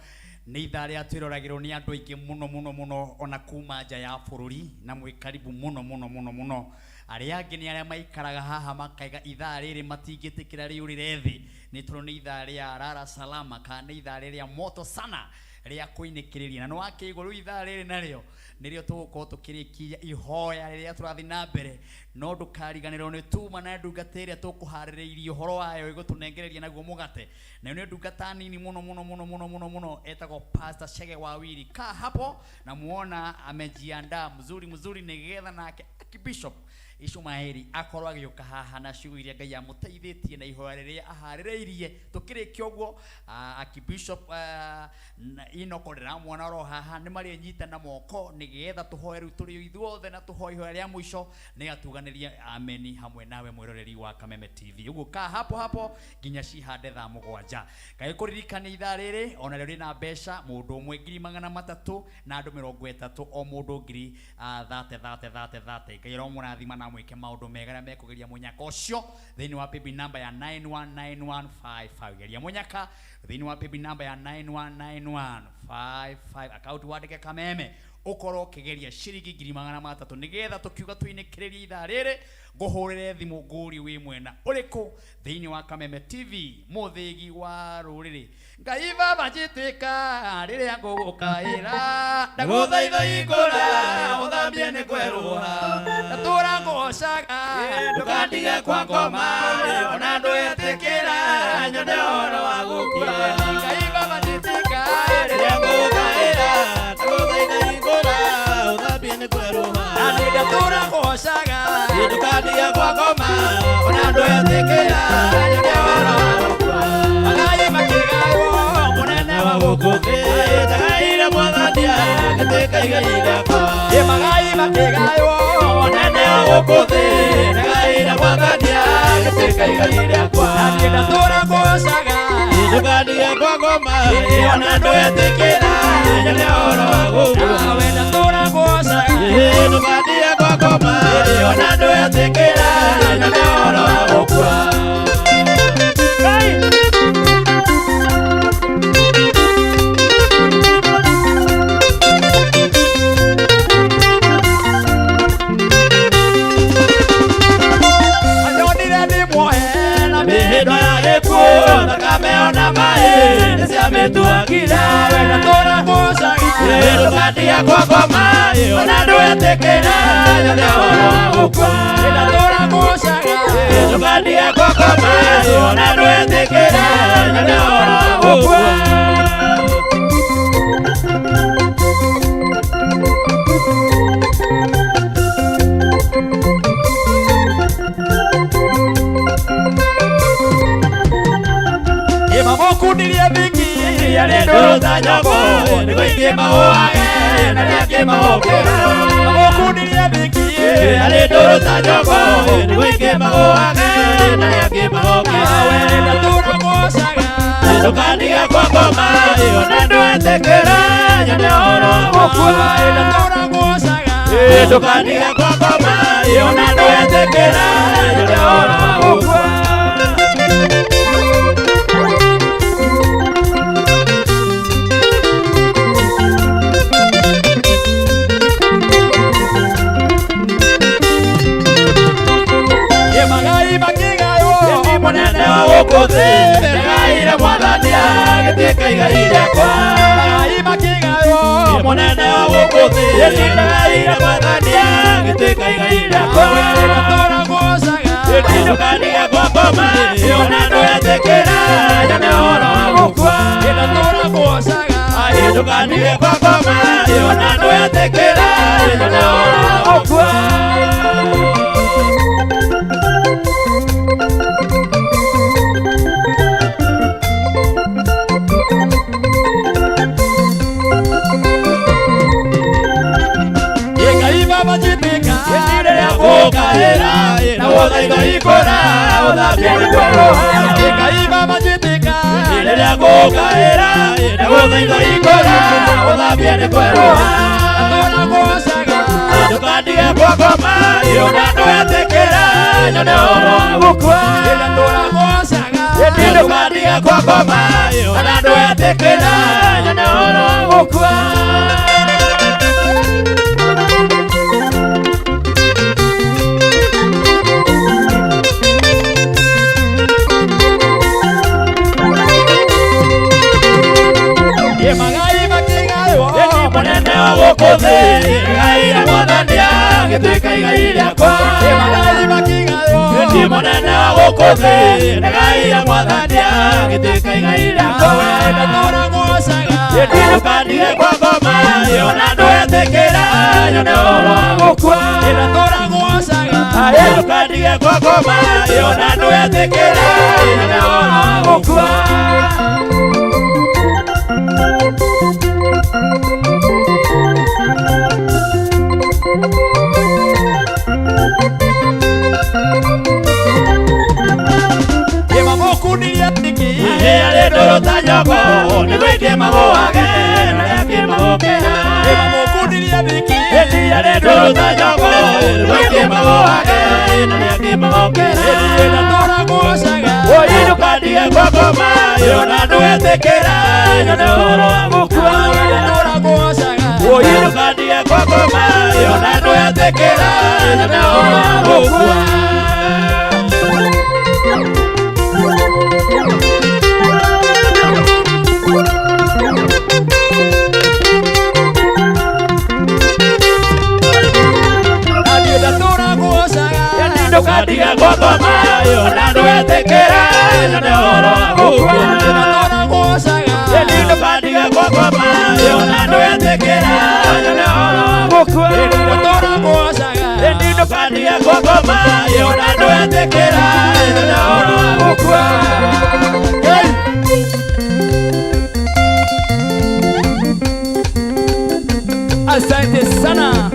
Nĩ ithaa rĩa twĩroragĩrwo nĩ andũ aingĩ mũno mũno mũno ona kuma nja ya bũrũri, na mwĩ karibu mũno mũno mũno mũno. Arĩa angĩ nĩ arĩa maikaraga haha makaiga ithaa rĩrĩ matingĩtĩkĩra rĩũrĩre thĩ, nĩ tondũ nĩ ithaa rĩa rara salama kana nĩ ithaa rĩrĩa moto sana rĩa kũinĩkĩrĩria. Na nĩwakĩigua rĩu ithaa rĩrĩ narĩo nĩrĩo tũgũkorwo tũkĩrĩkia ihoya rĩrĩa tũrathiĩ na mbere, no ndũkariganĩrwo nĩ tuma na ndungata ĩrĩa tũkũharĩrĩirie ũhoro wayo ĩgũtũnengereria naguo mũgate. Nayo nĩ ndungata nini mũno mũno mũno mũno mũno mũno, etagwo Pastor Chege Wawiri. Kaa hapo na muona amejiandaa mzuri mzuri nĩgetha nake Archbishop Ishumaeli akorwo agĩũka haha na ciugo iria Ngai amũteithĩtie na ihoya rĩrĩa aharĩrĩirie. Tũkĩrĩkia ũguo, Archbishop Inoko ndĩramuona oro haha, nĩ marĩnyita na moko nĩgetha tũhoe rĩu tũrĩ ithuothe na tũhoe ihoya rĩa mũico nĩgetha tuganĩrie ameni hamwe nawe mwĩroreri wa Kameme TV. Ũguo kaa hapo hapo nginya cihande thaa 7. Ngai kũririkania ithaa rĩrĩ ona rĩo rĩna mbeca mũndũ ũmwe 300,000 na andũ 30 o mũndũ ngiri 30 30 30 30. Ngai aromũrathima na mwĩke maũndũ mega arĩa mekũgeria mũnyaka ũcio thĩinĩ wa paybill number ya 919155. Geria mũnyaka thĩinĩ wa paybill number ya 919155, account wandĩke Kameme, ũkorwo ũkĩgeria ciringi 300,000 nĩgetha tũkiuga tũinĩkĩrĩrie ithaa rĩrĩ ngũhũrĩre thimũ ngũrie wĩ mwena ũrĩkũ thĩinĩ wa Kameme TV, mũthĩgi wa rũrĩrĩ. Ngai baba njĩtĩka rĩrĩa ngũgũkaĩra, ndagũthaitha hingũra ũthambie nĩ kwerũha, ndatũra ngũgocaga ndũkandige kwa ngoma ona ndwetĩkĩra nyone ũhoro wa gũkua. Ngai baba njĩtĩka rĩrĩa ngũgũkaĩra, ndagũthaitha hingũra ũthambie nĩ kwerũha, na niĩ ndatũra ngũgocaga ndũkandige kwa ngoma ona ndwetĩkĩra nyone ũhoro wa gũkua. Magai makĩgaywo mũnene wa gũkũ thĩ, ndagaire mwathani agĩtĩka igai rĩakwa. Magai makĩgaywo mũnene wa gũkũ thĩ, ndagaire mwathani agĩtĩka igai rĩakwa. Na niĩ ndatũra ngũgocaga ndũkandige kwa ngoma ona ndwetĩkĩra nyone ũhoro wa gũkua. Nawe ndatũra ngũgocaga ndũkandige kwa ngoma gwakoma ona ndwetĩkĩra nyone ũhoro wa gũkua. Anyonire ndĩ muohe na mĩhĩndo ya gĩkuũ, thakame ona maĩ nĩciamĩtuangire. We ndatũra ngũcaga, ndũkandige gwakoma ona ndwetĩkĩra nyone ũhoro wa gũkua. Ndatũra ngũcaga, ndũkandige gwakoma ona ndwetĩkĩra nyone ũhoro wa gũkua. Ĩmamukundirie thiki yarĩ ndũrũ ta nyongo, nĩguo ingĩ mahũage na arĩa angĩ mahũkĩra. Mamukundirie thiki yarĩ ndũrũ ta nyongo, nĩguo ingĩ mahũage na arĩa angĩ mahũkĩra. We ndatũra ngũcaga, ndũkandige gwakoma ona ndwetĩkĩra nyone ũhoro wa gũkua. Ndatũra ngũcaga, ndũkandige gwakoma ona ndwetĩkĩra nyone ũhoro wa gũkua. Mũnene wa gũkũ thĩ ndagaire mwathani agĩtuĩka igai rĩakwa. Magai makĩgaywo, mũnene wa gũkũ thĩ ndagaire mwathani agĩtuĩka igai rĩakwa. Ndatũra ngũcaga, ndũkandige gwakoma ona ndwetĩkĩra nyone ũhoro wa gũkua. Ndatũra ngũcaga, ndũkandige gwakoma ona ndwetĩkĩra nyone ũhoro wa gũkua. Na gũthaitho ikũra ũthambie nĩ kwerũha. Ngai baba njĩtĩka rĩrĩa ngũkaĩra, na gũthaitho ikũra ũthambie nĩ kwerũha. Ndatũra ngũcaga, ndũkandige gwakoma ona ndwetĩkĩra nyone ũhoro wa gũkua. Ndatũra ngũcaga, ndũkandige gwakoma ona ndwetĩkĩra nyone ũhoro wa gũkua. Mũnene wa gũkũ thĩ ndagaire mwathani agĩtuĩka igai rĩakwa. Magai makĩgaywo, mũnene wa gũkũ thĩ ndagaire mwathani agĩtuĩka igai rĩakwa. Ndatũra ngũcaga, ndũkandige gwakoma ona ndwetĩkĩra nyone ũhoro wa gũkua. Ndatũra ngũcaga, ndũkandige gwakoma ona ndwetĩkĩra nyone ũhoro wa gũkua. Yarĩ ndũrũ ta nyongo, nĩguo ingĩ mahũage na arĩa angĩ mahũkĩra. Ĩmamukundirie thiki yarĩ ndũrũ ta nyongo, nĩguo ingĩ mahũage na arĩa angĩ mahũkĩra. Ndatũra ngũcaga, ndũkandige gwakoma ona ndwetĩkĩra nyone ũhoro wa gũkua. Ndatũra ngũcaga, ndũkandige gwakoma ona ndwetĩkĩra nyone ũhoro wa gũkua. Ndũkandige gwakoma ona ndwetĩkĩra nyone ũhoro wa gũkua. Ndatũra ngũcaga, ndũkandige gwakoma ona ndwetĩkĩra nyone ũhoro wa gũkua. Ndatũra ngũcaga, ndũkandige gwakoma ona ndwetĩkĩra nyone ũhoro wa gũkua. Asante sana.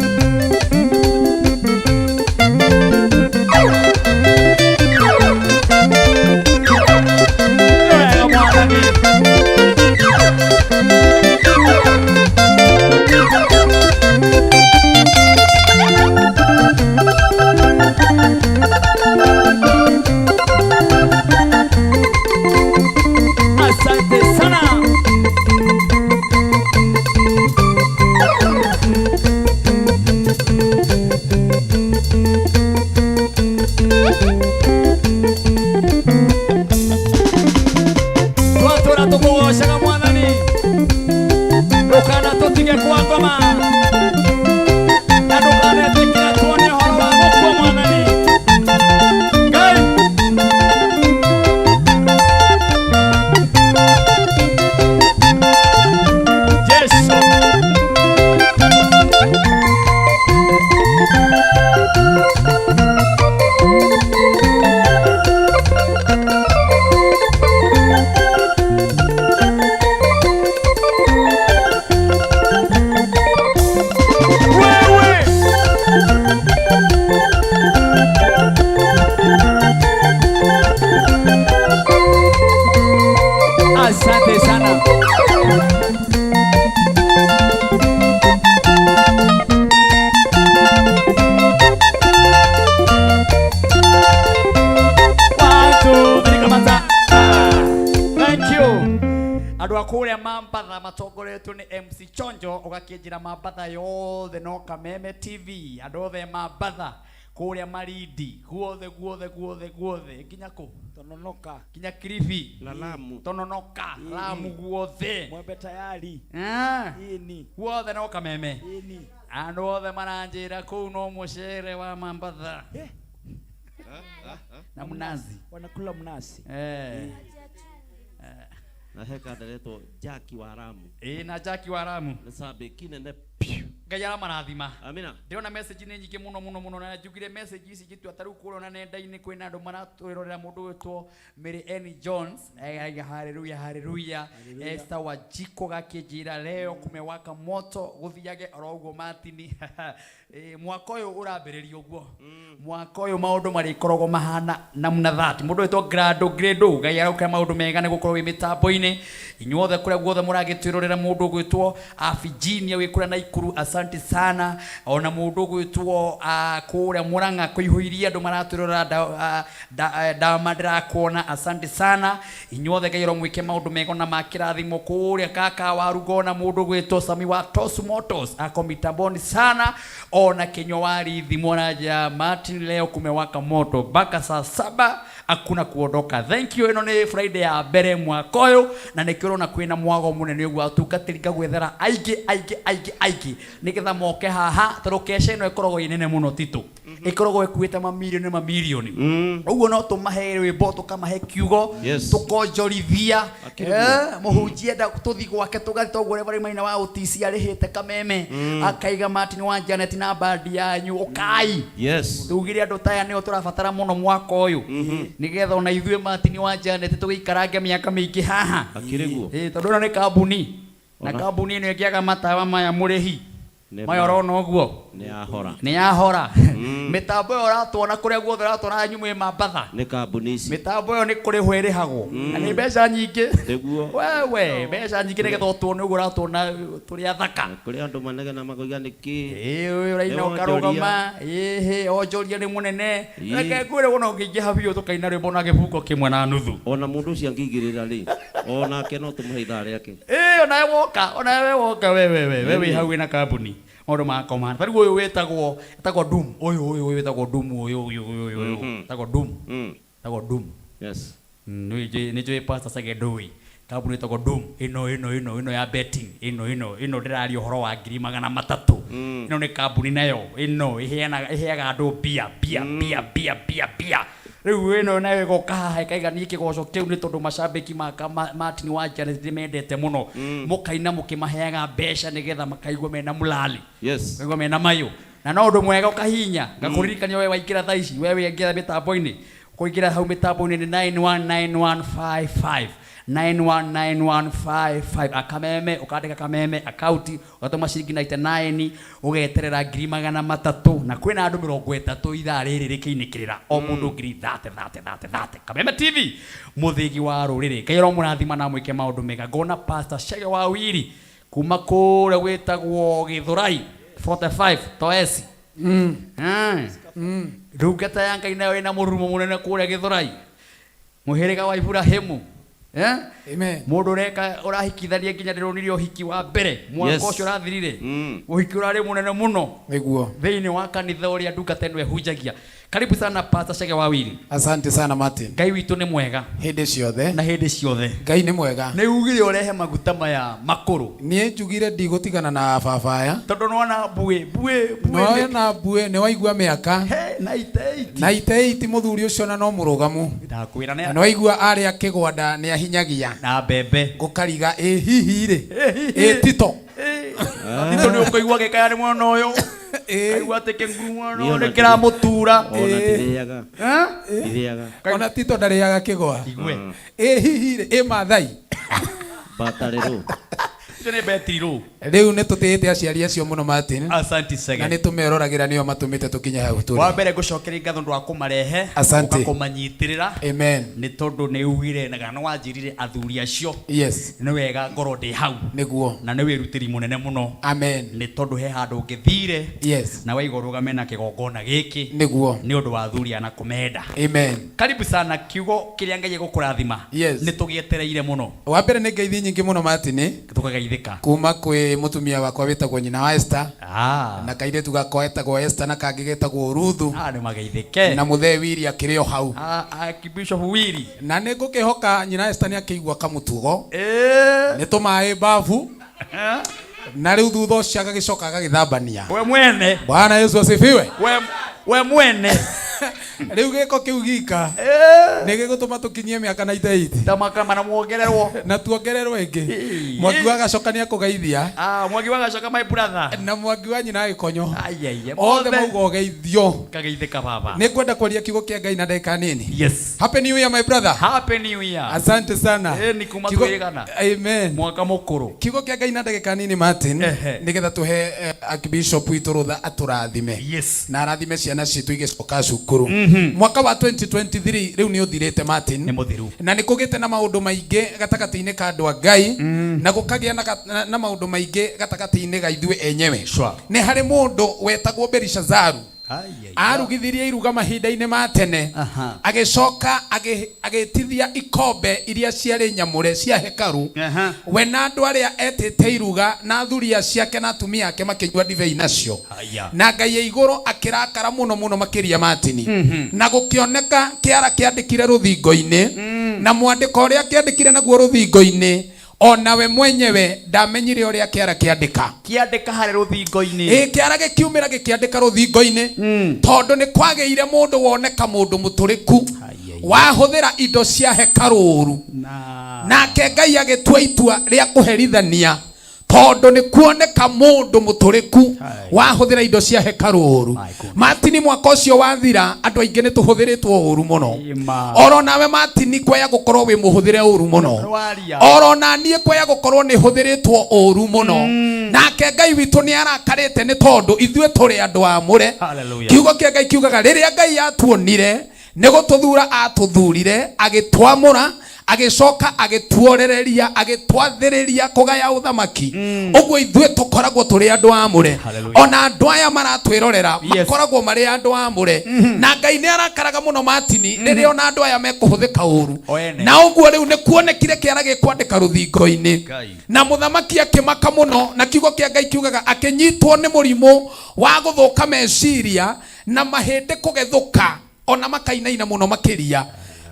Andũ a kũrĩa Mambatha matongoretio nĩ MC Chonjo, ũgakĩnjĩra Mambatha yothe no Kameme TV. Andũ othe Mambatha kũrĩa Malindi, guothe guothe guothe guothe, nginya kũ? Tononoka. Nginya Kilifi. Na Lamu. Tononoka, Lamu guothe. Mwembe tayari. Ĩni. Guothe no Kameme. Ĩni. Andũ othe maranjĩra kũu no mũcere wa Mambatha. Na mnazi. Wanakula mnazi. Na he kandaretwo Jackie wa Ramu. Ĩĩ na Jackie wa Ramu. Nĩ cambĩki nene. Ngai aramarathima. Amina. Ndĩrona message nĩ nyingĩ mũno mũno mũno, na njugire message ici ngĩtua ta rĩu kũrĩa ona nenda-inĩ kwĩna andũ maratwĩrorera, mũndũ wĩtwo Mary N Jones, aiga haleluya haleluya. Esther Wanjikũ gakĩnjĩra leo kumewaka moto, gũthiage oro ũguo Martin. Mwaka ũyũ ũrambĩrĩria ũguo. Mwaka ũyũ maũndũ marĩkoragwo mahana namna that. Mũndũ wĩtwo Grado Grado, Ngai aroka maũndũ mega nĩ gũkorwo wĩ mĩtambo-inĩ. Inyuothe kũrĩa guothe mũragĩtwĩrorera, mũndũ ũgwĩtwo Virginia wĩ kũrĩa Naikuru, asante sana. Ona mũndũ ũgwĩtwo kũrĩa Murang'a kũihũirie andũ maratwĩrorera, ndama ndĩrakuona, asante sana. Inyuothe Ngai aromwĩke maũndũ mega na ma kĩrathimo. Kũrĩa kaka wa Rugo na mũndũ ũgwĩtwo Sami wa Tosu Motors ako mitamboni sana. Ona Kinyua wa Rithi mwaraja Martin, leo kumewaka moto mpaka saa 7 hakuna kuondoka. Thank you. Ĩno nĩ Friday ya mbere mwaka ũyũ, na nĩkĩo ũrona kwĩna mwago mũnene ũguo, atungatĩri ngagwethera aingĩ aingĩ aingĩ aingĩ nĩgetha moke haha, tondũ kesha ĩno ĩkoragwo ĩ nene mũno Tito, ĩkoragwo ĩkuĩte mamirioni mamirioni. Ũguo no tũmahe rwĩmbo, tũkamahe kiugo, tũkonjorithia. Mũhunjia enda tũthi gwake tũgathi, toguo Reverend Maina wa OTC arĩhĩte Kameme, akaiga Martin wa Janet na bandi yanyu ũkai. Tugire andũ taya nĩo tũrabatara mũno mwaka ũyũ, nĩgetha ona ithuĩ Martin wa Janet tũgĩikarange mĩaka mĩingĩ haha. Akĩrĩ guo. Tondũ ĩno nĩ kambuni, na kambuni ĩno ĩngĩaga matawa maya mũrĩhi maya ũrona ũguo Nĩ yahora. Nĩ yahora. Mĩtambo ĩyo ũratwona kũrĩa guothe ũratwona nyumũ ĩ Mambatha, Nĩ kambuni ici. Mĩtambo ĩyo nĩ kũrĩhwo ĩrĩhagwo, na nĩ mbeca nyingĩ. Nĩguo. Wewe, mbeca nyingĩ nĩgetha ũtuone ũguo ũratuona tũrĩ athaka. Kũrĩ andũ manegena makoiga nĩkĩ. Ĩĩ, ũraina Nĩ ũkarũgama. Ĩhĩ, onjoria nĩ mũnene. Ĩĩ. Reke ngwĩre wona ũngĩingĩha biũ tũkaina rwĩmbo na gĩbungo kĩmwe na nuthu. Ona mũndũ ũcio angĩigĩrĩra rĩ, onake no tũmũhe ithaa rĩake. Ĩĩ, onawe woka, onawe woka, we we we we wĩ hau wĩna kambuni. Maũndũ makoma. Ta rĩu ũyũ wĩtagwo Doom. Ũyũ ũyũ ũyũ wĩtagwo Doom, ũyũ ũyũ ũyũ ũyũ. Wĩtagwo Doom. Wĩtagwo Doom. Nĩ njũĩ Pastor Chege ndũĩ. Kambuni ĩtagwo Doom. Ĩno ĩno ĩno ĩno ya betting. Ĩno ĩno ĩno ndĩraria ũhoro wa ngiri magana matatũ. Ĩno nĩ kambuni nayo. Ĩno ĩheaga andũ mbia, mbia, mbia, mbia, mbia, mbia. Rĩu ĩno nayo ĩgoka haha ĩkaiga niĩ kĩgoco kĩu nĩ tondũ macambĩki ma Martin wa Janet nĩmendete mũno. Mũkaina mũkĩmaheaga mbeca nĩgetha makaigua mena mũlali. Makaigua mena mayũ. Na no ũndũ mwega ũkahihinya. Ngakũririkania we waingĩra thaa ici, we waingĩra mĩtambo-inĩ. Kũingĩra hau mĩtambo-inĩ nĩ 919155. 919155. Akameme, ũkandĩka Kameme, akaunti, ũgatũma ciringi 99, ũgeterera ngiri magana matatũ. Na kwĩna andũ mĩrongo ĩtatũ ithaa rĩrĩ rĩkĩinĩkĩrĩra. O mũndũ ngiri thate, thate, thate, thate. Kameme TV, mũthĩgi wa rũrĩrĩ. Ngai aromũrathima na amwĩke maũndũ mega. Ngona Pastor Chege wa Wiri kuma kũrĩa gwĩtagwo Gĩthũrai 45 Toesi. Ndungata ya Ngai nayo ĩna mũrurumo mũnene kũrĩa Gĩthũrai, mũhĩrĩga wa Iburahĩmu. Amen. Mũndũ ũreka ũrahikithania nginya ndĩronire ũhiki wa mbere mwaka ũcio ũrathirire. Ũhiki ũrarĩ mũnene mũno. Nĩguo. Thĩinĩ wa kanitha ũrĩa ndungata ĩno ĩhunjagia. Karibu sana Pastor Chege wa Wiri. Asante sana Martin. Ngai witũ nĩ mwega. Hĩndĩ ciothe. Na hĩndĩ ciothe. Ngai nĩ mwega. Nĩ ugire ũrehe maguta maya makũrũ. Niĩ njugire ndigũtigana na baba aya. Tondũ nĩwona mbuĩ, mbuĩ, mbuĩ. Nĩwona mbuĩ, nĩwaigua mĩaka. He, na ite eight. Na ite eight mũthuri ũcio na no mũrũgamu. Ndakwĩra nĩ Na nĩwaigua arĩa kĩgwanda nĩ ahinyagia. Na mbembe. Ngũkariga ĩ hihi rĩ. Ĩ Tito. Tito nĩ ũkũigua gĩkaya nĩ mwena ũyũ. Kaigua atĩ kĩnguru mwena ũyũ nĩ kĩramũtura. Ona ndirĩaga. Ndirĩaga. Ona Tito ndarĩaga kĩgwa. Igue. Ĩ hihi rĩ, ĩ Maathai. Batarĩrũ. Icio nĩ betiri rũ. Rĩu nĩ tũtĩĩte aciari acio mũno Martin. Asante Chege. Na nĩ tũmeroragĩra nĩo matũmĩte tũkinye hau tũrĩ. Wa mbere ngũcokeria ngatho nĩ ũndũ wa kũmarehe. Asante. Ũka kũmanyitĩrĩra. Amen. Nĩ tondũ nĩ ugire na kana nĩ wanjĩrire athuri acio. Yes. Nĩ wega ngorwo ndĩ hau. Nĩguo. Na nĩ wĩrutĩri mũnene mũno. Amen. Nĩ tondũ he handũ ũngĩthire. Yes. Na waiga ũrũgame na kĩgongona gĩkĩ. Nĩguo. Nĩ ũndũ wa athuri aya na kũmenda. Amen. Karibu sana kiugo kĩrĩa Ngai egũkũrathima. Yes. Nĩ tũgĩetereire mũno. Wa mbere nĩ ngeithi nyingĩ mũno Martin. Tũkageithĩka. Kuma kwĩ mũtumia wakwa wĩtagwo nyina wa Esther. Ah. Na kairĩtu gakwa getagwo Esther na kangĩ getagwo Ruthu. Ah, nĩ mageithĩke. Na mũthee Willy akĩrĩ o hau. Ah, Archbishop Willy. Na nĩ ngũkĩhoka nyina Esther nĩ akĩigua kamũtugo. Eh. Nĩ tũmaĩ babu. Na rĩu thutha ũcio agagĩcoka agagĩthambania. We mwene. Bwana Yesu asifiwe. We, we mwene. Rĩu gĩko kĩu gika nĩ gĩgũtũma tũkinyie mĩaka na iteithi. Tamakama muongererwo. Na tuongererwo ĩngĩ. Mwangi wa Gacoka nĩ akũgeithia. Ah, Mwangi wa Gacoka my brother. Na Mwangi wa nyina Gĩkonyo. Ai ai. Othe mauga ũgeithio. Kageithĩka baba. Nĩ ngwenda kwaria kiugo kĩa Ngai na ndagĩka nini. Yes. Happy New Year my brother. Happy New Year. Asante sana. Eh, ni kuma Kiugo- twĩgana. Amen. Mwaka mũkũrũ. Kiugo kĩa Ngai na ndagĩka nini Martin nĩgetha tũhe eh, Archbishop witũ rũtha atũrathime. Yes. Na arathime ciana citũ igĩcoka cukuru. Mwaka wa 2023 rĩu nĩ ũthirĩte Martin. Nĩ mũthiru. Na nĩ kũgĩte na maũndũ maingĩ gatagatĩ-inĩ ka andũ a Ngai na gũkagĩa na, na, na maũndũ maingĩ gatagatĩ-inĩ ga ithuĩ enyewe. Sure. Nĩ harĩ mũndũ wetagwo Belishazaru arugithirie iruga mahinda-inĩ ma tene agĩcoka agĩtithia ikombe iria ciarĩ nyamũre cia hekaru we na andũ arĩa etĩte iruga na thuriya ciake na atumia ake makĩnyua ndibei nacio na Ngai ya igũrũ akĩrakara mũno mũno makĩria Martini na gũkĩoneka kĩara kĩandĩkire rũthingo-inĩ na mwandĩko ũrĩa kĩandĩkire naguo rũthingo-inĩ onawe mwenyewe ndamenyire ũrĩa kĩara kĩandĩka Kĩandĩka harĩ rũthingo-inĩ. Ĩ kĩara gĩkiumĩra gĩkĩandĩka rũthingo-inĩ tondũ nĩ kwagĩire mũndũ woneka mũndũ mũtũrĩku wahũthĩra indo cia hekarũ ũru nake Ngai agĩtua itua rĩa kũherithania tondũ nĩ kuoneka mũndũ mũtũrĩku wahũthĩra indo cia hekarũ ũru Martini mwaka ũcio wathira andũ aingĩ nĩ tũhũthĩrĩtwo ũru mũno oro nawe Martini kwaya gũkorwo wĩ mũhũthĩre ũru mũno oro na niĩ kwaya gũkorwo nĩ hũthĩrĩtwo ũru mũno nake Ngai witũ nĩ arakarĩte nĩ tondũ ithuĩ tũrĩ andũ amũre kiugo kĩa Ngai kiugaga rĩrĩa Ngai atuonire nĩ gũtũthura atũthurire agĩtwamũra agĩcoka agĩtuorereria agĩtwathĩrĩria kũgaya ũthamaki ũguo ithuĩ tũkoragwo tũrĩ andũ amũre ona andũ aya maratwĩrorera makoragwo marĩ andũ amũre na Ngai nĩ arakaraga mũno Martini rĩrĩa ona andũ aya mekũhũthĩka ũru na ũguo rĩu nĩ kuonekire kĩara gĩkwandĩka rũthingo-inĩ na mũthamaki akĩmaka mũno na kiugo kĩa Ngai kiugaga akĩnyitwo nĩ mũrimũ wa gũthũka meciria na mahĩndĩ kũgethũka ona makainaina mũno makĩria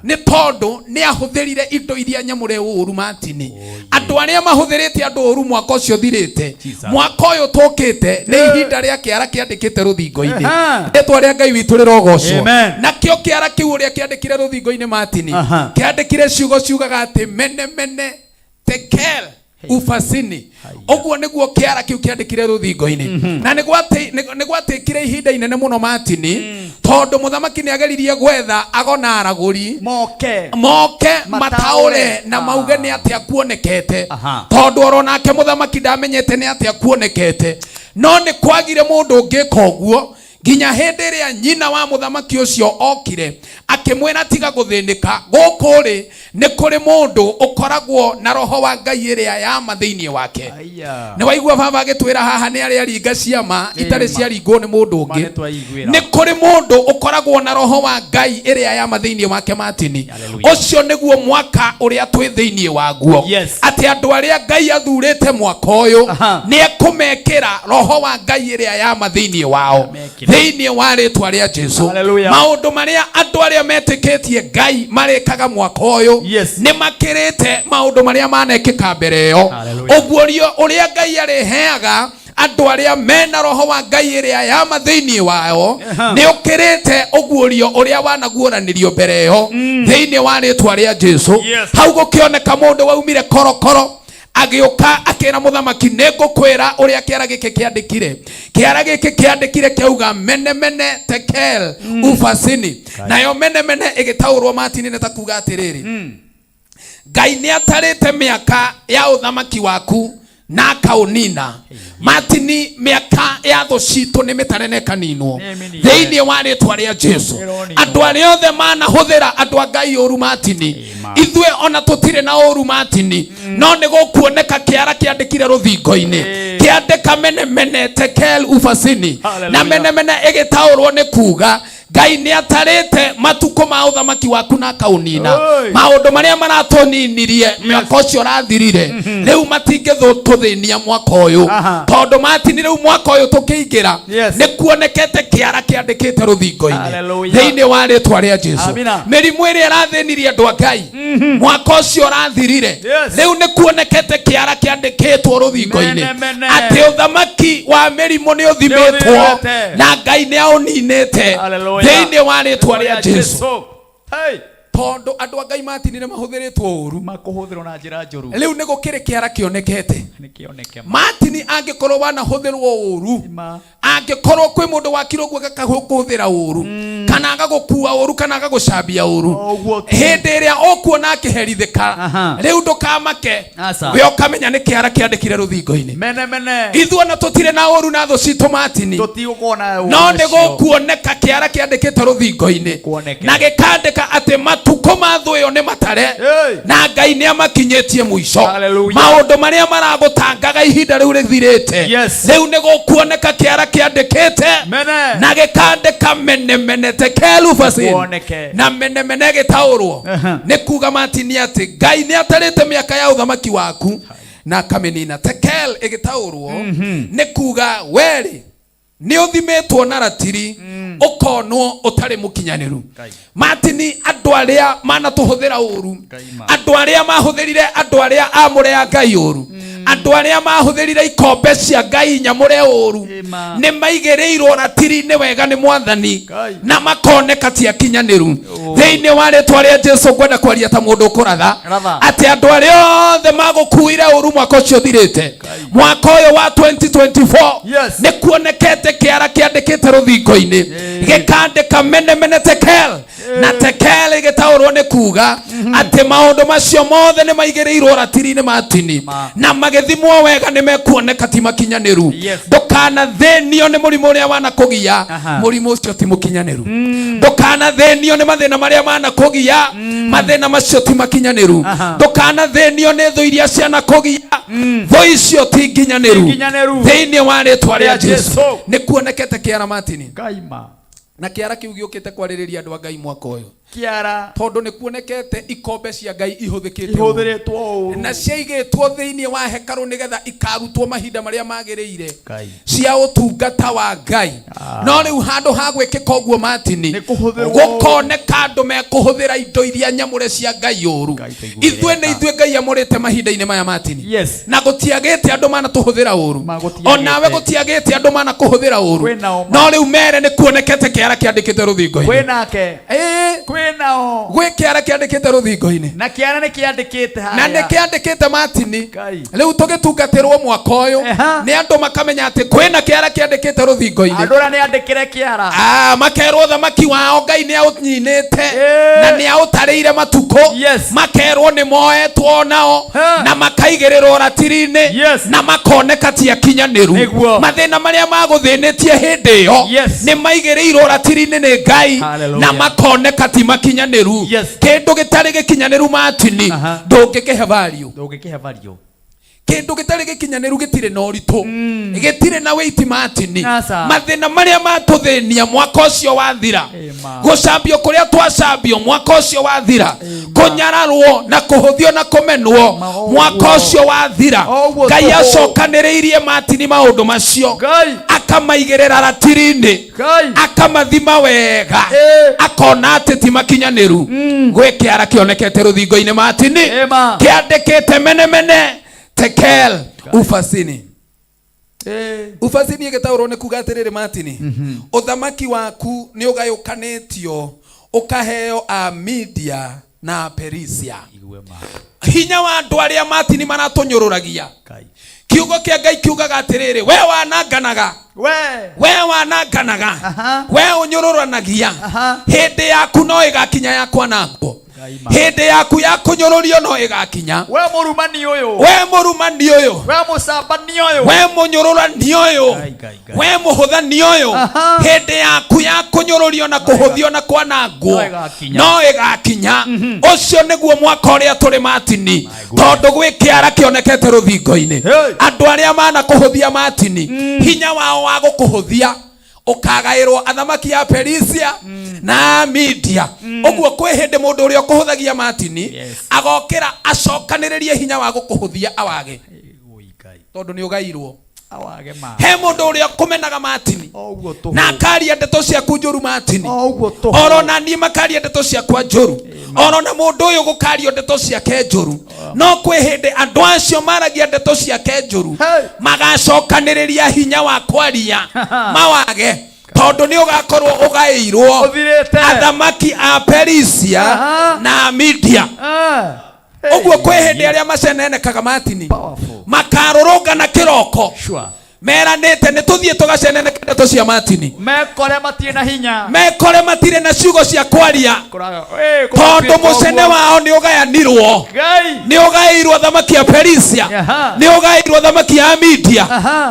nĩ tondũ nĩ ahũthĩrire indo iria nyamũre ũru Martini andũ arĩa mahũthĩrĩte andũ ũru mwaka ũcio ũthirĩte mwaka ũyũ tũkĩte nĩ ihinda rĩa kĩara kĩandĩkĩte rũthingo-inĩ rĩtwa rĩa Ngai witũ rĩrogocwo nakĩo kĩara kĩu ũrĩa kĩandĩkire rũthingo-inĩ Martini kĩandĩkire ciugo ciugaga atĩ mene mene tekel ufasini ũguo nĩguo kĩara kĩu kĩandĩkire rũthingo-inĩ na nĩ gwatĩkire ihinda inene mũno Martini tondũ mũthamaki nĩ ageririe gwetha ago na aragũri moke moke mataũre na mauge nĩ atĩa kuonekete tondũ oro nake mũthamaki ndamenyete nĩ atĩa kuonekete no nĩ kwagire mũndũ ũngĩka ũguo nginya hĩndĩ ĩrĩa nyina wa mũthamaki ũcio okire akĩmwĩra tiga gũthĩnĩka gũkũ rĩ nĩ kũrĩ mũndũ ũkoragwo na roho wa Ngai ĩrĩa ya ma thĩinĩ wake nĩ waigua baba agĩtwĩra haha nĩ arĩa aringa ciama itarĩ ciaringwo nĩ mũndũ ũngĩ nĩ kũrĩ mũndũ ũkoragwo na roho wa Ngai ĩrĩa ya ma thĩinĩ wake Martini ũcio nĩguo mwaka ũrĩa twĩ thĩinĩ waguo atĩ andũ arĩa Ngai athurĩte mwaka ũyũ nĩ ekũmekĩra roho wa Ngai ĩrĩa ya ma thĩinĩ wao thĩinĩ wa rĩtwa rĩa Jesu maũndũ marĩa andũ arĩa metĩkĩtie Ngai marĩkaga mwaka ũyũ nĩ makĩrĩte maũndũ marĩa manekĩka mbere ĩyo ũguo ũrĩa Ngai arĩheaga andũ arĩa mena roho wa Ngai ĩrĩa ya ma thĩinĩ wao nĩ ũkĩrĩte ũguũrio ũrĩa wanaguũranĩrio mbere ĩyo thĩinĩ wa rĩtwa rĩa Jesu hau gũkĩoneka mũndũ waumire korokoro agĩũka akĩra mũthamaki nĩ ngũkwĩra ũrĩa kĩara gĩkĩ kĩandĩkire kĩara gĩkĩ kĩandĩkire kĩauga mene mene tekel ufasini nayo mene mene ĩgĩtaũrwo Martini nĩ ta kuga atĩrĩrĩ Ngai nĩ atarĩte mĩaka ya ũthamaki waku Na akaũnina. Martin, mĩaka ya thũ citũ nĩ mĩtare na ĩkaninwo thĩinĩ wa rĩtwa rĩa Jesu. Andũ arĩa othe manahũthĩra andũ a Ngai ũru, Martin, ithuĩ ona tũtirĩ na ũru, Martin, no nĩ gũkuoneka kĩara kĩandĩkire rũthingo-inĩ, kĩandĩka mene mene tekel ufasini, na mene mene ĩgĩtaũrwo nĩ kuga Ngai nĩ atarĩte matukũ ma ũthamaki waku na akaũnina. Maũndũ marĩa maratũninirie mwaka ũcio ũrathirire, rĩu matingĩtũthĩnia mwaka ũyũ, tondũ Martin, rĩu mwaka ũyũ tũkĩingĩra, nĩ kuonekete kĩara kĩandĩkĩte rũthingo-inĩ thĩinĩ wa rĩtwa rĩa Jesu. Mĩrimũ ĩrĩa ĩrathĩnirie andũ a Ngai mwaka ũcio ũrathirire, rĩu nĩ kuonekete kĩara kĩandĩkĩtwo rũthingo-inĩ Mene, mene. atĩ ũthamaki wa mĩrimũ nĩ ũthimĩtwo Nĩ ũthirĩte. na Ngai nĩ aũninĩte Hallelujah. thĩinĩ wa rĩtwa rĩa Jesu. Jesu. Hey. Tondũ andũ a Ngai matinire mahũthĩrĩtwo ũru, Makũhũthĩrwo na njĩra njũru. Rĩu nĩ gũkĩrĩ kĩara kĩonekete. Nĩ kĩoneke. Martin, angĩkorwo wanahũthĩrwo ũru, angĩkorwo kwĩ mũndũ wakire ũguo agakũhũthĩra ũru, kana agagũkua ũru, kana agagũcambia ũru, hĩndĩ ĩrĩa ũkuona akĩherithĩka, rĩu ndũkamake. Aca. We ũkamenya nĩ kĩara kĩandĩkire rũthingo-inĩ. Mene mene. Ithuĩ ona tũtirĩ na ũru na thũ citũ, Martin, Tũtigũkorwo na ũru no nĩ ũcio. gũkuoneka kĩara kĩandĩkĩte rũthingo-inĩ Kuoneke. na gĩkandĩka atĩ matukũ ma thũ ĩyo nĩ matare na Ngai nĩ amakinyĩtie mũico. Hallelujah. Maũndũ marĩa maragũtangaga ihinda rĩu rĩthirĩte, rĩu nĩ gũkuoneka kĩara kĩandĩkĩte Mene. na gĩkandĩka mene mene tekelufasin. Kuoneke. Na mene mene gĩtaũrwo nĩ kuga, Martin, atĩ Ngai nĩ atarĩte mĩaka ya ũthamaki waku na akamĩnina. Tekel ĩgĩtaũrwo nĩ kuga werĩ nĩ ũthimĩtwo na ratiri, ũkonwo ũtarĩ mũkinyanĩru. Martin, andũ arĩa manatũhũthĩra ũru, andũ arĩa mahũthĩrire andũ arĩa amũre a Ngai ũru, andũ arĩa mahũthĩrire ikombe cia Ngai nyamũre ũru, nĩ maigĩrĩirwo ratiri-inĩ wega nĩ Mwathani na makoneka ti akinyanĩru thĩinĩ wa rĩtwa rĩa Jesu. Ngwenda kwaria ta mũndũ ũkũratha Ratha. atĩ andũ arĩa othe magũkuire ũru mwaka ũcio ũthirĩte, mwaka ũyũ wa 2024, nĩ kuonekete kĩara kĩandĩkĩte rũthingo-inĩ, gĩkandĩka mene mene tekel, na tekel ĩgĩtaũrwo nĩ kuga atĩ maũndũ macio mothe nĩ maigĩrĩirwo ratiri-inĩ Martin, na magĩthimwo wega nĩ mekuoneka ti makinyanĩru. Ndũkanathĩnio nĩ mũrimũ ũrĩa wanakũgia, mũrimũ ũcio ti mũkinyanĩru. Ndũkanathĩnio nĩ mathĩna marĩa manakũgia, mathĩna macio ti makinyanĩru. Ndũkanathĩnio nĩ thũ iria cianakũgia, thũ icio ti nginyanĩru. Nginyanĩru. Thĩinĩ wa rĩtwa rĩa Rĩa Jesu. Jesu. Nĩ kuonekete kĩara, Martin, Ngaima. na kĩara kĩu gĩũkĩte kwarĩrĩria andũ a Ngai mwaka ũyũ, Kĩara. Tondũ nĩ kuonekete ikombe cia Ngai ihũthĩkĩte ũru. Ihũthĩrĩtwo ũru. Na ciaigĩtwo thĩinĩ wa hekarũ nĩgetha ikarutwo mahinda marĩa magĩrĩire Ngai. Cia ũtungata wa Ngai, no rĩu handũ ha gwĩkĩka ũguo, Martin, kũhũthĩrwo. Gũkoneka andũ mekũhũthĩra indo iria nyamũre cia Ngai ũru. Ithuĩ nĩ ithuĩ Ngai amũrĩte mahinda-inĩ maya, Martin, na gũtiagĩte andũ manatũhũthĩra ũru. Onawe gũtiagĩte andũ manakũhũthĩra ũru, Kwĩnao ma. no rĩu mere nĩ kuonekete kĩara kĩandĩkĩte rũthingo-inĩ. Kwĩnake. Ĩĩ. Kwĩnao. Gwĩ kĩara kĩandĩkĩte rũthingo-inĩ. Na kĩara nĩ kĩandĩkĩte harĩa. Na nĩ kĩandĩkĩte, Martin. Ngai. Rĩu tũgĩtungatĩrwo mwaka ũyũ nĩ andũ makamenya atĩ kwĩna kĩara kĩandĩkĩte rũthingo-inĩ. Andũ arĩa nĩ andĩkĩre kĩara. Ah, makerwo thamaki wao Ngai nĩ aũnyinĩte na nĩ aũtarĩire matukũ. Makerwo nĩ moetwo nao na makaigĩrĩrwo ratiri-inĩ na makoneka ti akinyanĩru. Nĩguo. Mathĩna marĩa magũthĩnĩtie hĩndĩ ĩyo nĩ maigĩrĩirwo ratiri-inĩ nĩ Ngai na makoneka ti makinyanĩru. Kĩndũ gĩtarĩ gĩkinyanĩru, Martin, ndũngĩkĩhe value. Ndũngĩkĩhe value. Kĩndũ gĩtarĩ gĩkinyanĩru gĩtirĩ na ũritũ, gĩtirĩ na wĩiti, Martin. Aca. Mathĩna marĩa matũthĩnia mwaka ũcio wathira, Ĩma. gũcambio kũrĩa twacambio mwaka ũcio wathira, kũnyararwo na kũhũthio na kũmenwo mwaka ũcio wathira, Ngai tũhũ. acokanĩrĩirie, Martin, maũndũ macio akamaigĩrĩra ratiri-inĩ, akamathima wega, akona atĩ ti makinyanĩru. Gwĩ kĩara kĩonekete rũthingo-inĩ, Martin, kĩandĩkĩte mene mene tekel ufasini. Ufasini ĩgĩtaũrwo nĩ kuga atĩrĩrĩ, Martin, ũthamaki waku nĩ ũgayũkanĩtio ũkaheo a Media na a Perisia. Hinya wa andũ arĩa, Martin, maratũnyũrũragia, kiugo kĩa Ngai kiugaga atĩrĩrĩ, we wananganaga, we wananganaga, we ũnyũrũranagia, hĩndĩ yaku no ĩgakinya ya kwanangwo. Hĩndĩ yaku ya kũnyũrũrio no ĩgakinya. We mũrumani ũyũ. We mũrumani ũyũ. We mũcambani ũyũ. We mũnyũrũrani ũyũ. We mũhũthani ũyũ. Hĩndĩ yaku ya kũnyũrũrio na kũhũthio na kwanangwo No ĩgakinya. no ĩgakinya. Ũcio nĩguo mwaka ũrĩa tũrĩ Martini, tondũ gwĩ kĩara kĩonekete rũthingo-inĩ. Andũ arĩa manakũhũthia Martini, hinya wao wa gũkũhũthia ũkagaĩrwo athamaki a Perisia na Media. Ũguo kwĩ hĩndĩ mũndũ ũrĩa ũkũhũthagia Martini agokĩra acokanĩrĩrie hinya wa gũkũhũthia awage, tondũ nĩ ũgairwo. Awage ma. He mũndũ ũrĩa ũkũmenaga Martini Oguo tũhũ. na akaria ndeto ciaku njũru Martini, Oguo tũhũ. oro na niĩ makaria ndeto ciakwa njũru, oro na mũndũ ũyũ gũkario ndeto ciake njũru. No kwĩ hĩndĩ andũ acio maragia ndeto ciake njũru magacokanĩrĩria hinya wa kwaria mawage, tondũ nĩ ũgakorwo ũgaĩirwo Ũthirĩte. athamaki a Perisia na Media. Ũguo kwĩ hĩndĩ arĩa macenenekaga Martini makarũrũngana kĩroko Sure. meranĩte nĩ tũthiĩ tũgaceneneke ndeto cia Martini, Mekore matirĩ na hinya. Mekore matirĩ na ciugo cia kwaria, Kũraga. Ĩ, tondũ mũcene wao nĩ ũgayanirwo, Ngai. Nĩ ũgaĩirwo athamaki a Perisia, nĩ ũgaĩirwo athamaki a Media.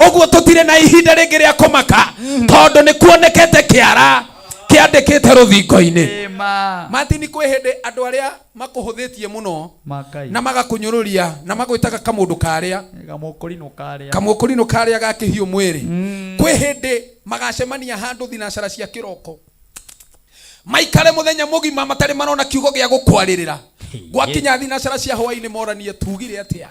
Ũguo tũtirĩ na ihinda rĩngĩ rĩa kũmaka, tondũ nĩ kuonekete kĩara kĩandĩkĩte rũthingo-inĩ. Ĩma. Martini, kwĩ hĩndĩ andũ arĩa makũhũthĩtie mũno Makai. na magakũnyũrũria na magwĩtaga kamũndũ karĩa Kamũkũrinũ karĩa. Kamũkũrinũ karĩa ga kĩhiũ mwĩrĩ, kwĩ hĩndĩ magacemania handũ thinacara cia kĩroko, maikare mũthenya mũgima matarĩ marona kiugo gĩa gũkwarĩrĩra. Gwakinya thinacara cia hwaĩ-inĩ moranie, tugire atĩa?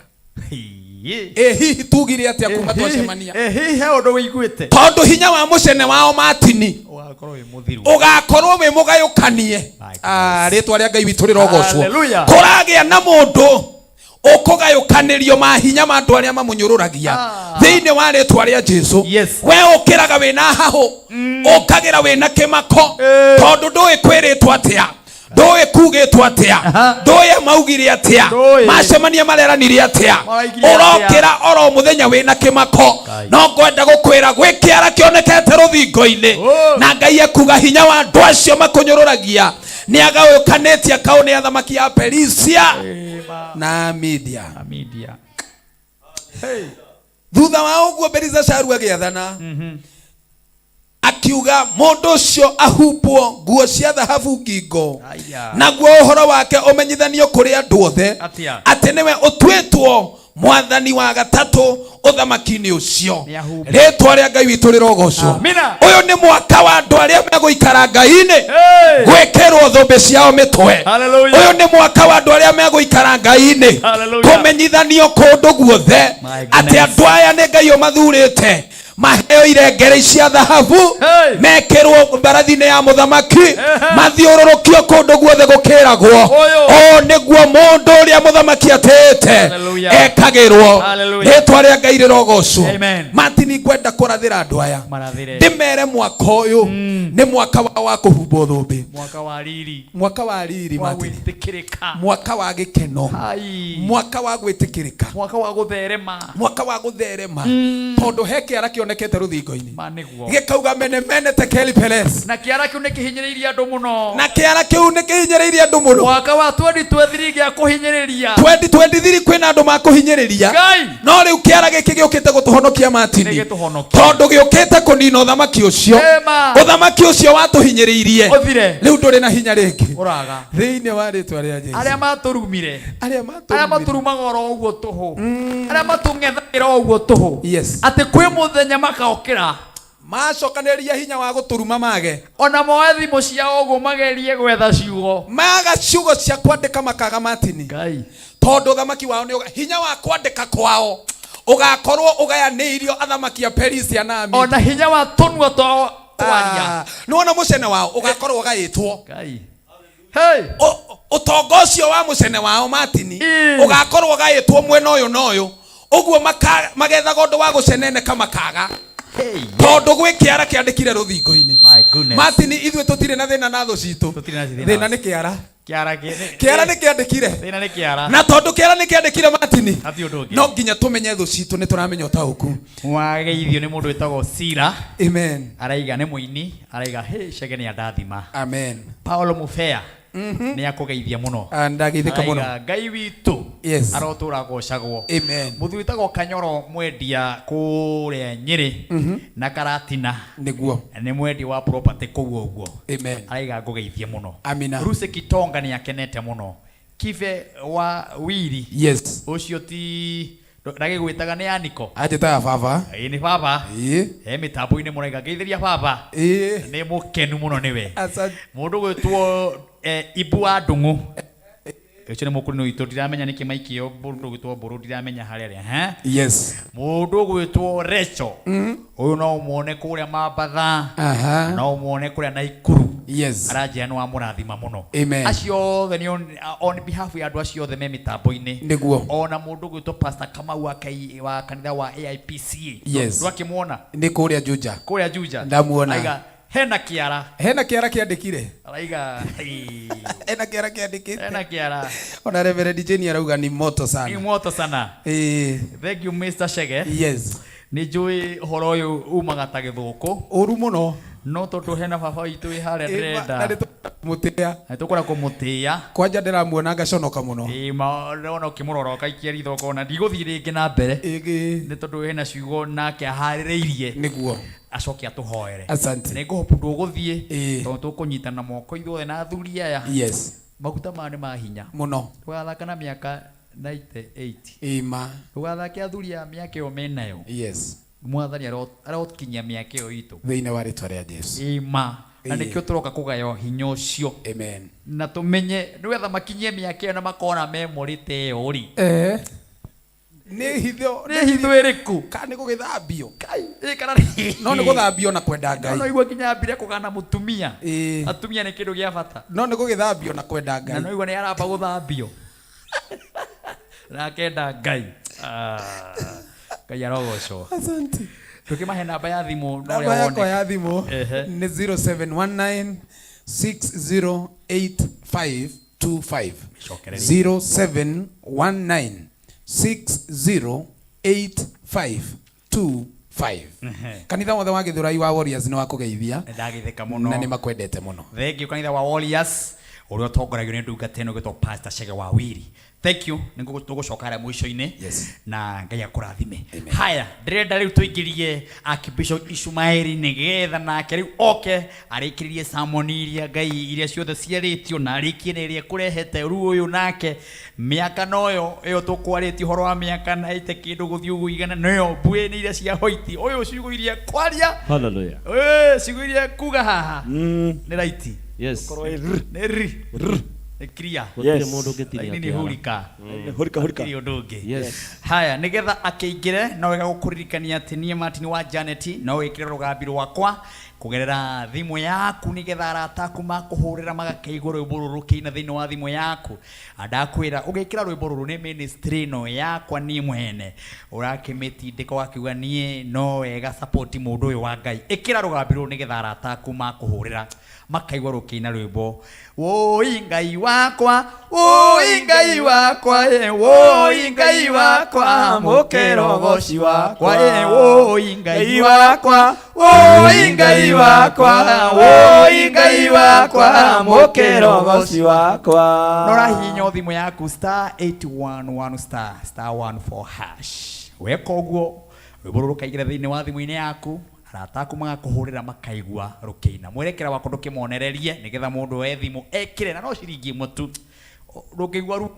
Ĩ hihi tugire atĩa kuma twacemania? Ĩ hihi he ũndũ wĩiguĩte? Tondũ hinya wa mũcene wao Martini Ũgakorwo wĩ mũthiru. Ũgakorwo wĩ mũgayũkanie. Ah, rĩtwa rĩa Ngai witũ rĩrogocwo. Hallelujah. Kũragĩa na mũndũ ũkũgayũkanĩrio mahinya ma andũ arĩa mamũnyũrũragia thĩinĩ wa rĩtwa rĩa Jesu. We ũkĩraga wĩna hahũ, ũkagĩra wĩna kĩmako, tondũ ndũĩ kwĩrĩtwo atĩa, ndũĩ kugĩtwo atĩa, ndũĩ maugire atĩa, macemania mareranire atĩa. Maraigire atĩa? Ũrokĩra oro mũthenya wĩna kĩmako, no ngwenda gũkwĩra gwĩ kĩara kĩonekete rũthingo-inĩ, na Ngai ekuga hinya wa andũ acio makũnyũrũragia nĩ agayũkanĩtie akaũ nĩ athamaki a Perisia na Media. Media. Thutha wa ũguo Belishazaru agĩathana akiuga mũndũ ũcio ahumbwo nguo cia thahabu ngingo, Aya. Naguo ũhoro wake ũmenyithanio kũrĩ andũ othe Atĩa? Atĩ nĩwe ũtuĩtwo mwathani wa gatatũ ũthamaki-inĩ ũcio. Nĩahumbwo. Rĩtwa rĩa Ngai witũ rĩrogocwo. Amina. Ũyũ nĩ mwaka wa andũ arĩa megũikara Ngai-inĩ gwĩkĩrwo thũmbĩ ciao mĩtwe. Hallelujah. Ũyũ nĩ mwaka wa andũ arĩa megũikara Ngai-inĩ Hallelujah. kũmenyithanio kũndũ guothe atĩ andũ aya nĩ Ngai ũmathurĩte maheo irengere cia thahabu, mekĩrwo mbarathi-inĩ ya mũthamaki, mathiũrũrũkio kũndũ guothe gũkĩragwo, ũũ nĩguo mũndũ ũrĩa mũthamaki atĩĩte Hallelujah. ekagĩrwo. Hallelujah. Rĩtwa rĩa Ngai rĩrogocwo. Amen. Martin, ngwenda kũrathĩra andũ aya, Marathĩre. ndĩmere mwaka ũyũ nĩ mwaka wa wa kũhumbwo thũmbĩ. Mwaka wa riri. Mwaka wa riri, Wa Martin. gwĩtĩkĩrĩka. Mwaka wa gĩkeno. Ai. Mwaka wa gwĩtĩkĩrĩka. Mwaka wa gũtherema. Mwaka wa gũtherema, tondũ he kĩara kĩonekete rũthingo-inĩ Ma nĩguo. Gĩkauga mene mene tekeli peres. Na kĩara kĩu nĩ kĩhinyĩrĩirie andũ mũno. Na kĩara kĩu nĩ kĩhinyĩrĩirie andũ mũno. Mwaka wa 2023 gĩa kũhinyĩrĩria. 2023 kwĩna andũ makũhinyĩrĩria. Ngai. No rĩu kĩara gĩkĩ gĩũkĩte gũtũhonokia, Martini. Nĩ gĩtũhonokia. Tondũ gĩũkĩte kũnina ũthamaki ũcio. Ema. Ũthamaki ũcio watũhinyĩrĩirie Ũthire. Rĩu ndũrĩ na hinya rĩngĩ. Ũraga. Thĩinĩ wa rĩtwa rĩa Jesu. Arĩa matũrumire, arĩa arĩa matũrumaga oro ũguo tũhũ, arĩa matũng'ethagĩra o ũguo tũhũ, Yes. Atĩ kwĩ mũthenya makokĩra Macokanĩrĩria hinya wa gũtũruma mage. Ona moe thimũ ciao ũguo magerie gwetha ciugo. Maga ciugo cia kwandĩka makaga, Martini. Ngai. Tondũ ũthamaki wao nĩ hinya wa kwandĩka kwao ũgakorwo ũgayanĩirio athamaki a Perisia na Media. Ona hinya wa tũnua twao kwaria. Nĩwona mũcene wao ũgakorwo ũgaĩtwo. Ngai. Hey. Ũtonga ũcio wa mũcene wao, Martini, ũgakorwo ũgaĩtwo mwena ũyũ na ũyũ ũguo, magethaga ũndũ wa gũceneneka makaga, tondũ gwĩ kĩara kĩandĩkire rũthingo-inĩ. My goodness. Martini, ithuĩ tũtirĩ na thĩna na thũ citũ. Tũtirĩ na thĩna. Thĩna nĩ kĩara. Kĩara kĩ- Kĩara nĩ kĩandĩkire. Thĩna nĩ kĩara. Na tondũ kĩara nĩ kĩandĩkire, Martini, Hatirĩ ũndũ ũngĩ. No nginya tũmenye thũ citũ nĩ tũramenya ũtaũku. Wageithio nĩ mũndũ wĩtagwo Sira. Amen. Araiga nĩ mũini, araiga hey, Chege nĩ andathima. Amen. Paulo Mufea. Nĩ akũgeithia mũno. Ah, ndageithĩka mũno. Araiga, Ngai witũ Yes. arotũra gocagwo. Amen. Mũthuri wĩtagwo Kanyoro mwendia kũrĩa Nyĩrĩ na Karatina. Nĩguo. Nĩ mwendia wa property kũu ũguo. Amen. Araiga ngũgeithie mũno. Amina. Lucy Kitonga nĩ akenete mũno. Kibe wa Wiri. Yes. Ũcio ti ndagĩgwĩtaga nĩ Aniko. Anjĩtaga baba. Ĩĩ nĩ baba. Ĩĩ. He mĩtambo-inĩ mũraiga ngeithĩria baba. Ĩĩ. Nĩ mũkenu mũno nĩwe. Asante. Mũndũ gwĩtwo Ibu wa Ndung'u. Ũcio nĩ mũkũrinũ witũ ndiramenya nĩkĩ maikio mũndũ gwĩtwo Mbũrũ ndiramenya harĩa arĩ. He? Yes. Mũndũ gwĩtwo Recho. Ũyũ no ũmuone kũrĩa Mambatha. Aha. No ũmuone kũrĩa Naikuru. Yes. Aranjĩra nĩ wamũrathima mũno. Amen. Acio othe nĩ on behalf ya andũ acio othe me mĩtambo-inĩ. Nĩguo. Ona mũndũ gwĩtwo Pastor Kamau wa kanitha wa AIPCA. Yes. Ndwakĩmuona? Nĩ kũrĩa Juja. Kũrĩa Juja. Ndamuona. Aiga hena kĩara. Hena kĩara kĩandĩkire. Araiga Hena kĩara kĩandĩkĩte. Hena kĩara. Ona Reverend Jane arauga ni moto sana. Ni moto sana. Ĩĩ. Thank you Mr. Chege. Yes. Nĩ njũĩ ũhoro ũyũ umaga ta gĩthũkũ. Ũru mũno. No tondũ hena baba witũ wĩ harĩa Ĩ, ndĩrenda. na nĩ tũkũmũtĩĩa. Na nĩ tũkwenda kũmũtĩĩa. Kwanja ndĩramuona ngaconoka mũno. Ĩ ma ndona ũkĩmũrora ũkaikia ritho ũkona ndigũthiĩ rĩngĩ na mbere. Ĩngĩ. Nĩ tondũ hena ciugo nake aharĩrĩirie. Nĩguo. Acoke atũhoere. Asante. Nĩ ngũhope ndũgũthiĩ. Ĩĩ. Tondũ tũkũnyitana moko ithuothe na athuri aya. Yes. Maguta maya nĩ ma hinya. Mũno. Ndũgathaka na mĩaka 98. Ĩma. Ndũgathake athuri a mĩaka ĩyo menayo. Yes. Mwathani arokinyia mĩaka ĩyo itũ. Thĩinĩ wa rĩtwa rĩa Jesu. Ĩma. Na Ĩĩ. nĩkĩo tũroka kũgaya hinya ũcio. Amen. Na tũmenye nĩgetha makinyie mĩaka ĩyo na makona memory ta ĩyo rĩ. Nĩ hitho. Nĩ hitho ĩrĩkũ? Kana nĩ gũgĩthambio? Ĩ, kana nĩ- No nĩ gũthambio na kwenda Ngai. No igua nginya ambire kũgana mũtumia. Ĩĩ. Atumia nĩ kĩndũ gĩa bata. No nĩ gũgĩthambio na kwenda Ngai. Na no igua nĩ aramba gũthambio. Na akenda Ngai. Ah, Ngai arogocwo. Asante. Tũkĩmahe namba ya thimũ na Namba ũrĩa yakwa woneka. ya thimũ Ehe. nĩ 0719 608525. Cokereria. 0719 608525. Ehe. Kanitha wothe wa Gĩthũrai wa Warriors nĩ wakũgeithia. Ndageithĩka mũno. Na nĩ makwendete mũno. Thank you kanitha wa Warriors ũrĩa ũtongoragio nĩ ndungata ĩno ĩgwĩtwo Pastor Chege wa Wiri. Thank you. Nĩ tũgũcoka harĩa mũico-inĩ. Yes. Na Ngai akũrathime. Haya, ndĩrenda rĩu tũingĩrie Archbishop Ishumaeli nĩgetha nake rĩu oke arĩkĩrĩrie sermon iria Ngai iria ciothe ciarĩtio na arĩkie na ĩrĩa ekũrehete rĩu ũyũ nake mĩaka noyo ĩyo tũkwarĩtie ũhoro wa mĩaka na ĩte kĩndũ gũthiĩ ũguo igana nĩyo mbuĩ nĩ iria cia hoiti ũyũ ciugo iria kwaria Hallelujah. Ciugo iria kuga haha nĩ raiti. Yes. Nĩ ri. Nĩ clear. Gũtirĩ mũndũ ũngĩtinia Laini nĩ kĩara. hurika. Hurika, hurika. Gũtirĩ ũndũ ũngĩ. Yes. Haya, nĩgetha akĩingĩre no wega gũkũririkania atĩ niĩ Martin wa Janet no wĩkĩre rũgambi rwakwa kũgerera thimũ yaku nĩgetha arata aku makũhũrĩra magakĩigua rwĩmbo rũrũ rũkĩina thĩinĩ wa thimũ yaku. Ndakwĩra ũgĩkĩra rwĩmbo rũrũ nĩ ministry ĩno yakwa niĩ mwene ũrakĩmĩtindĩka ũgakiuga niĩ no wega support mũndũ ũyũ wa Ngai. Ĩkĩra rũgambi rũrũ nĩgetha arata aku makũhũrĩra makaigua rũkĩina rwĩmbo woi Ngai wakwa woi Ngai wakwa woi Ngai wakwa mũkĩrogoci wakwa woi Ngai wakwa woi Ngai wakwa woi Ngai wakwa mũkĩrogoci wakwa. Nora hinya thimũ yaku star 811 star star 14 hash. Weka ũguo rwĩmbo rũrũ rũkaingĩra thĩinĩ wa thimũ-inĩ yaku arata aku magakũhũrĩra makaigua rũkĩina mwerekera wakwa ndũkĩmonererie nĩgetha mũndũ oe thimũ ekĩre na no ciringi ĩmwe tu ndũngĩigua ru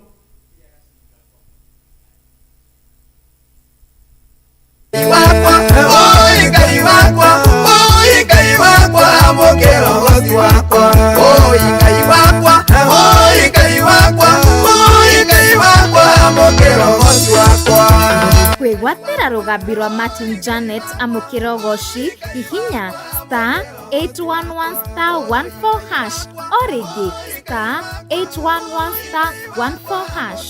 Oi Ngai wakwa, oi Ngai wakwa, mũkĩrogoci wakwa. Oi Ngai wakwa, oi Ngai wakwa, oi Ngai wakwa, mũkĩrogoci wakwa. Kwĩgwatĩra rũgambi rwa Martin Janet amũkĩra ũgoci hihinya star 811 star 14 hash o rĩngĩ star 811 star 14 hash.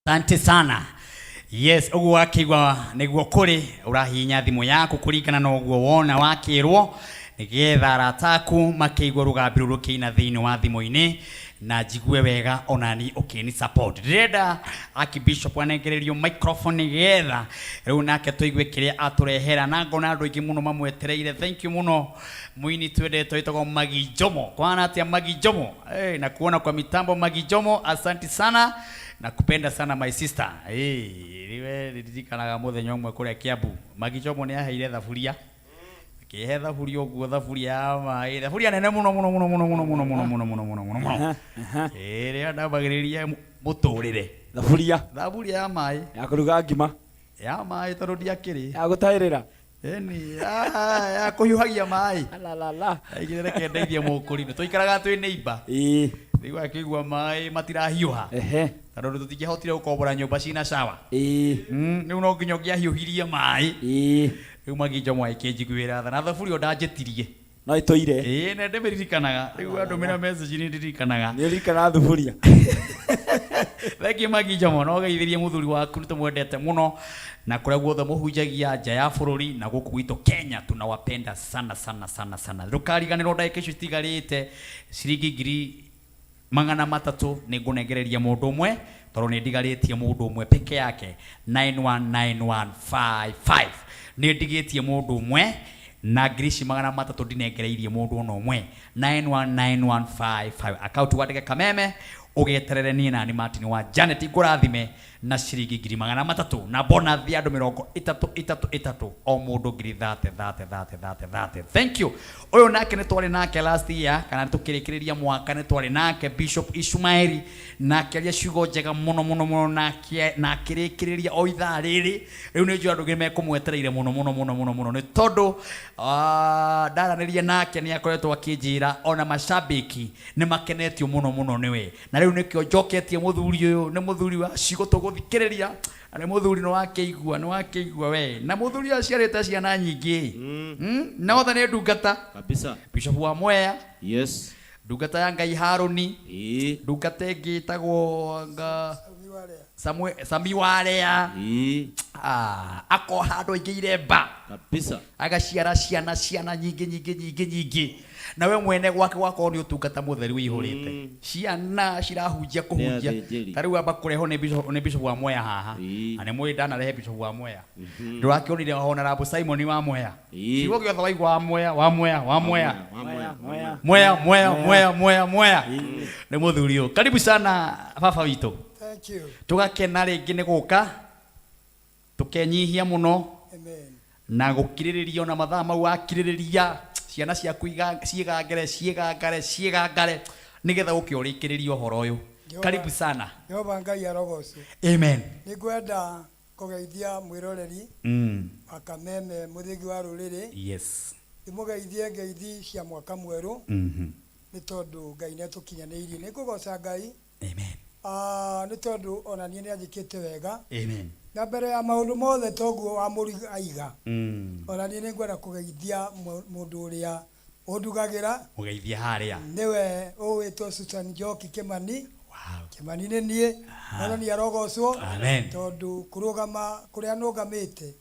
Asante sana. Yes, ũguo wakĩigua nĩguo kũrĩ ũrahihinya thimũ yaku kũringana na ũguo wona wakĩrwo nĩgetha arata aku makĩigua rũgambi rũrũ rũkĩina thĩinĩ wa thimũ-inĩ Na njigue wega onani ũkĩni support. Ndĩrenda Archbishop anengererio microphone nĩgetha rĩu nake tũigue kĩrĩa atũrehera, na ngona andũ aingĩ mũno mamwetereire. Thank you mũno mũini twendetwo wĩtagwo Magi Njomo. Kwana atĩa Magi Njomo? Hey, na kuona kwa mitambo Magi Njomo, asanti sana na kupenda sana my sister. Hey, rĩwe ndirikanaga mũthenya ũmwe kũrĩa Kiambu Magi Njomo nĩ aheire thaburia, akĩhe thaburia ũguo, thaburia ya maĩ, thaburia nene mũno mũno mũno mũno mũno mũno mũno mũno mũno mũno mũno mũno, ĩrĩa ndambagĩrĩria mũtũrĩre. Thaburia. Thaburia ya maĩ. Ya kũruga ngima. Ya maĩ, tondũ ndiakĩrĩ ya gũtaĩrĩra. Ĩni ya kũhiũhagia maĩ. Alalala. Aigire reke ndeithie mũkũrinũ, tũikaraga twĩ neighbor. Rĩu akĩigua maĩ matirahiũha, tondũ tũtingĩahotire gũkombora nyũmba cina shower. Rĩu no nginya ũngĩahiũhirie maĩ. Rĩu Magi Njomo agĩkĩnjiguĩra tha na thaburia ĩyo ndanjĩtirie. No ĩtũire. Ĩĩ, na ndĩmĩririkanaga rĩu, andũmĩra message nĩ ndirikanaga. Nĩ ũririkanaga thuburia. Thank you Magi Njomo, no geithĩrie mũthuri waku, nĩ tũmwendete mũno, na kũrĩa guothe mũhunjagia nja ya bũrũri na gũkũ gwitũ Kenya, tunawapenda sana sana sana sana. Ndũkariganĩrwo ndagĩka icio citigarĩte, ciringi 300,000 nĩ ngũnengereria mũndũ ũmwe, tondũ nĩ ndigarĩtie mũndũ ũmwe peke yake. 919155, nĩ ndigĩtie mũndũ ũmwe na ngiri ici 300, ndinengereirie mũndũ ona ũmwe. 919155, akaunti wandĩke Kameme, ũgeterere niĩ nani Martin wa Janet ngũrathime na ciringi 300,000 na bonus ya andũ 30 30 30, o mũndũ ngiri 30 30 30 30 30. Thank you. Ũyũ nake nĩ twarĩ nake last year, kana tũkĩrĩkĩrĩria mwaka nĩ twarĩ nake, Bishop Ishumaeli, na akĩaria ciugo njega mũno mũno mũno, na akĩrĩkĩrĩria o ithaa rĩrĩ. Rĩu nĩ njũĩ andũ nĩ mekũmwetereire mũno mũno mũno mũno mũno, nĩ tondũ ndaranĩria nake nĩ akoretwo akĩnjĩra ona mashabiki nĩ makenetio mũno mũno nĩwe, na rĩu nĩkĩo njoketie mũthuri ũyũ. Nĩ mũthuri wa ciugo tũgũthikĩrĩria, na nĩ mũthuri nĩ wakĩigua we, na mũthuri ũyũ aciarĩte ciana nyingĩ. Na othe nĩ ndungata. Kabisa. Bishop wa Mwea. Yes. Ndungata ya Ngai Harũni. Ndungata ĩngĩ ĩtagwo nga Sami Warea. Ah, akoha andũ aingĩ iremba. Kabisa. Agaciara ciana ciana nyingĩ nyingĩ nyingĩ nyingĩ, na we mwene gwake gwakorwo nĩ ũtungata mũtheru wĩihũrĩte, ciana cirahunjia kũhunjia. Nĩ athĩnjĩri. Ta rĩu amba kũrehwo nĩ bishop wa Mwea haha, na nĩ mũĩ ndanarehe bishop wa Mwea, ndũrakĩonire Honorable Simon wa Mwea. Kiugo gĩothe waigua wa Mwea, wa Mwea, wa Mwea. Mwea. Mwea, Mwea, Mwea, Mwea, Mwea, nĩ mũthuri ũyũ. Karibu sana baba witũ. Thank you. Tũgakena rĩngĩ nĩ gũka, tũkenyihia mũno. Amen. Na gũkirĩrĩria ona mathaa mau wakirĩrĩria ciana ciaku ciĩgangare ciĩgangare ciĩgangare nĩgetha ũke ũrĩkĩrĩrie ũhoro ũyũ. Karibu sana. Jehova Ngai arogocwo. Amen. Nĩ ngwenda kũgeithia mwĩroreri wa Kameme mũthĩgi wa rũrĩrĩ. Ndĩmũgeithie ngeithi cia mwaka mwerũ, nĩ tondũ Ngai nĩ atũkinyanĩirie. Nĩ ngũgoca Ngai. Amen. Ah, nĩ tondũ ona niĩ nĩ anjĩkĩte wega. Amen. Na mbere ya maũndũ mothe, toguo wa mũrigo aiga. Ona niĩ nĩ ngwenda kũgeithia mũndũ ũrĩa ũndugagĩra. Mũgeithie harĩa. Nĩwe ũwĩtwo Susan Njoki Kĩmani. Kĩmani nĩ niĩ. Mwathani arogocwo. Amen. Tondũ kũrũgama kũrĩa nũgamĩte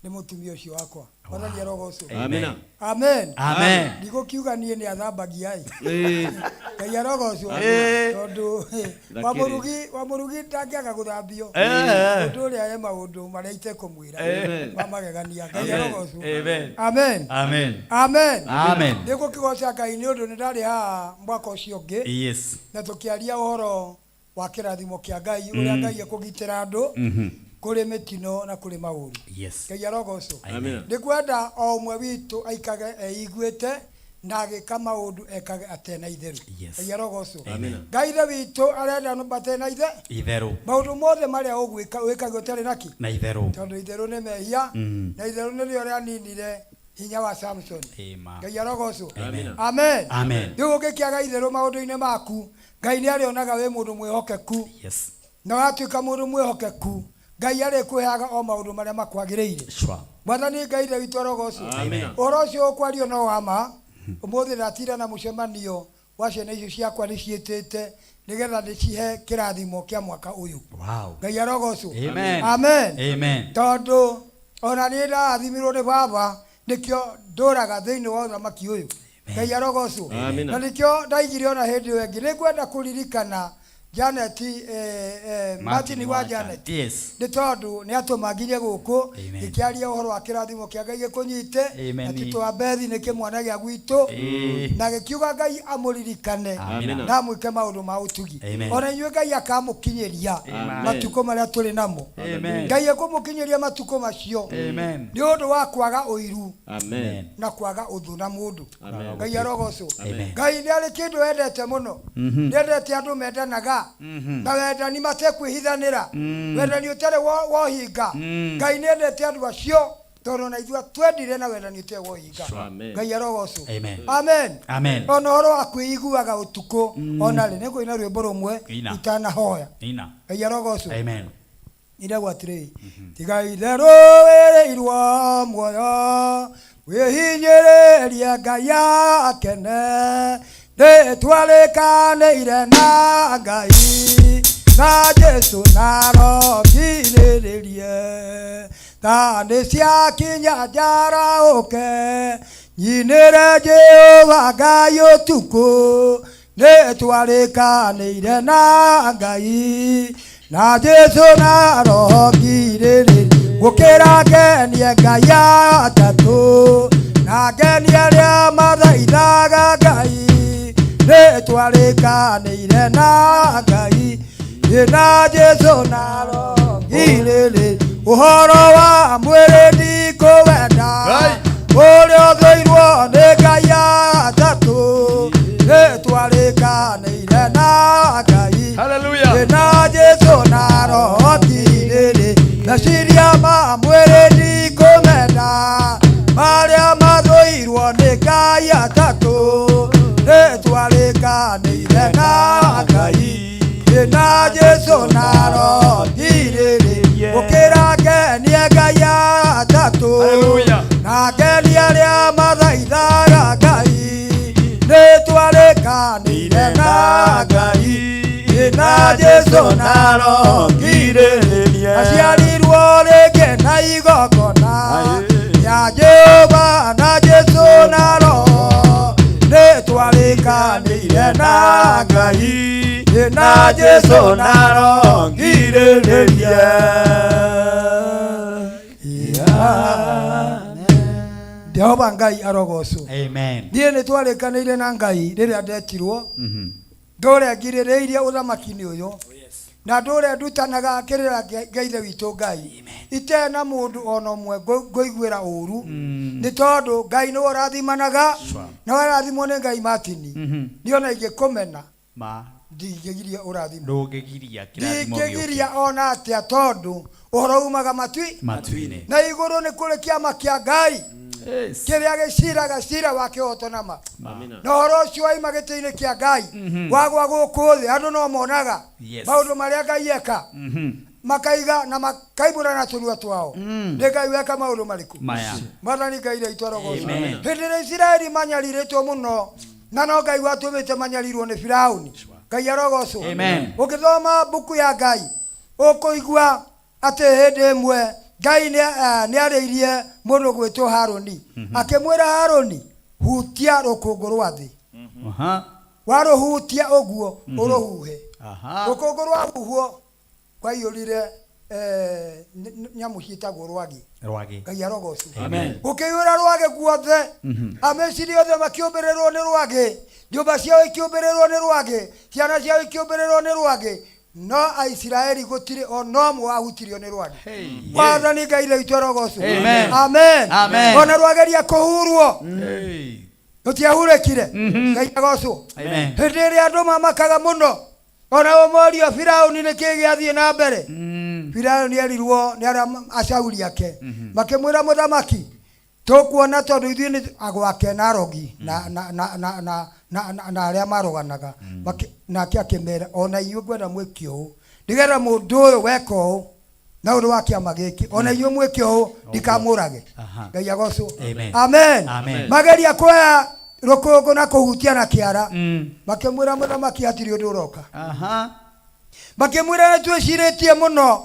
nĩ mũtumia ũcio wakwa. Mwathani arogocwo. Amina. Amen. Amen. Ndigũkiuga niĩ nĩ athambagia ĩ. Ngai arogocwo. Amen. Tondũ wa mũrugi, wa mũrugi ndangĩaga gũthambio. Mũndũ ũrĩa e maũndũ marĩa itekũmwĩra ma magegania. Ngai arogocwo. Amen. Amen. Amen. Amen. Amen. Nĩ ngũkĩgoca Ngai nĩ ũndũ nĩ ndarĩ haha mwaka ũcio ũngĩ, na tũkĩaria ũhoro wa kĩrathimo kĩa Ngai, ũrĩa Ngai ekũgitĩra andũ kũrĩ mĩtino na kũrĩ maũru. Ngai arogocwo. Amen. Nĩ kwenda o ũmwe witũ aikage eiguĩte na agĩka maũndũ ekage atena itheru. Ngai arogocwo. Amen. Ngai ithe witũ arenda matena ithe Itherũ. Maũndũ mothe marĩa ũgwĩka wĩkage ũtarĩ naki Na itherũ. Tondũ itherũ nĩ mehia, na itherũ nĩrĩo rĩaninire hinya wa Samson. Ĩma. Ngai arogocwo. Amen. Amen. Amen. Rĩu ũngĩkĩaga itherũ maũndũ-inĩ maku, Ngai nĩ arĩonaga wĩ mũndũ mwĩhokeku, na watuĩka mũndũ mwĩhokeku, Ngai arĩkũheaga o maũndũ marĩa makwagĩrĩire. Mwathani Ngai ithe witũ arogocwo. Amen. Ũhoro ũcio ũkwario no wa ma. Ũmũthĩ ndatinda na mũcemanio wa ciana icio ciakwa, nĩ ciĩtĩte nĩgetha ndĩcihe kĩrathimo kĩa mwaka ũyũ. Ngai arogocwo. Amen. Amen. Amen. Tondũ ona niĩ ndarathimirwo nĩ baba, nĩkĩo ndũraga thĩinĩ wa ũthamaki ũyũ. Ngai arogocwo. Amina. Na nĩkĩo ndaigire ona hĩndĩ ĩyo ĩngĩ nĩngwenda kũririkana Janet Martin wa Janet. Yes. Nĩ tondũ nĩ atũma nginye gũkũ Amen. ngĩkĩaria ũhoro wa kĩrathimo kĩa Ngai gĩkũnyite Amen. na Tito wa Bethi nĩ kĩmwana gĩa gwitũ Ĩĩ. na gĩkiuga Ngai amũririkane Amina. na amwĩke maũndũ ma ũtugi. Amen. Ona inyuĩ Ngai akamũkinyĩria Amen. matukũ marĩa tũrĩ namo. Amen. Ngai ekũmũkinyĩria matukũ macio Amen. nĩ ũndũ wa kwaga ũiru Amen. na kwaga ũthũ na mũndũ. Amen. Ngai arogocwo. Amen. Ngai nĩ arĩ kĩndũ endete mũno. Mhm. Nĩ endete andũ mendanaga Mhm. na wendani matekwĩhithanĩra Mm. wendani ũtarĩ wa ũhinga. Mm. Ngai nĩ endete andũ acio tondũ ona ithuĩ twendire na wendani ũtarĩ wa ũhinga. Sure. Amen. Ngai arogocwo. Amen. Amen. Amen. Ona ũhoro wa kwĩiguaga ũtukũ Mm. ona rĩ nĩngũina rwĩmbo rũmwe Ina. itanahoya. Ina. Ngai arogocwo. Amen. Iragwo atĩrĩ, tiga itherũ wĩrĩirwo muoyo wĩhinyĩrĩrie Ngai akene nĩtwarĩkanĩire na Ngai na Jesũ na rongirĩrĩrie tha nĩ ciakinya njaraũke nyinĩre Jehova Ngai ũtukũ nĩtwarĩkanĩire na Ngai na Jesũ na rongirĩrĩrie gũkĩra ngenie Ngai atatũ na ngenie arĩa mathaithaga Ngai nĩtwarĩkanĩire na Ngai na Jesũ na rongirĩrĩrie ũhoro wa mwĩrĩ ndikũwenda ũrĩa ũthũirwo nĩ Ngai atatũ nĩtwarĩkanĩire na Ngai Hallelujah. na Jesũ na rongirĩrĩ meciria ma mwĩrĩ ndikũmenda marĩa mathũirwo nĩ Ngai atatũ nĩtwarĩkanĩire na Ngai na Jesũ na rongirĩrĩ gũkĩra ngenie Ngai atatũ na ngenie arĩa mathaithaga Ngai nĩtwarĩkanĩire na Ngai na Jesũ na rongirĩrĩrie aciarirwo rĩngĩ na igongona ya Jehova na Jesũ na Roho nĩtwarĩkanĩire na Ngai na Jesũ na rongirĩrĩrie. Jehova Ngai arogocwo. Amen. Niĩ nĩtwarĩkanĩire na Ngai rĩrĩa ndetirwo Mhm. ndũre ngirĩrĩirie ũthamaki-inĩ ũyũ na ndũre ndutanaga kĩrĩra kĩa ithe witũ Ngai itena mũndũ ona ũmwe ngũiguĩra ũru nĩ tondũ Ngai nĩwe ũrathimanaga na warathimwo nĩ Ngai Martin Mhm. niĩ ona ingĩkũmena Ma. ndingĩgiria ũrathimo Ndũngĩgiria kĩrathimo gĩũke. ndingĩgiria ona atĩa tondũ ũhoro umaga matui Matu-inĩ. na igũrũ nĩ kũrĩ kĩama kĩa Ngai kĩrĩa gĩciraga cira wa kĩhoto na ma na ũhoro ũcio waima gĩtĩ-inĩ kĩa Ngai Mhm. wagwa gũkũ thĩ andũ no monaga Yes. maũndũ marĩa Ngai eka Mhm. makaiga na makaibũra na tũnua twao nĩ Ngai weka maũndũ marĩkũ Maya. Mwathani Ngai rĩitũ arogocwo. Amen. Hĩndĩ ĩrĩa Isiraeli manyarirĩtwo mũno na no Ngai watũmĩte manyarirwo nĩ Firaũni Ngai arogocwo. Amen. Ũngĩthoma mbuku ya Ngai ũkũigua atĩ hĩndĩ ĩmwe Ngai nĩ arĩirie mũndũ gwĩtwo Harũni akĩmwĩra Harũni hutia rũkũngũ rwa thĩ Aha. warũhutia ũguo Mhm. ũrũhuhe Aha. rũkũngũ rwahuhwo kwaiyũrire nyamũ ciĩtagwo rwagĩ Rwagĩ. Ngai arogocwo. Amen. Gũkĩiyũra rwagĩ guothe Mhm. Amisiri othe makĩũmbĩrĩrwo nĩ rwagĩ nyũmba ciao ikĩũmbĩrĩrwo nĩ rwagĩ ciana ciao ikĩũmbĩrĩrwo nĩ rwagĩ no Aisiraeli gũtirĩ ona ũmwe wahutirio nĩ rwagĩ. Mwathani Ngai rĩitũ arogocwo. Amen. Amen. Amen. Ona rwageria kũhurwo Hey. rũtiahurĩkire. Mhm. Ngai agocwo. Amen. Hĩndĩ ĩrĩa andũ mamakaga mũno ona ũmorio Firaũni nĩkĩ gĩathiĩ na mbere Firaũni erirwo nĩ arĩa acauri ake makĩmwĩra mũthamaki tũkuona tondũ ithuĩ nĩ agwake na arogi na na na na na na na na arĩa maroganaga nake akĩmera ona inyuĩ ngwenda mwĩke ũũ nĩgetha mũndũ ũyũ weka ũũ na ũndũ wa kĩama gĩkĩ ona inyuĩ mwĩke ũũ ndikamũrage. Aha. Ngai agocwo. Amen. Amen. Amen. Mageria kuoya rũkũngũ na kũhutia na kĩara Mm. makĩmwĩra mũthamaki hatirĩ ũndũ ũroka. Aha. Makĩmwĩra nĩ twĩcirĩtie mũno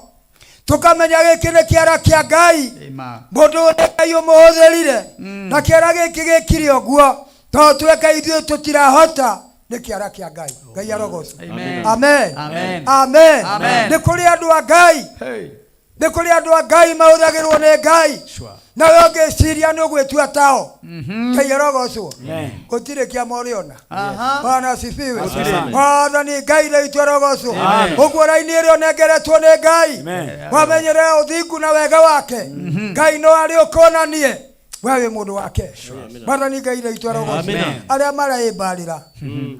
tũkamenya gĩkĩ nĩ kĩara kĩa Ngai Ema. mũndũ ũyũ nĩ Ngai ũmũhũthĩrire na kĩara gĩkĩ gĩkire ũguo Tondũ tweka ithuĩ tũtirahota nĩ kĩara kĩa Ngai. Ngai arogocwo. Amen. Amen. Amen. Amen. Amen. Nĩ kũrĩ andũ a Ngai. Hey. Nĩ kũrĩ andũ a Ngai mahũthagĩrwo nĩ Ngai. Sure. Nawe ũngĩciria nĩ ũgwĩtua tao. Ngai arogocwo. Amen. Gũtirĩ kĩama ũrĩona. Aha. Bwana asifiwe. Gũtirĩ. Mwathani Ngai rĩitũ arogocwo. Amen. Ũguo raini ĩrĩa ũnengeretwo nĩ Ngai. Amen. Wamenyere ũthingu na wega wake. Ngai no arĩ ũkonanie we wĩ mũndũ wake. Mwathani Ngai rĩitũ arogocwo. Amen. Arĩa maraĩmbarĩra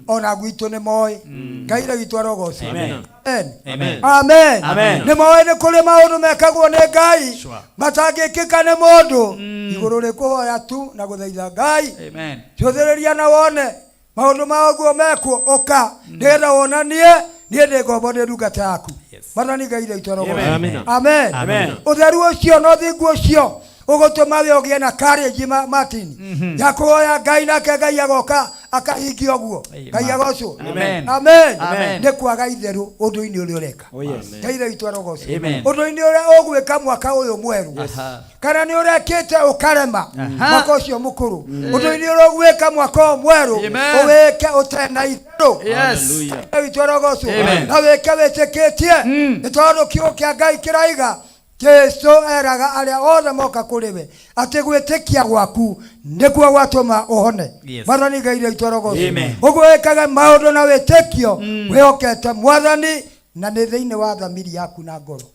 ona gwitũ nĩ moĩ. Ngai rĩitũ arogocwo. Amen. Amen. Amen. Amen. Amen. Nĩ moĩ nĩ kũrĩ maũndũ mekagwo nĩ Ngai Sure. matangĩkĩka nĩ mũndũ. Igũrũ rĩkũhoya tu na gũthaitha Ngai Amen. cũthĩrĩria na wone maũndũ ma ũguo mekwo ũka nĩgetha wonanie niĩ ndĩ ngombo ndĩ ndungata yaku. Mwathani Ngai rĩitũ arogocwo. Amen. Amen. Amen. Ũtheru ũcio na ũthingu ũcio ũgũtũma we ũgĩe na courage Martin ya kũhoya Ngai nake Ngai agoka akahingia ũguo. Ngai agocwo. Amen. Amen. Amen. Nĩ kwaga itherũ ũndũ-inĩ ũrĩa ũreka. Oh, yes. Ngai rĩitũ arogocwo. Amen. Ũndũ-inĩ ũrĩa ũgwĩka mwaka ũyũ mwerũ. Aha. Kana nĩ ũrekĩte ũkarema Aha. mwaka ũcio mũkũrũ. Ũndũ-inĩ ũrĩa ũgwĩka mwaka ũyũ mwerũ Amen. ũwĩke ũtarĩ na itherũ. Yes. Ngai witũ arogocwo. Amen. Na wĩke wĩtĩkĩtie nĩ tondũ kiugo kĩa Ngai kĩraiga Jesu eraga arĩa othe moka kũrĩ we atĩ gwĩtĩkia gwaku nĩkuo gwatũma ũhone. Yes. Mwathani Ngai witũ arogocwo. Amen. Ũguo wĩkage maũndũ na wĩtĩkio wĩhokete Mwathani na nĩ thĩinĩ wa thamiri yaku na ngoro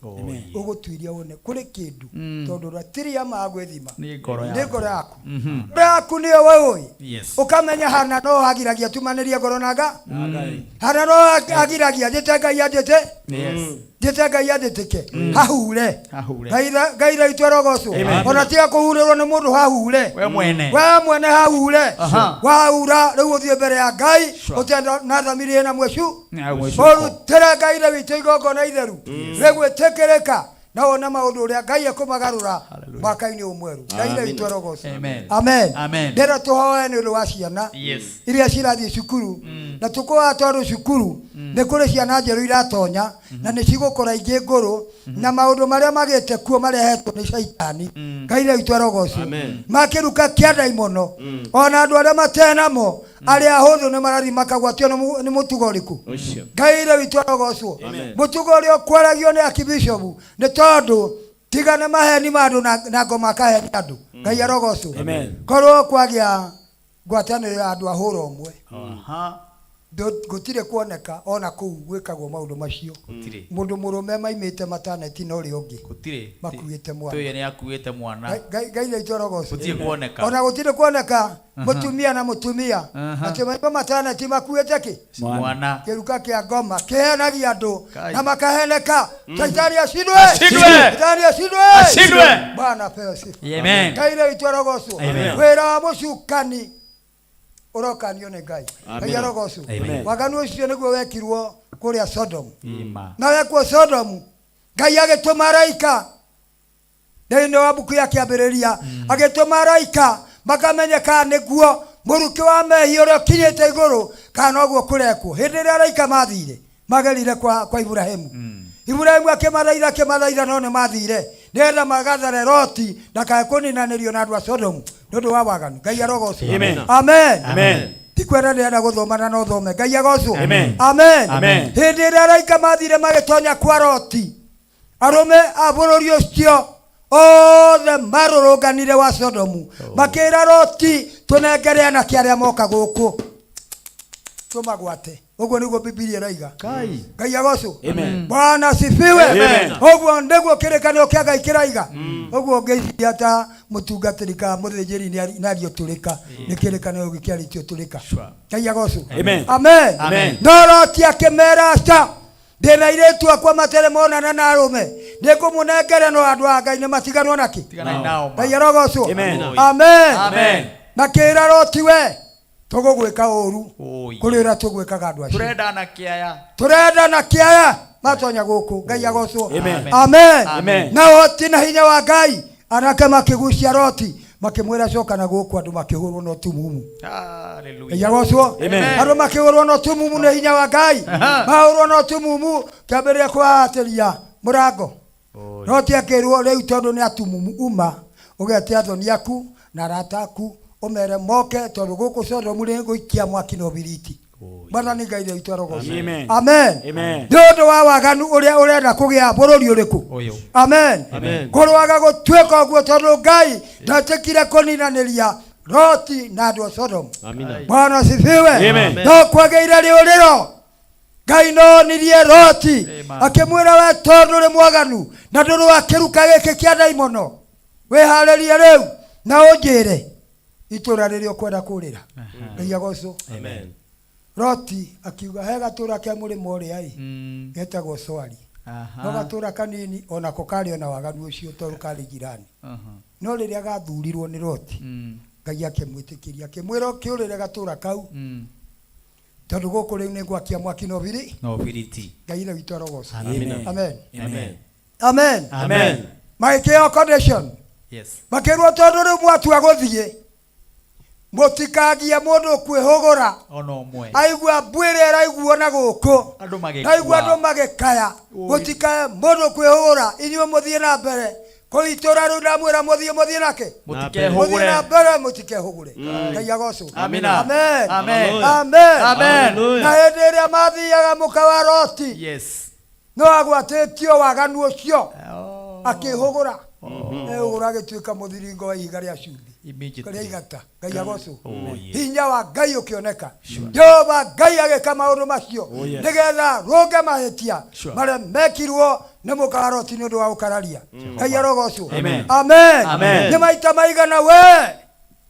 ũgũtuirie wone kũrĩ kĩndũ tondũ ratiria ma gwĩthima Nĩ ngoro nĩ yaku. ngoro yaku. Ngoro yaku nĩyo we ũĩ. Yes. Ũkamenya hana no agiragia tumanĩrie ngoro na nga hana no agiragia njĩte Ngai anjĩte Yes. njĩte Ngai anjĩtĩke hahure Hahure. Ngai rĩitũ arogocwo. Ona tiga kũhurĩrwo nĩ mũndũ hahure We mwene. we mwene hahure Aha. wahura rĩu ũthiĩ mbere ya Ngai Sure. ũtenda na thamiri ĩna mwecu Na mwecu. ũrutĩre Ngai rĩ witũ igongona itheru rĩgwĩtĩkĩrĩka na wone maũndũ ũrĩa Ngai ekũmagarũra mwaka-inĩ ũyũ mwerũ. Ngai rĩ witũ arogocwo. Amen. Amen. Amen. Ndĩrenda tũhoe nĩ ũndũ wa ciana Yes. iria cirathiĩ cukuru na tũkũhoya tondũ cukuru nĩ kũrĩ ciana njerũ iratonya na nĩ cigũkũra ingĩ ngũrũ na maũndũ marĩa magĩte kuo marehetwo nĩ caitani. Ngai rĩ witũ arogocwo. Amen. Makĩruka kĩa ndaimono ona andũ arĩa matenamo arĩa ahũthũ nĩ marathiĩ makagwatio nĩ mũtugo ũrĩkũ. Ũcio. Ngai rĩ witũ arogocwo. Amen. Mũtugo ũrĩa ũkwaragio nĩ akibishobu nĩ tondũ tiga nĩ maheni ma andũ na ngoma akahenia andũ. Ngai arogocwo. Amen. Korwo kwagĩa ngwatanĩro ya andũ a hũra ũmwe Aha. Gũtirĩ kuoneka ona kũu gwĩkagwo maũndũ macio. Gũtirĩ. Mũndũ mũrũme maimĩte mataneti na ũrĩa ũngĩ Gũtirĩ. makuĩte mwana. Tuye nĩ akuĩte mwana. Ngai rĩitũ arogocwo. Gũtirĩ kuoneka. Ona gũtirĩ kuoneka mũtumia na mũtumia Aha. atĩ maima mataneti makuĩte kĩ Mwana. kĩruka kĩa ngoma kĩhenagia andũ Kai. na makaheneka. Shaitani ashindwe. Ashindwe. Shaitani ashindwe. Ashindwe. Bwana apewe sifa. Amen. Ngai rĩitũ arogocwo. Amen. Wĩra wa mũcukani ũrokanio nĩ Ngai. Amen. Ngai arogocwo. Amen. Waganu ũcio nĩguo wekirwo kũrĩa Sodomu. Ima. Na wekwo Sodomu Ngai agĩtũma araika thĩinĩ wa mbuku ya kĩambĩrĩria agĩtũma araika makamenye kana nĩguo mũrukĩ wa mehia ũrĩa ũkinyĩte igũrũ kana noguo kũrekwo. Hĩndĩ ĩrĩa araika mathire magerire kwa Iburahĩmu. Iburahĩmu akĩmathaitha akĩmathaitha no nĩ mathire nĩgetha magathare Loti ndakae kũninanĩrio na andũ a Sodomu nĩ ũndũ wa waganu. Ngai arogocwo. Amen. Amen. Amen. Ti kwenda ndĩrenda gũthoma na no thome. Ngai agocwo. Amen. Amen. Amen. Hĩndĩ ĩrĩa araika mathire magĩtonya kwa Loti arũme a bũrũri ũcio othe marũrũnganire wa Sodomu makĩra Loti tũnengere anake arĩa moka gũkũ tũmagwate. Ũguo nĩguo Bibilia ĩroiga. Ngai agocwo. Amen. Bwana asifiwe. Amen. Ũguo nĩguo kĩrĩkanĩro kĩa Ngai kĩroiga. Ũguo ngĩciria ta mũtungatĩri kana mũthĩnjĩri nĩario tũrĩka nĩ kĩrĩkanĩro gĩkĩarĩtio tũrĩka. Ngai agocwo. Amen. Amen. Amen. No Loti akĩmera aca ndĩna airĩtu akwa matarĩ monana na arũme nĩngũmũnengere no andũ a Ngai nĩmatiganwo nakĩ. Tiganai nao ma. Ngai arogocwo. Amen. Amen. Amen. Makĩra Loti we tũgũgwĩka ũru Oi. kũrĩ ũrĩa tũgwĩkaga andũ acio. Tũrenda na kĩaya. Tũrenda na kĩaya matonya gũkũ. Ngai agocwo. Amen. Amen. Amen. Na ũhoti na hinya wa Ngai anake makĩgucia Loti makĩmwĩra coka na gũkũ andũ makĩhũrwo na ũtumumu. Hallelujah. Ngai agocwo. Amen. Andũ makĩhũrwo na ũtumumu nĩ hinya wa Ngai. Mahũrwo na ũtumumu kĩambĩrĩria kũhatĩria mũrango. Loti akĩrwo rĩu tondũ nĩ atumumu uma ũgete athoni aku na arata aku Ũmere moke tondũ gũkũ Sodomu nĩ gũikia mwaki na ũbiriti. Mwathani Ngai witũ arogocwo. Amen. Amen. Amen. Nĩ ũndũ wa waganu ũrĩa ũrenda kũgĩa bũrũri ũrĩkũ? Ũyũ. Amen. Amen. Kũrwaga gũtuĩka ũguo tondũ Ngai ndetĩkire kũninanĩria Loti na andũ a Sodomu. Amina. Bwana asifiwe. Amen. No kwagĩire rĩũrĩro. Ngai nonirie Loti akĩmwĩra we tondũ ũrĩ mwaganu na ndũrĩ wa kĩruka gĩkĩ kĩa ndaimono wĩharĩrie rĩu na ũnjĩre itũra rĩrĩa ũkwenda kũrĩra. Ngai agocwo. Amen. Loti akiuga he gatũra ke mũrĩmo ũrĩa ĩ getagwo Soari. No gatũra kanini onako karĩ ona waganu ũcio tondũ karĩ jirani. No rĩrĩa gathurirwo nĩ Loti Ngai akĩmwĩtĩkĩria akĩmwĩra ũkĩũrĩre gatũra kau tondũ gũkũ rĩu nĩ ngwakia mwaki na ũbiri Na ũbiriti. Ngai ithe witũ arogocwo. Amen. Amen. Amen. Amen. Amen. Magĩkĩheo condition. Yes. Makĩrwo tondũ rĩu mwatua gũthiĩ mũtikagie mũndũ kwĩhũgũra Ona ũmwe. aigua mbu ĩrĩa ĩraiguo na gũkũ Andũ naigua andũ magĩkua. magĩkaya Oi. gũtikae mũndũ kwĩhũgũra inyuĩ mũthiĩ na mbere kũu itũra rĩu ndamwĩra mũthiĩ mũthiĩ nake Mũtikehũgũre. mũthiĩ na mbere mũtikehũgũre. Ngai agocwo. Amina. Amen. Amen. Amen. Amen. Na hĩndĩ ĩrĩa mathiaga mũka wa Loti Yes. no agwatĩtio waganu ũcio akĩhũgũra ehũgũra agĩtuĩka mũthiringo wa ihiga rĩa cumbĩ Immediately. rĩa igata. Ngai agocwo. Oh, yes. Hinya wa Ngai ũkĩoneka. Jehova Ngai agĩka maũndũ macio Oh, yes. nĩgetha rũnge mahĩtia Sure. marĩa mekirwo nĩ mũka wa Loti nĩ ũndũ wa ũkararia. Ngai arogocwo. Amen. Amen. Amen. Nĩ maita maigana we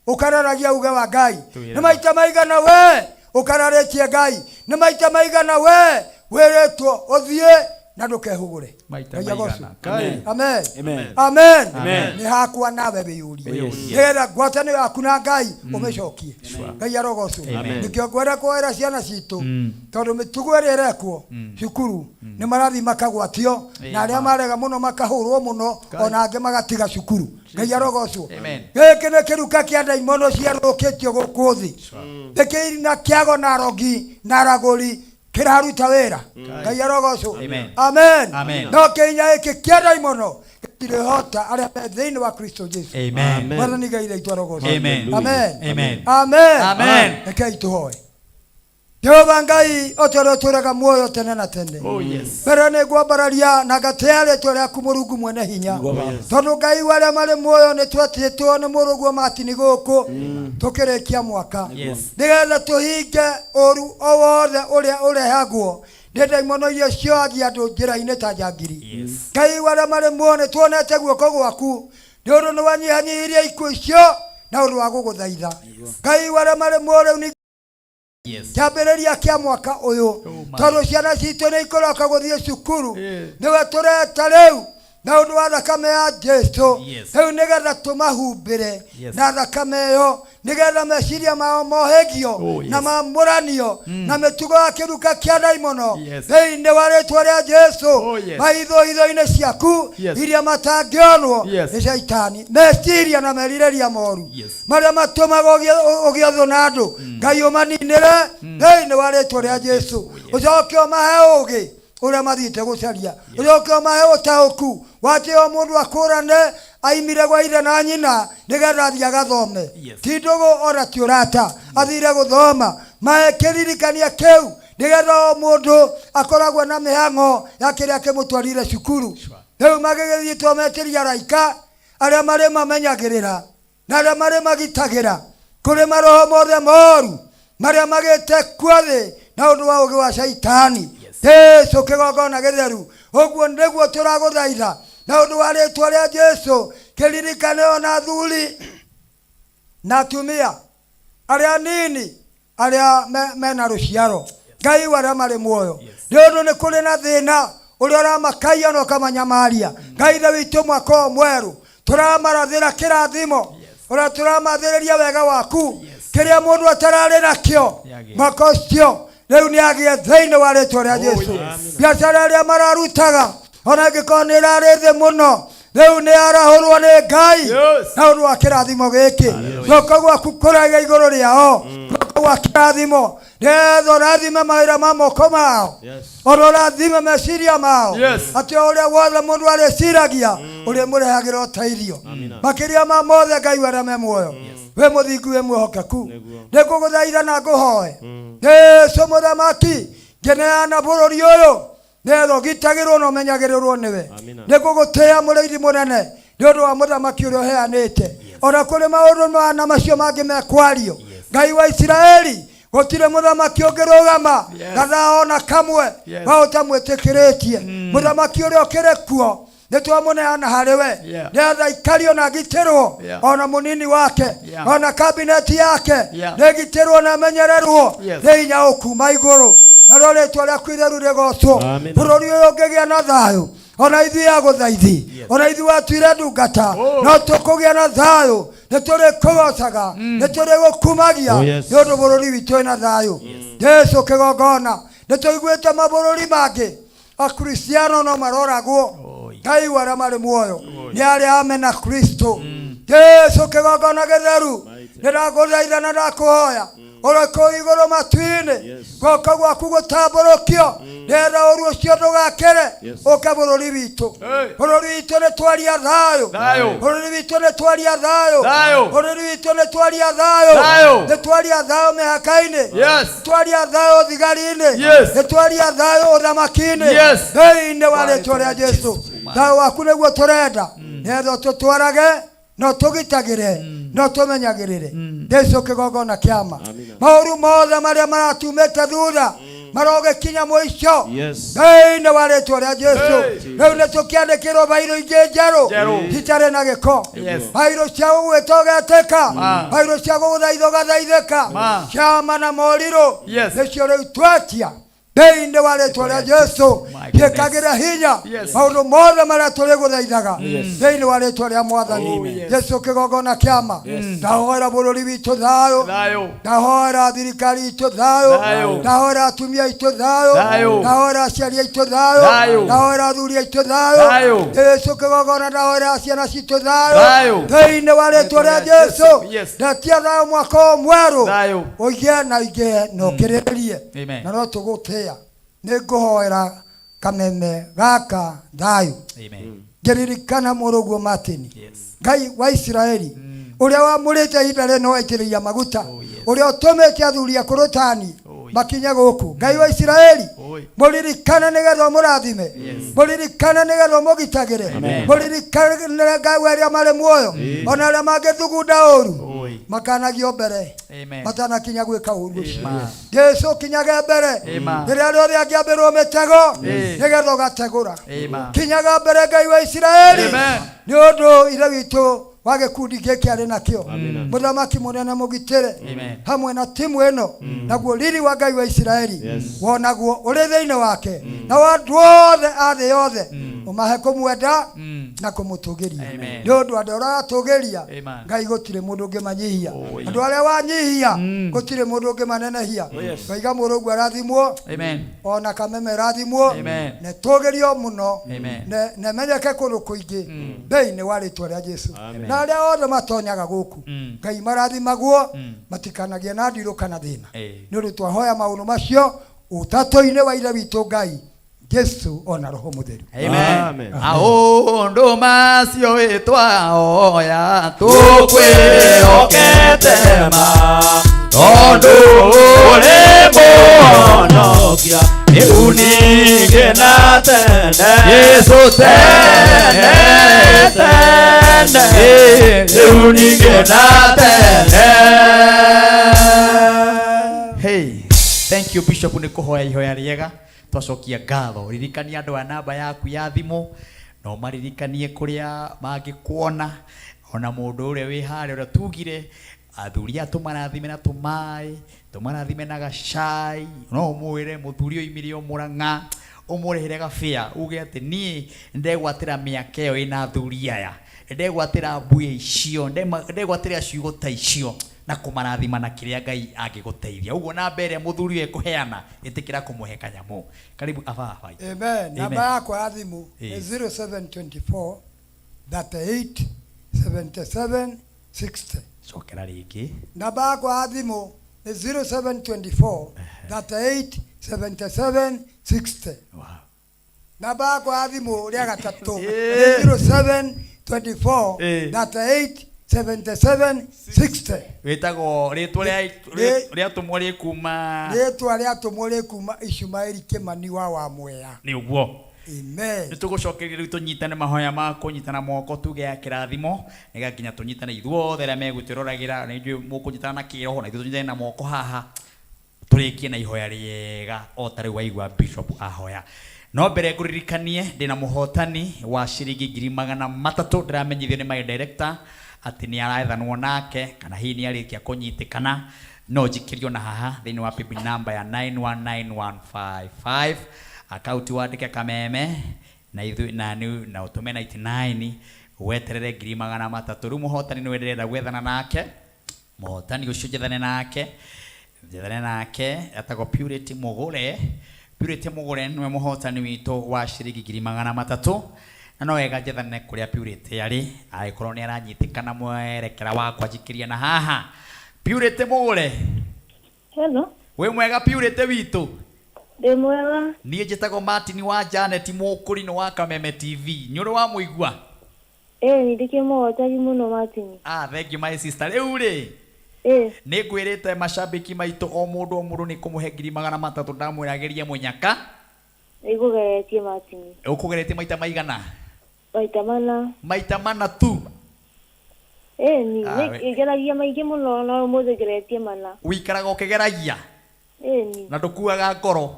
ũkararagia uge wa Ngai. Twĩra. Nĩ maita maigana we ũkararĩtie Ngai. Nĩ maita maigana we wĩrĩtwo ũthiĩ na ndũkehũgũre. Maita Ngai agocwo. maigana. Amen. Amen. Amen. Amen. Nĩ hakwa nawe wĩyũrie. Wĩyũrie. Nĩgetha ngwatanĩro yaku na Ngai ũmĩcokie. Ngai arogocwo. Amen. Nĩkĩo ngwenda kũhoera ciana citũ tondũ mĩtugo ĩrĩa ĩrekwo cukuru nĩ marathiĩ makagwatio na arĩa marega mũno makahũrwo mũno ona angĩ magatiga cukuru. Ngai arogocwo. Amen. Gĩkĩ nĩ kĩruka kĩa ndaimono ciarũkĩtio gũkũ thĩ. Nĩ na kĩago na arogi na aragũri kĩraruta wĩra. Ngai arogocwo. Amen. Amen. Amen. No kĩhinya gĩkĩ kĩa ndaimono gĩtirĩhota arĩa me thĩinĩ wa Kristo Jesu. Amen. Mwathani Ngai witũ arogocwo. Amen. Amen. Amen. Amen. Amen. Rekei tũhoe. Jehova Ngai ũtũũre ũtũũraga muoyo tene na tene. Oh, yes. Mbere nĩ ngwambararia na ngatĩa rĩtwa rĩaku Mũrungu mwene hinya. Tondũ Ngai wa arĩa marĩ muoyo nĩ twetĩtwo nĩ mũrũguo Martin gũkũ tũkĩrĩkia mwaka. Yes. Nĩgetha tũhinge ũru o wothe ũrĩa ũrehagwo nĩ ndaimono iria ciohagia andũ njĩra-inĩ ta njangiri. Yes. Ngai wa arĩa marĩ muoyo nĩ tuonete guoko gwaku nĩ ũndũ nĩ wanyihanyihirie ikuũ icio na ũndũ wa gũgũthaitha. Ngai wa arĩa marĩ muoyo rĩu nĩ Yes. kĩambĩrĩria kĩa mwaka ũyũ my. tondũ ciana citũ nĩ ikũroka gũthiĩ cukuru nĩwe tũreta rĩu na ũndũ wa thakame ya Jesu Yes. rĩu nĩgetha tũmahumbĩre Yes. na thakame ĩyo nĩgetha meciria mao mohĩgio Oh, yes. na mamũranio na mĩtugo ya kĩruka kĩa ndaimono Yes. thĩinĩ wa rĩtwa rĩa Jesu Oh, yes. maitho hitho-inĩ ciaku Yes. iria matangĩonwo Yes. nĩ caitani meciria na merirĩria moru Yes. marĩa matũmaga ũgĩe thũ na andũ Ngai ũmaninĩre thĩinĩ wa rĩtwa rĩa Jesu ũcoke ũmahe ũũgĩ ũrĩa mathiĩte gũcaria ũcoke ũmahe ũtaũku wa atĩ o mũndũ akũrane aimire gwa ithe na nyina nĩgetha athiĩ agathome Yes. ti ndũgũ ona ti ũrata athire gũthoma mahe kĩririkania kĩu nĩgetha o mũndũ akoragwo na mĩhang'o ya kĩrĩa kĩmũtwarire cukuru rĩu magĩgĩthiĩ twametĩria araika arĩa marĩ mamenyagĩrĩra na arĩa marĩ magitagĩra kũrĩ maroho mothe moru marĩa magĩte kuo thĩ na ũndũ wa ũũgĩ wa caitani. Jesu kĩgongona gĩtheru ũguo nĩguo tũragũthaitha na ũndũ wa rĩtwa rĩa Jesu kĩririkane ona athuri na atumia arĩa nini arĩa mena rũciaro Ngai wa arĩa marĩ muoyo nĩ ũndũ nĩ kũrĩ na thĩna ũrĩa ũramakaia na ũkamanyamaria. Ngai ithe witũ mwaka ũyũ mwerũ tũramarathĩra kĩrathimo ũrĩa tũramathĩrĩria wega waku kĩrĩa mũndũ atararĩ nakĩo mwaka ũcio rĩu nĩ agĩe thĩinĩ wa rĩtwa rĩa Jesu. Biacara ĩrĩa mararutaga ona ĩngĩkorwo nĩ ĩrarĩ thĩ mũno rĩu nĩ arahũrwo nĩ Ngai na ũndũ wa kĩrathimo gĩkĩ. Guoko gwaku kũraiga igũrũ rĩao guoko gwa kĩrathimo nĩgetha ũrathime mawĩra ma moko mao ona ũrathime meciria mao Yes. atĩ o ũrĩa wothe mũndũ arĩciragia ũrĩmũrehagĩra ũteithio makĩria ma mothe Ngai arĩa me muoyo. Wĩ mũthingu, wĩ mwĩhokeku. Nĩ ngũgũthaitha na ngũhoe, Jesu mũthamaki, ngĩneana bũrũri ũyũ nĩgetha ũgitagĩrwo na ũmenyagĩrĩrwo nĩwe. Nĩ ngũgũtĩĩa, mũrĩithi mũnene, nĩ ũndũ wa mũthamaki ũrĩa ũheanĩte. Ona kũrĩ maũndũ na macio mangĩ mekwario, Ngai wa Isiraeli, gũtirĩ mũthamaki ũngĩrũgama gathaa ona kamwe wa ũtamwĩtĩkĩrĩtie. Mũthamaki ũrĩa ũkĩrĩ kuo nĩ twamũneana harĩ we nĩgetha ikario na agitĩrwo, ona mũnini wake, ona kabineti yake, nĩgitĩrwo na amenyererwo nĩ hinya ũkuma igũrũ, narĩo rĩtwa rĩaku itheru rĩgocwo. Amen. Bũrũri ũyũ ũngĩgĩa na thayũ, ona ithuĩ agũthaithi, ona ithuĩ watuire ndungata, no tũkũgĩa na thayũ. Nĩ tũrĩkũgocaga, nĩ tũrĩgũkumagia Oh, yes. nĩ ũndũ bũrũri witũ wĩna thayũ. Jesu kĩgongona, nĩ tũiguĩte mabũrũri mangĩ Akristiano no maroragwo. Ngai wa arĩa marĩ muoyo nĩ arĩa amena Kristo. Jesu kĩgongona gĩtheru, nĩ ndagũthaitha na ndakũhoya ũrĩ kũu igũrũ matu-inĩ, guoko gwaku gũtambũrũkio nĩgetha ũru ũcio ndũgakĩre ũke bũrũri witũ. Bũrũri witũ nĩ twaria thayũ. Thayũ. Bũrũri witũ nĩ twaria thayũ. Thayũ. Bũrũri witũ nĩ twaria thayũ. Thayũ. Nĩ twaria thayũ mĩhaka-inĩ. Twaria thayũ thigari-inĩ. Nĩ twaria thayũ ũthamaki-inĩ. Thĩinĩ wa rĩtwa rĩa Jesu, thayũ waku nĩguo tũrenda, nĩgetha ũtũtwarage no tũgitagĩre no tũmenyagĩrĩre. Jesu kĩgongona kĩama, maũru mothe marĩa maratumĩte thutha marogĩkinya mũico thĩinĩ wa rĩtwa rĩa Jesu. Rĩu nĩ tũkĩandĩkĩrwo bairũ ingĩ njerũ Njerũ. citarĩ na gĩko, bairũ cia gũgwĩta ũgetĩka, bairũ cia gũgũthaitha ũgathaithĩka. Ciama na morirũ nĩcio rĩu twetia thĩinĩ wa rĩtwa rĩa Jesu, gĩkagĩra hinya maũndũ mothe marĩa tũrĩgũthaithaga thĩinĩ wa rĩtwa rĩa Mwathani Jesu kĩgongona kĩama. Ndahoera bũrũri witũ thayũ. Thayũ. Ndahoera thirikari itũ thayũ. Thayũ. Ndahoera atumia aitũ thayũ. Thayũ. Ndahoera aciari aitũ thayũ. Thayũ. Ndahoera athuri aitũ thayũ. Thayũ. Jesu kĩgongona, ndahoera ciana citũ thayũ Thayũ. thĩinĩ wa rĩtwa rĩa Jesu. Ndetia thayũ mwaka ũyũ mwerũ. Thayũ. Ũigĩe na ũigĩe na ũkĩrĩrĩrie. Amen. Na no tũgũtĩĩa. Nĩ ngũhoera kameme gaka thayũ. Amen. Ngĩririkana mũrũguo Martin, Ngai wa Isiraeli, ũrĩa wamũrĩte ihinda rĩno waitĩrĩria maguta, ũrĩa ũtũmĩte athuri akũrũ tani makinye gũkũ, Ngai wa Isiraeli, mũririkane nĩgetha ũmũrathime, mũririkane nĩgetha ũmũgitagĩre, mũririkane Ngai wa arĩa marĩ muoyo, ona arĩa mangĩthugunda ũru makanagio mbere Amen. matanakinya gwĩka ũru ũcio. Jesu, kinyage mbere Amen. rĩrĩa rĩothe angĩambĩrwo mĩtego nĩgetha ũgategũra. Amen. Kinyaga mbere, Ngai wa Isiraeli, Amen. nĩ ũndũ ithe witũ wa gĩkundi gĩkĩ arĩ nakĩo, mũthamaki mũnene mũgitĩre Amen. hamwe na timu ĩno, naguo riri wa Ngai wa Isiraeli wonagwo ũrĩ thĩinĩ wake, na andũ othe a thĩ yothe ũmahe kũmwenda na kũmũtũgĩria. Amen. Nĩ ũndũ andũ arĩa ũratũgĩria, Amen. Ngai, gũtirĩ mũndũ ũngĩmanyihia. Andũ arĩa wanyihia, gũtirĩ mũndũ ũngĩmanenehia. Ngaiga mũrũguo arathimwo, Amen. ona kameme rathimwo, Amen. netũgĩrio mũno, Amen. nemenyeke kũndũ kũingĩ thĩinĩ wa rĩtwa rĩa Jesu. Na arĩa othe matonyaga gũkũ, Ngai, marathimagwo, matikanagie na ndirũ kana thĩna, nĩ ũndũ twahoya maũndũ macio ũtatũ-inĩ wa ithe witũ Ngai, Jesu, ona Roho Mũtheru. Amen. Amen. Maũndũ macio ĩtwaoya tũkwĩhokete ma, tondũ ũrĩ mũhonokia rĩu ningĩ na tene. Jesu tene tene, rĩu ningĩ na tene. Hey, thank you Bishop nĩ kũhoya ihoya rĩega. Twacokia ngatho. Ririkania andũ a namba yaku ya thimũ, na ũmaririkanie kũrĩa mangĩkuona, ona mũndũ ũrĩa wĩ harĩa ũrĩa tugire athuri aya tũmarathime na tũmaĩ, tũmarathime na gacai. No ũmwĩre mũthuri oimire o Mũrang'a, ũmũrĩhĩre gabĩa, uge atĩ niĩ ndegwatĩra mĩaka ĩyo ĩna athuri aya, ndegwatĩra mbui icio, ndegwatĩra ciugo ta icio na kũmarathima na kĩrĩa Ngai angĩgũteithia. Ũguo namba ĩrĩa mũthuri ũyũ ekũheana, ĩtĩkĩra kũmũhe kanyamũ. Karibu ababa. Amen. Namba yakwa ya thimũ nĩ 0724 38 77 60. Cokera rĩngĩ. Namba yakwa ya thimũ nĩ 0724 38 77 60. Namba yakwa ya thimũ rĩa gatatũ nĩ 0724 38 77 60. Wĩtagwo rĩtwa rĩa Rĩ- rĩatũmwo rĩ kuma Rĩtwa rĩatũmwo rĩ kuma Ishumaeli Kĩmani wa Wamwea. Nĩ ũguo. Amen. Nĩ tũgũcokeria rĩu tũnyitane mahoya ma kũnyitana moko tuge ya kĩrathimo nĩgetha nginya tũnyitane ithuothe arĩa megũtwĩroragĩra na ithuĩ mũkũnyitana na kĩroho na ithuĩ tũnyitane na moko haha tũrĩkie na ihoya rĩega o ta rĩu waigua bishop ahoya. No mbere ngũririkanie ndĩna mũhotani wa ciringi 300,000 ndĩramenyithio nĩ my director atĩ nĩ arethanwo nake kana hihi nĩ arĩkia kũnyitĩkana no njikĩrio na haha thĩinĩ wa paybill number ya 919155 akaunti wandĩke kameme na ithuĩ na nĩ na ũtũme 99 weterere 300,000. Rĩu mũhotani nĩwe ndĩrenda gwethana nake, mũhotani ũcio njethane nake, njethane nake etagwo Purity Mũgũre. Purity Mũgũre nĩwe mũhotani witũ wa ciringi 300,000 na no wega njethane kũrĩa Purity arĩ angĩkorwo nĩ aranyitĩkana mwerekera wakwa njikĩria na haha. Purity Mũgũre. Hello. Wĩ mwega Purity witũ? Ndĩ mwega. Niĩ njĩtagwo Martin wa Janet Mũkũrinũ wa Kameme TV. Nĩ ũrĩ wamũigua? Ĩĩ nĩ ndĩkĩmũhotagi mũno Martin. Ah, thank you my sister. Rĩu rĩ, Ĩĩ. nĩ ngwĩrĩte mashabiki maitũ o mũndũ o mũndũ nĩ kũmũhe 300,000 ndamwĩra mũnyaka. Nĩngũgeretie Martin. Ũkũgeretie maita maigana? Maita mana. Maita mana tu. Ĩni, Ah, we- ngeragia maingĩ mũno no ũmũthĩ ngeretie mana. Wĩikaraga ũkĩgeragia Ĩni. na ndũkuaga ngoro.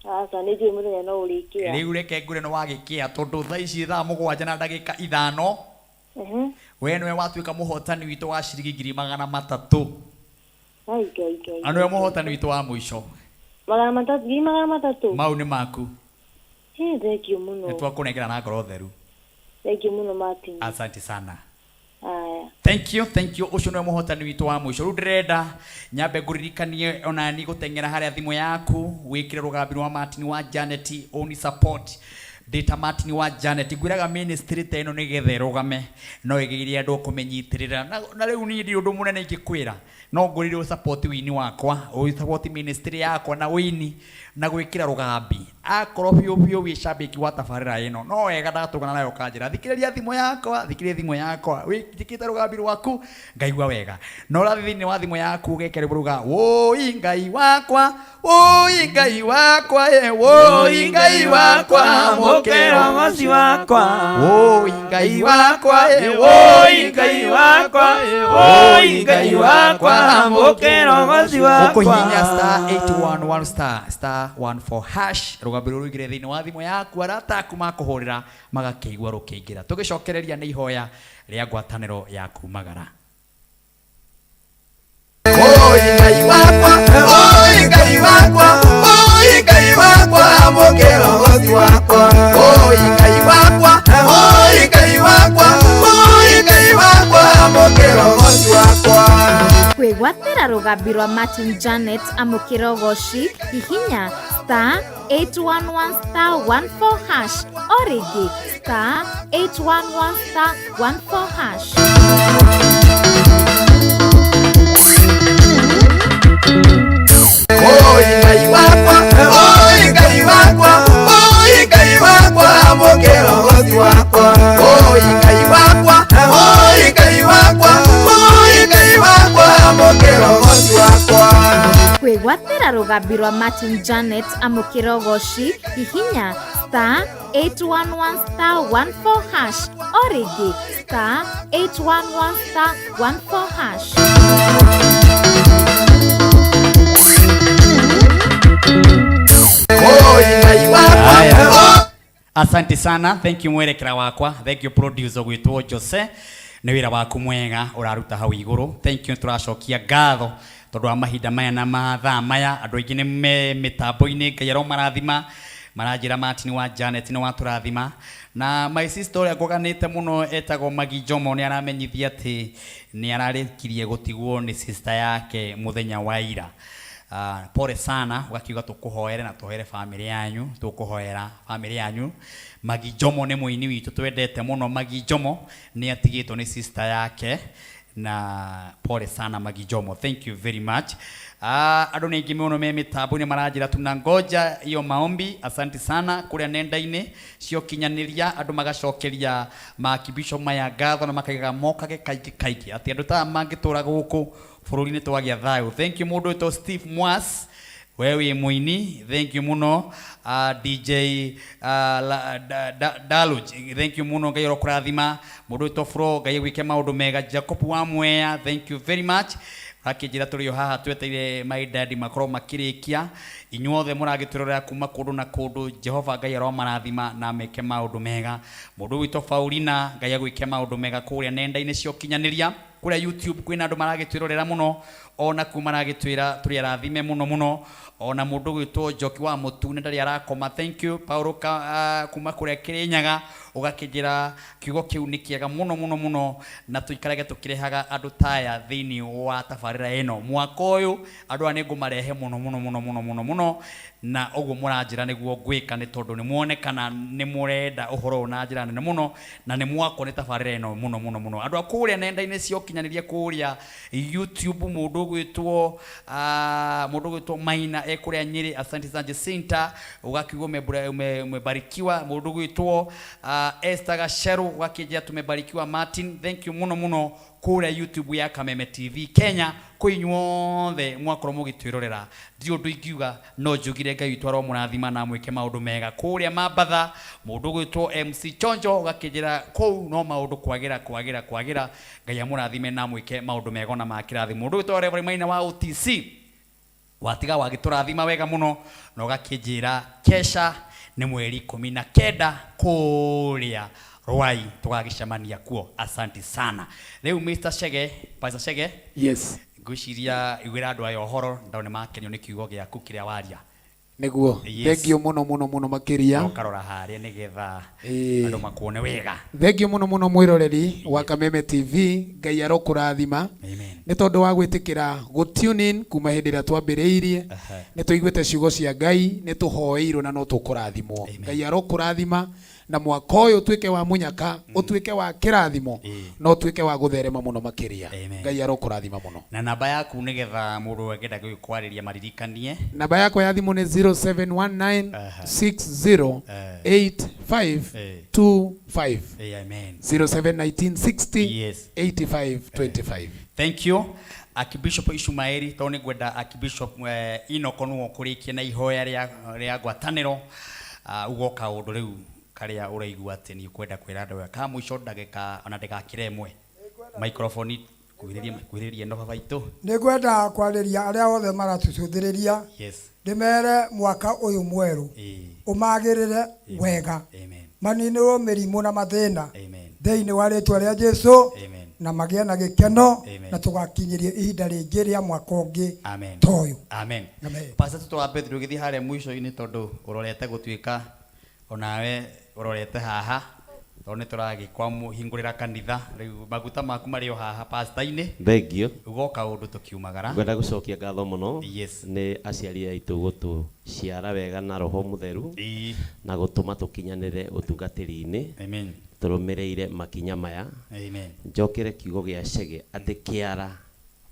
Aca nĩ njũĩ mũthenya no ũrĩkĩa. Rĩu reke ngwĩre nĩ wagĩkĩa tondũ thaa ici thaa 7 na ndagĩka 5 Ehe. we nĩwe watuĩka mũhotani witũ wa ciringi 300,000. Ngai Ngai Ngai. Na nĩwe mũhotani witũ wa mũico. 300, 300,000. Mau nĩ maku. Ĩ thank you mũno. Nĩ twakũnengera na ngoro theru. Thank you mũno Martin. Asante sana. Aya. Thank you, thank you. Ũcio nĩwe mũhotani witũ wa mũico. Rĩu ndĩrenda nyambe ngũririkanie onani gũteng'era harĩa thimũ yaku wĩkĩre rũgambi rwa Martin wa Janet oni support ndĩta Martin wa Janet ngwĩraga ministry ta ĩno nĩgetha ĩrũgame no ĩgĩire andũ kũmĩnyitĩrĩra na, na rĩu niĩ ndirĩ ũndũ mũnene ingĩkwĩra no ngwĩrire ũsupport wini wakwa ũsupport ministry yakwa na wini na gwĩkĩra rũgambi akorwo biũ biũ wĩ shabiki wa tabarĩra ĩno no wega ndatũngana nayo kanjĩra thikĩrĩria thimũ yakwa, thikĩrĩria thimũ yakwa wĩkĩte rũgambi rwaku ngaigua wega na ũrathiĩ thĩinĩ wa thimũ yaku ũgekĩra rwĩmbo ruga wũi Ngai wakwa, wũi Ngai wakwa, ĩ wũi Ngai wakwa Mũkĩra ũgoci wakwa. Wũi Ngai wakwa, ĩ Wũi Ngai wakwa, wũi Ngai wakwa, mũkĩra ũgoci wakwa. Ũkũhihinya star 811 star star 14 hash rũgambi rũrũ rũingĩre thĩinĩ wa thimũ yaku arata aku makũhũrĩra magakĩigua rũkĩingĩra. Tũgĩcokereria nĩ ihoya rĩa ngwatanĩro ya kumagara. Wũi Ngai wakwa, wũi Ngai wakwa, wũi Ngai wakwa, mũkĩra ũgoci wakwa. Wũi Ngai wakwa, wũi Ngai wakwa, wũi Ngai wakwa, mũkĩra ũgoci wakwa. Kwĩgwatĩra rũgambi rwa Martin Janet amũkĩra ũgoci hihinya star 811 star 14 hash o rĩngĩ star 811 star 14 hash. Wũi Ngai wakwa, wũi Ngai wakwa, wũi Ngai wakwa, mũkĩra ũgoci wakwa. Wũi Ngai wakwa, wũi Ngai wakwa, wũi Ngai wakwa, mũkĩra ũgoci wakwa. Kwĩgwatĩra rũgambi rwa Martin Janet amũkĩra ũgoci hihinya star 811 star 14 hash o rĩngĩ star 811 star 14 hash. Wũi Ngai wakwa. Asante sana, thank you mwerekera wakwa, thank you producer gwitwo Jose nĩ wĩra waku mwega ũraruta hau igũrũ. Thank you, tũracokia ngatho tondũ wa mahinda maya na mathaa maya andũ aingĩ nĩ me mĩtambo-inĩ Ngai aromarathima maranjĩra Martin wa Janet nĩ watũrathima na my sister ũrĩa ngũganĩte mũno etagwo Magi Njomo nĩ aramenyithia atĩ nĩ ararĩkirie gũtigwo nĩ sister yake mũthenya wa ira. Pole sana, ũgakiuga tũkũhoere na tũhoere family yanyu, tũkũhoera family yanyu. Magi Njomo nĩ mũini witũ twendete mũno. Magi Njomo nĩ atigĩtwo nĩ sister yake Na pole sana Magi Jomo, thank you very much. Andũ nĩ aingĩ mũno me mĩtambo-inĩ maranjĩra tunangoja hiyo maombi. Asante sana kũrĩa nenda-inĩ cia ũkinyanĩria, andũ magacokeria makibisho maya ngatho na makaigaga mokage kaingĩ kaingĩ atĩ andũ ta aya mangĩtũra gũkũ bũrũri-inĩ twagĩa thayũ. Thank you mũndũ wĩtwo Steve Mwas, we wĩ mũini, thank you mũno. DJ Daluj, thank you mũno, Ngai arokũrathima. Mũndũ wĩtwo Fro, Ngai agwĩke maũndũ mega. Jacob wa Mwea, thank you very much. Akĩnjĩra tũrĩ o haha tweteire my daddy makorwo makĩrĩkia. Inyuothe mũragĩtwĩrorera kuma kũndũ na kũndũ, Jehova Ngai aromarathima na meke maũndũ mega. Mũndũ wĩtwo Paulina, Ngai agwĩke maũndũ mega kũrĩa nenda-inĩ cia ũkinyanĩria, kũrĩa YouTube kwĩna andũ maragĩtwĩrorera mũno, ona kuo maragĩtwĩra tũrĩ arathime mũno mũno. Ona mũndũ gwĩtwo Njoki wa Mũtune ndarĩ arakoma, thank you. Paulo kuma kũrĩa Kĩrĩnyaga ũgakĩnjĩra kiugo kĩu nĩ kĩega mũno mũno mũno, na tũikarage tũkĩrehaga andũ taya thĩinĩ wa tabarĩra ĩno. Mwaka ũyũ andũ aya nĩ ngũmarehe mũno mũno mũno mũno mũno mũno, na ũguo mũranjĩra nĩguo ngwĩka, nĩ tondũ nĩ muonekana nĩ mũrenda ũhoro ũyũ na njĩra nene mũno, na nĩ mwakwo nĩ tabarĩra ĩno mũno mũno mũno. Andũ a kũrĩa nenda-inĩ cia ũkinyanĩria kũrĩa YouTube, mũndũ ũgwĩtwo Maina e kũrĩa Nyĩrĩ, asante sana Jacinta, ũgakiuga umebarikiwa. Mũndũ ũgwĩtwo Esther Gacheru ũgakĩnjĩra tumebarikiwa. Martin, thank you mũno mũno kũrĩa YouTube ya Kameme TV Kenya. Kwĩ inyuothe mwakorwo mũgĩtwĩrorera, ndirĩ ũndũ ingiuga no njugire Ngai witũ aromũrathima na amwĩke maũndũ mega. Kũrĩa Mambatha mũndũ ũgwĩtwo MC Chonjo ũgakĩnjĩra kũu no maũndũ kwagĩra kwagĩra kwagĩra, Ngai amũrathime na amwĩke maũndũ mega ona ma kĩrathimo. Mũndũ ũgwĩtwo Reverend Maina wa OTC watiga wagĩtũrathima wega mũno na ũgakĩnjĩra kesha nĩ mweri 19 kũrĩa Ruai tũgagĩcemania kuo. Asante sana. Rĩu Mr. Chege, Pastor Chege, Yes. ngwĩciria iguĩra andũ aya ũhoro, ndao nĩ makenio nĩ kiugo gĩaku kĩrĩa waria. Nĩguo. Yes. Thank you mũno mũno mũno makĩria. Ũkarora harĩa nĩgetha andũ makuone wega. Thank you mũno mũno mwĩroreri wa Kameme TV, Ngai arokũrathima. Amen. Nĩ tondũ wa gwĩtĩkĩra gũ tune in kuma hĩndĩ ĩrĩa twambĩrĩirie. Nĩ tũiguĩte ciugo cia Ngai, nĩ tũhoeirwo na no tũkũrathimwo. Ngai arokũrathima na mwaka ũyũ ũtuĩke wa mũnyaka, ũtuĩke wa kĩrathimo, na ũtuĩke wa gũtherema mũno makĩria. Ngai arokũrathima mũno. Na namba yaku nĩgetha mũndũ angĩenda gũkwarĩria maririkanie. Namba yakwa ya thimũ nĩ 0719 60 85 25. Amen. 0719 60 Yes. 85 25. Thank you. Archbishop Ishumaeli, tondũ nĩ ngwenda Archbishop Enoch nĩwe ũkũrĩkia na ihoya rĩa ngwatanĩro. Ugo kaũndũ rĩu karĩa ũraigua atĩ nĩ ũkwenda kwĩra andũ aya ka mũico ndagĩka ona ndĩgakĩre ĩmwe. Microphone kuhĩrĩria ĩno baba itũ. Nĩ ngwenda kwarĩria arĩa othe maratũcũthĩrĩria. Yes. Ndĩmere mwaka ũyũ mwerũ ũmagĩrĩre wega. Amen. Maninĩrwo mĩrimũ na mathĩna. Amen. Thĩinĩ wa rĩtwa rĩa Jesũ. Amen. Na magĩe na gĩkeno. Amen. Na tũgakinyĩria ihinda rĩngĩ rĩa mwaka ũngĩ Amen. ta ũyũ. Amen. Amen. Pastor, tũtwambe tũgĩthiĩ harĩa mũico-inĩ tondũ ũrorete gũtuĩka onawe ũrorete haha tondũ nĩ tũragĩkwamũhingũrĩra kanitha rĩu maguta maku marĩ o haha pastor-inĩ. Thank you. Ugoka ũndũ tũkiumagara. Ngwenda gũcokia ngatho mũno. Yes. Nĩ aciari aitũ gũtũciara wega na roho mũtheru. Na gũtũma tũkinyanĩre ũtungatĩri-inĩ. Amen. Tũrũmĩrĩire makinya maya. Amen. Njokere kiugo gĩa Chege atĩ kĩara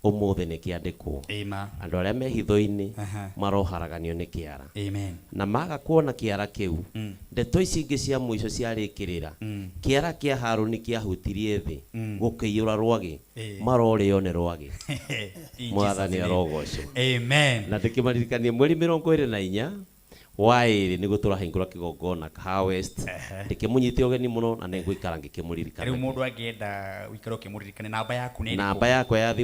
ũmũthĩ nĩ kĩandĩkwo. Amen. Andũ arĩa me hitho-inĩ maroharaganio nĩ kĩara. Amen. Na maga kuona kĩara kĩu, ndeto ici ingĩ cia mũico ciarĩkĩrĩra. Kĩara kĩa Harũni kĩahutirie thĩ, gũkĩiyũra rwagĩ, marorĩo nĩ rwagĩ. In Mwathani Jesus' name. arogocwo. Amen. Na ndĩkĩmaririkanie mweri 24 wa ĩrĩ nĩguo tũrahingũra kĩgongona Kahawa West. Ndĩkĩmũnyite ũgeni mũno na nĩngũikara ngĩkĩmũririkana. Rĩu mũndũ angĩenda ũikare ũkĩmũririkana, namba yaku nĩ ĩrĩkũ? Namba yakwa ya thimũ